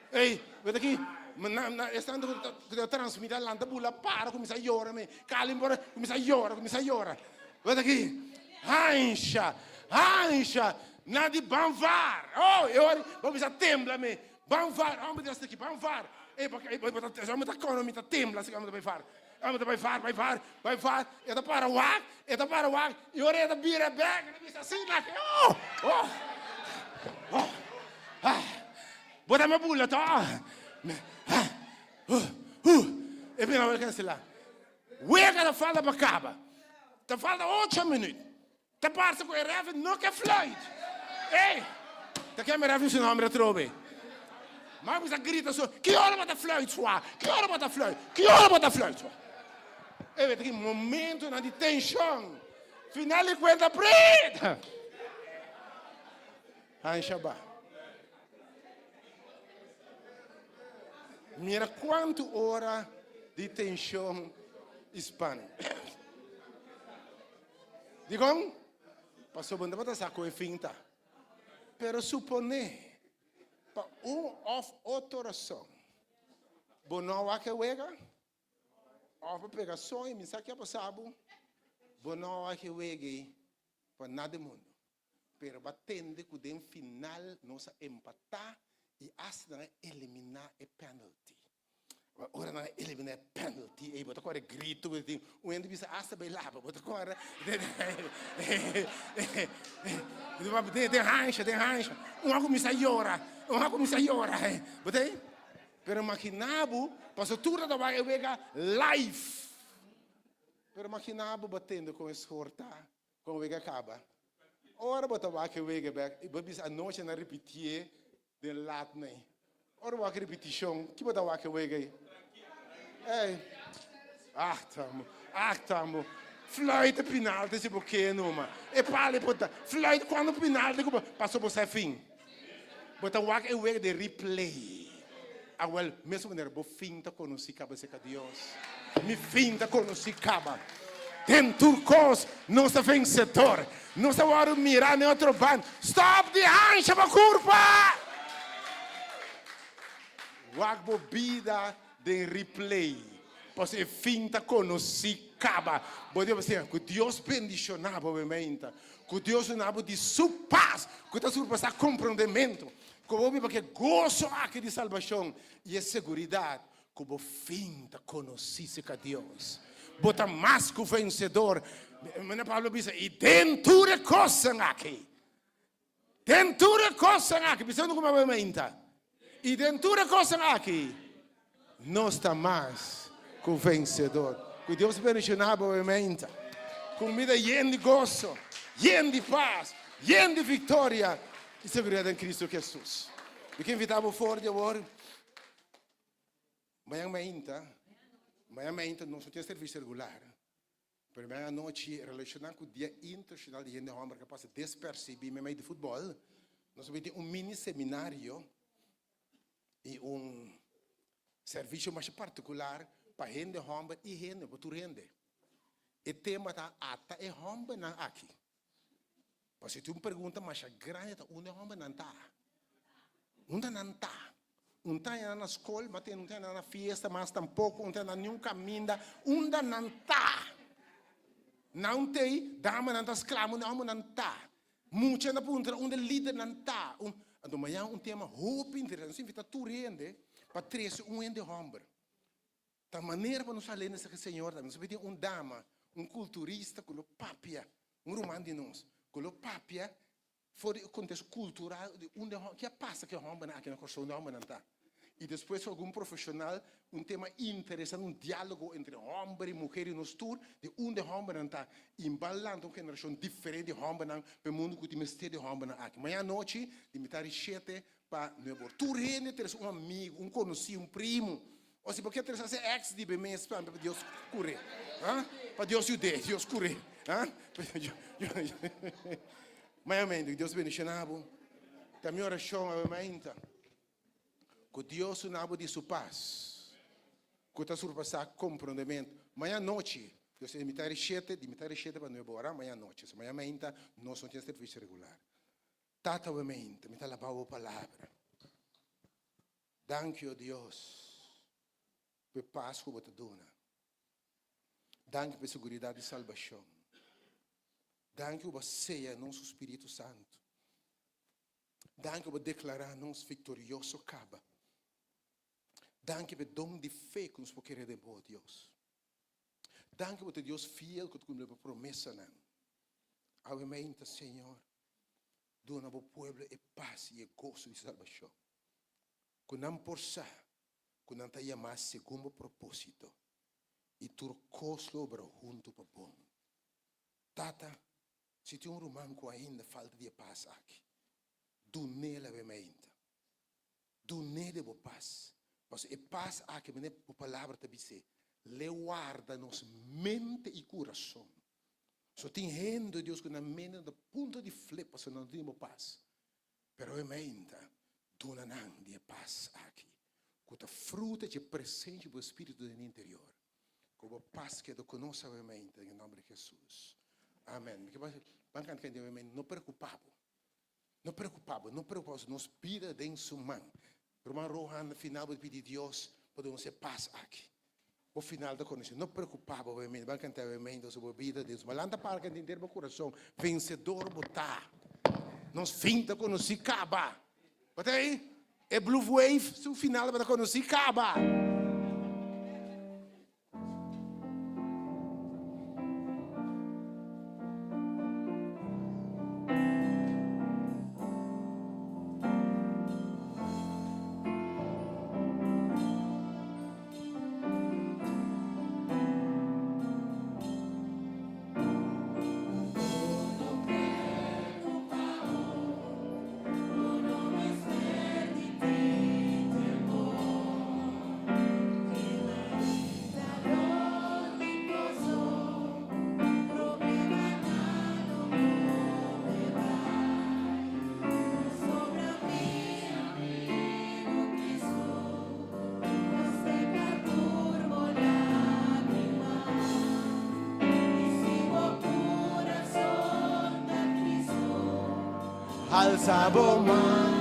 Ey, bo ta aki na na esnan cu ta transmiti a lanta bula para cuminsa yora me. Cali por cuminsa yora cuminsa yora. Bo ta aki hansha hansha nan di ban var. Oh e ora bo cuminsa tembla me. Ban var, homber di esaki, ban var. Ey, bo, ey, bo, bo, ta, homber ta kono mi ta tembla así, homber ta bai var. Homber ta bai var, bai var, bai var. E ta para wak, e ta para wak. I ora e ta bira bek, e ta bisa asina, oh, oh, oh, ah. Bo ta me bula to? Ah, uh, uh. E bira wak kansela. Wega ta falta pa kaba. Ta falta 8 minuut. Ta parse ku e rèfi no ke fluit. Ey! Ta keme rèfi su nòmber atrobe. Ma mi sa grita so, Ki ora bo ta fluit sua? Ki ora bo ta fluit? Ki ora bo ta fluit sua? Ey, ta ki momentonan di tenshon. Final di kuenta prit! Hansha ba. Mira kuantu ora di tenshon i span. Dikon? Pasobra bo no tabata sa ku e fin ta. Pero suponé pa un òf otro rason bo no a wak e wega, òf bo pega soño, mi sa ke a pasa bo, bo no a wak e wega ei pa nada di mundu. Pero bo a tende ku den final nos a empatá i asta nan a eliminá e penalty. Ora nan a eliminá e penalty ei, bo ta kòrda e grito ku tin un hende bisa asta bai laba, bo ta kòrda? Den hansha, den hansha, un a kuminsá yora, un a kuminsá yora, bo ta ei? Pero imaginá bo, pasobra tur ta wak e wega live. Pero imaginá bo, bo tende kon e skor ta. Kon wega kaba? Ora bo ta wak e wega bek i bo bisa anochi nan ripitié den lat nei. Ora bo wak e ripitishon, ki bo ta wak e wega ei? Ey, ach tambo, ach tambo. Fluit e pinalti si bo ke numa. E palo e por ta. Fluit kuando pinalti ku bo, paso bo sa e fin. Bo ta wak e wega den replay. Awel, mesun manera bo fin ta konosí kaba serka Dios. Mi fin ta konosí kaba. Den tur kos nos ta vensedor. Nos ta wòrdu mirá na e otro banda. Stòp di hansha bo kurpa! Wak bo bida den replay. Pasobra e fin ta konosí kaba. Bo debe siña ku Dios bendishoná bo meinta. Ku Dios duna bo di su pas ku ta surpasá komprondementu. Ku bo biba ku e goso aki di salbashon i e seguridat ku bo fin ta konosí serka Dios. Bo ta mas ku vensedor. Manera Pablo a bisa, i den tur e kosnan aki, den tur e kosnan aki, bisa unda ku mi a bai mainta, i den tur e kosnan aki, nos ta mas ku vensedor. Ku Dios bendishoná bo mainta. Ku un bida yen di goso, yen di pas, yen di viktoria i seguridat den Kristu Hesus. Mi ke invitá bo for di awor. Mañan mainta, mañan mainta nos no tin servicio regular, pero mañan anochi relaciona cu Dia Internacional di Hende Homber cu a pasa despercibi meimei di futbol, nos a bin tin un mini seminario y un servicio masha particular pa hende homber y hende, pa tur hende. E tema ta Ata e hombernan aki. Pasobra si tin un pregunta masha grandi ta unda e hombernan ta? Unda nan ta? Un ta nan na skol, ma tin un ta nan na fiesta mas tampoko, un ta nan niun kaminda. Unda nan ta? Nan tei, damanan ta sklama unda e hombernan ta. Mucha na puntra unda e lidernan ta. Anto mañana un tema hopi interesante. Nos invita tur hende pa trese un hende homber. Ta manera pa nos alena esaki Señor tambe. Nos a pidi un dama, un kulturista ku lo papia, un ruman di nos, ku lo papia for di e konteksto kultural di unda e hòmber, ke a pasa ku e hòmbernan aki na Kòrsou, unda e hòmbernan ta. I despues ku algun profeshonal, un tema interesante, un diálogo entre hòmber i muher i nos tur, di unda e hòmbernan ta. I ban lanta un generashon diferente di hòmbernan pa e mundu ku tin mester di e hòmbernan aki. Mañana anochi, di mitar di shete pa nuebe or. Tur hende trese un amigu, un konosí, un primu. O si bo ke trese ase ex di be mes tambe pa Dios kure. Ha? Pa Dios yud'é, Dios kure. Ha? Mayamente, Dios bendiciona bo. Ta mi oracion awe mainta. Cu Dios duna bo di su paz, cu ta surpasa comprondemento. Maña anochi, Dios di mitar di shete, di mitar di shete pa nuebe ora, maña anochi. So maña mainta nos no tin servicio regular. Tata awe mainta, mi ta alaba bo palabra. Danki, o Dios, pa e pas ku bo ta duna. Danki pa e seguridat di salbashon. Danki ku bo a seya nos ku Spiritu Santu. Danki ku bo a deklará nos viktorioso kaba. Danki pa e don di fe ku nos por kere den bo, Dios. Danki bo ta Dios fiel ku ta kumpli bo promesanan. Awe meinta, Señor, duna bo pueblo e pas i e goso di salbashon. Ku nan por sa ku nan ta yamá segun bo propósito i tur kos lo obra huntu pa bon. Tata, si tin un ruman ku ainda falta di e pas aki, dun'é la bem ainda. Dun'é di bo pas. Pasobra e pas aki, manera bo palabra ta bis'é, l'e warda nos mente i kurason. So tin hende, Dios, ku nan mente ta na punto di flip pasobra nan no tin bo pas. Pero e meinta duna nan di e pas aki, ku ta fruta dje presensia di bo Spiritu den interior. Ku bo pas keda ku nos awe meinta, den e nomber di Jesus. Amen. Mi ke ban kanta kende awe meinta, no preokupa bo. No preokupa bo, no preokupa bo, nos bida den su man. Ruman Rohan, na final bo ta pidi Dios pa duna nos e pas aki. Bo final ta konosí. No preokupa bo awe meinta, ban kanta awe meinta so bo bida den su man. Lanta para kanta henter bo kurason. Vensedor bo ta. Nos fin ta konosí kaba. Bo ta ei? E blue wave su final bo ta konosí kaba. Halsa bo man.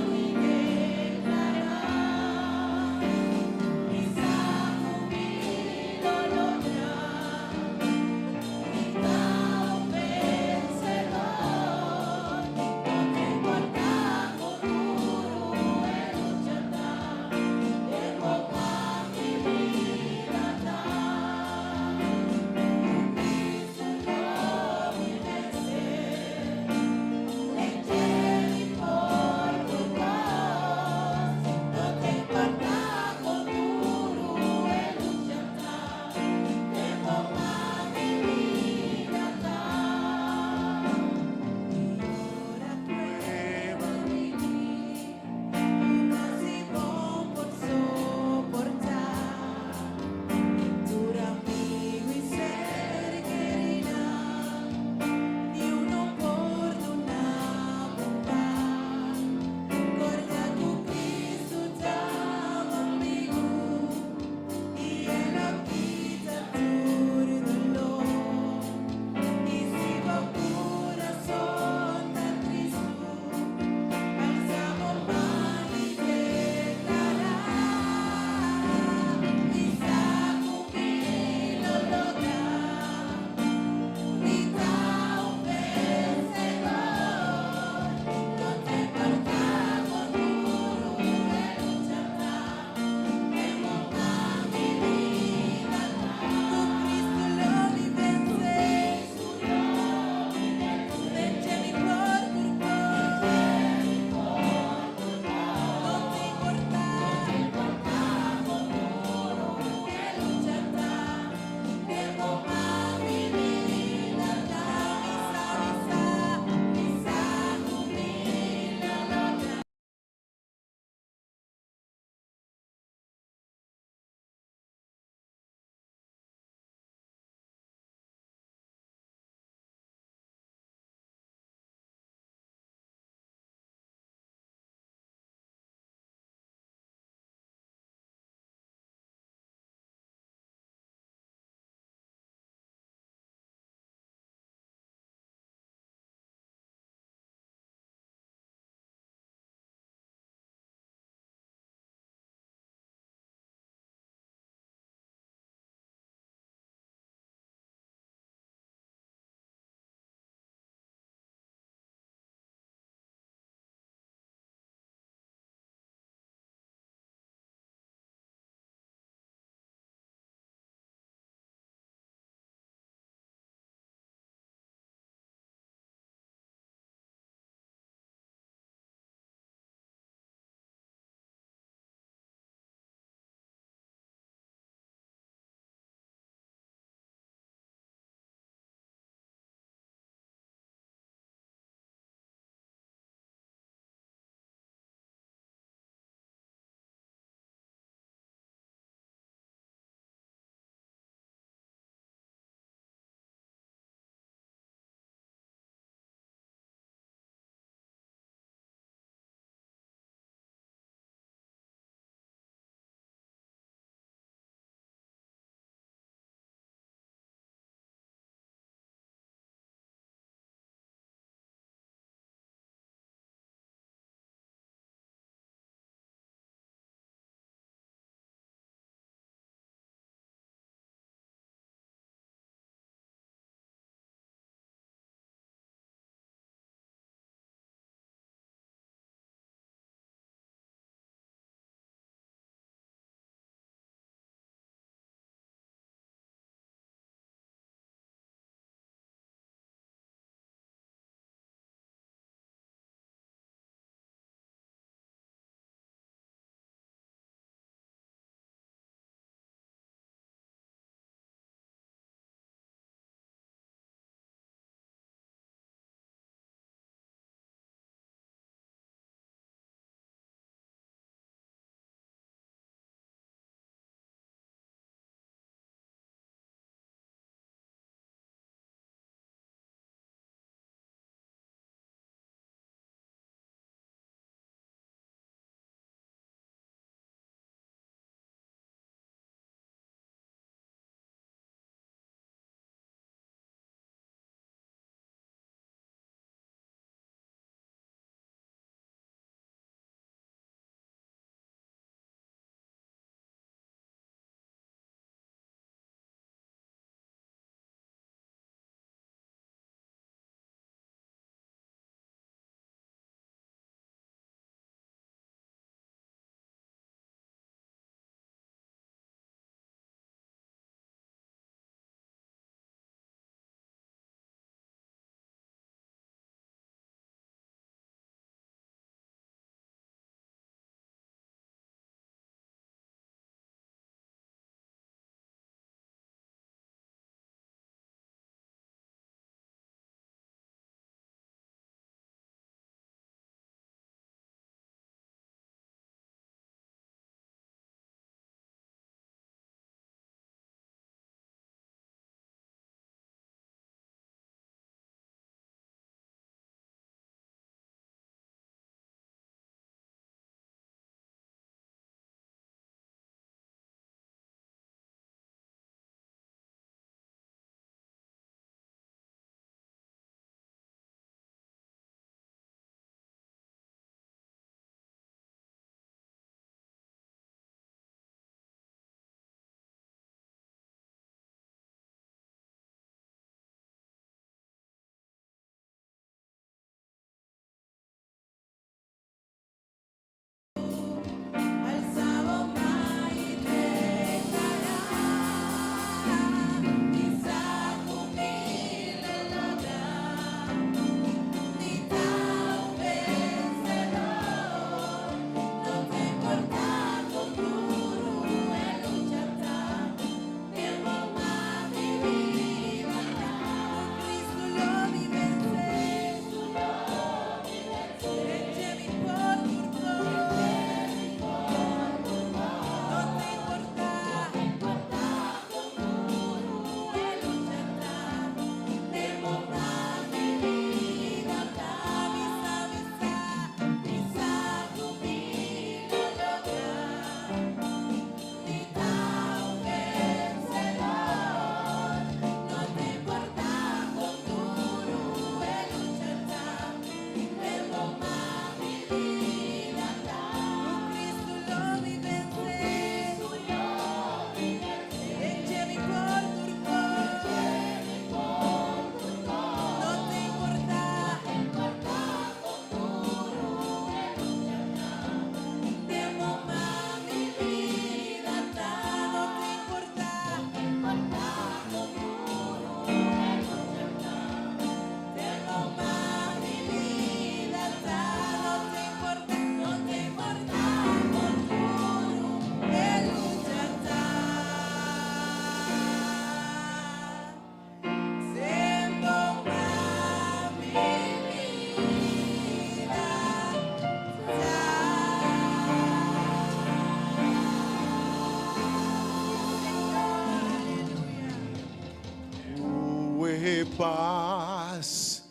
E pas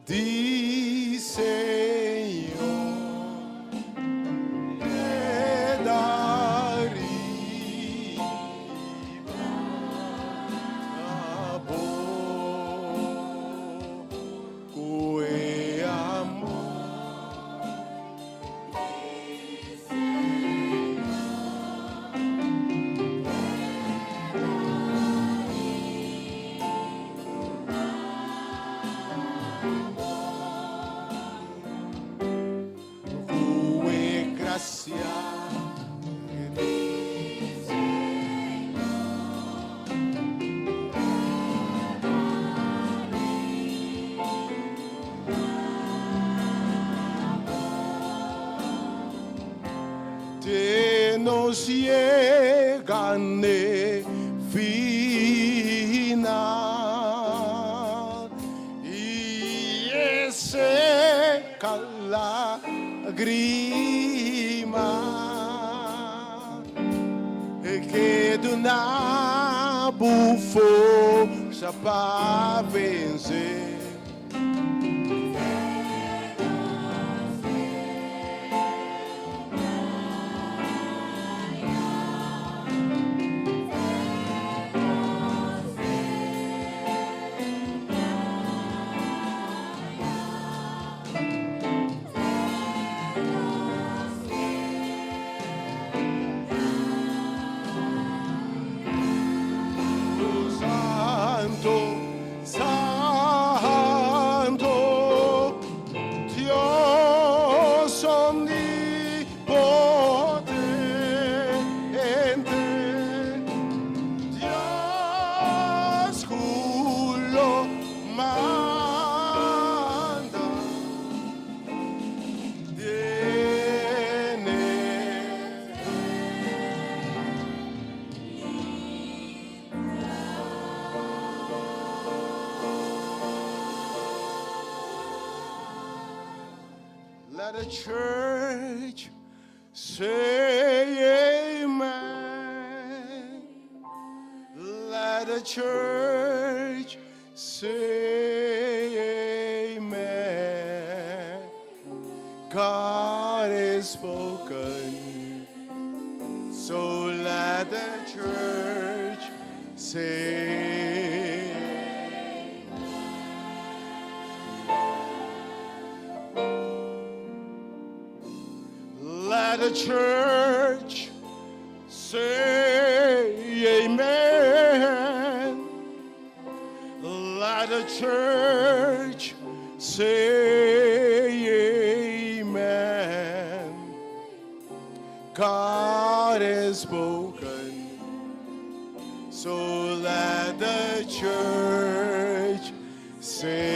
di Señor keda riba bo ku e amor. Ku e gracia di Te nos yega n'e final i e seka lagrima e ke duna bo forsa pa vense. Santo, Santo, Dios omnipotente, Dios ku lo manda, tiene. Let the church say amen. Let the church say amen. God has spoken. So let the church say. Let the church say amen. Let the church say amen. God has spoken. So let the church say.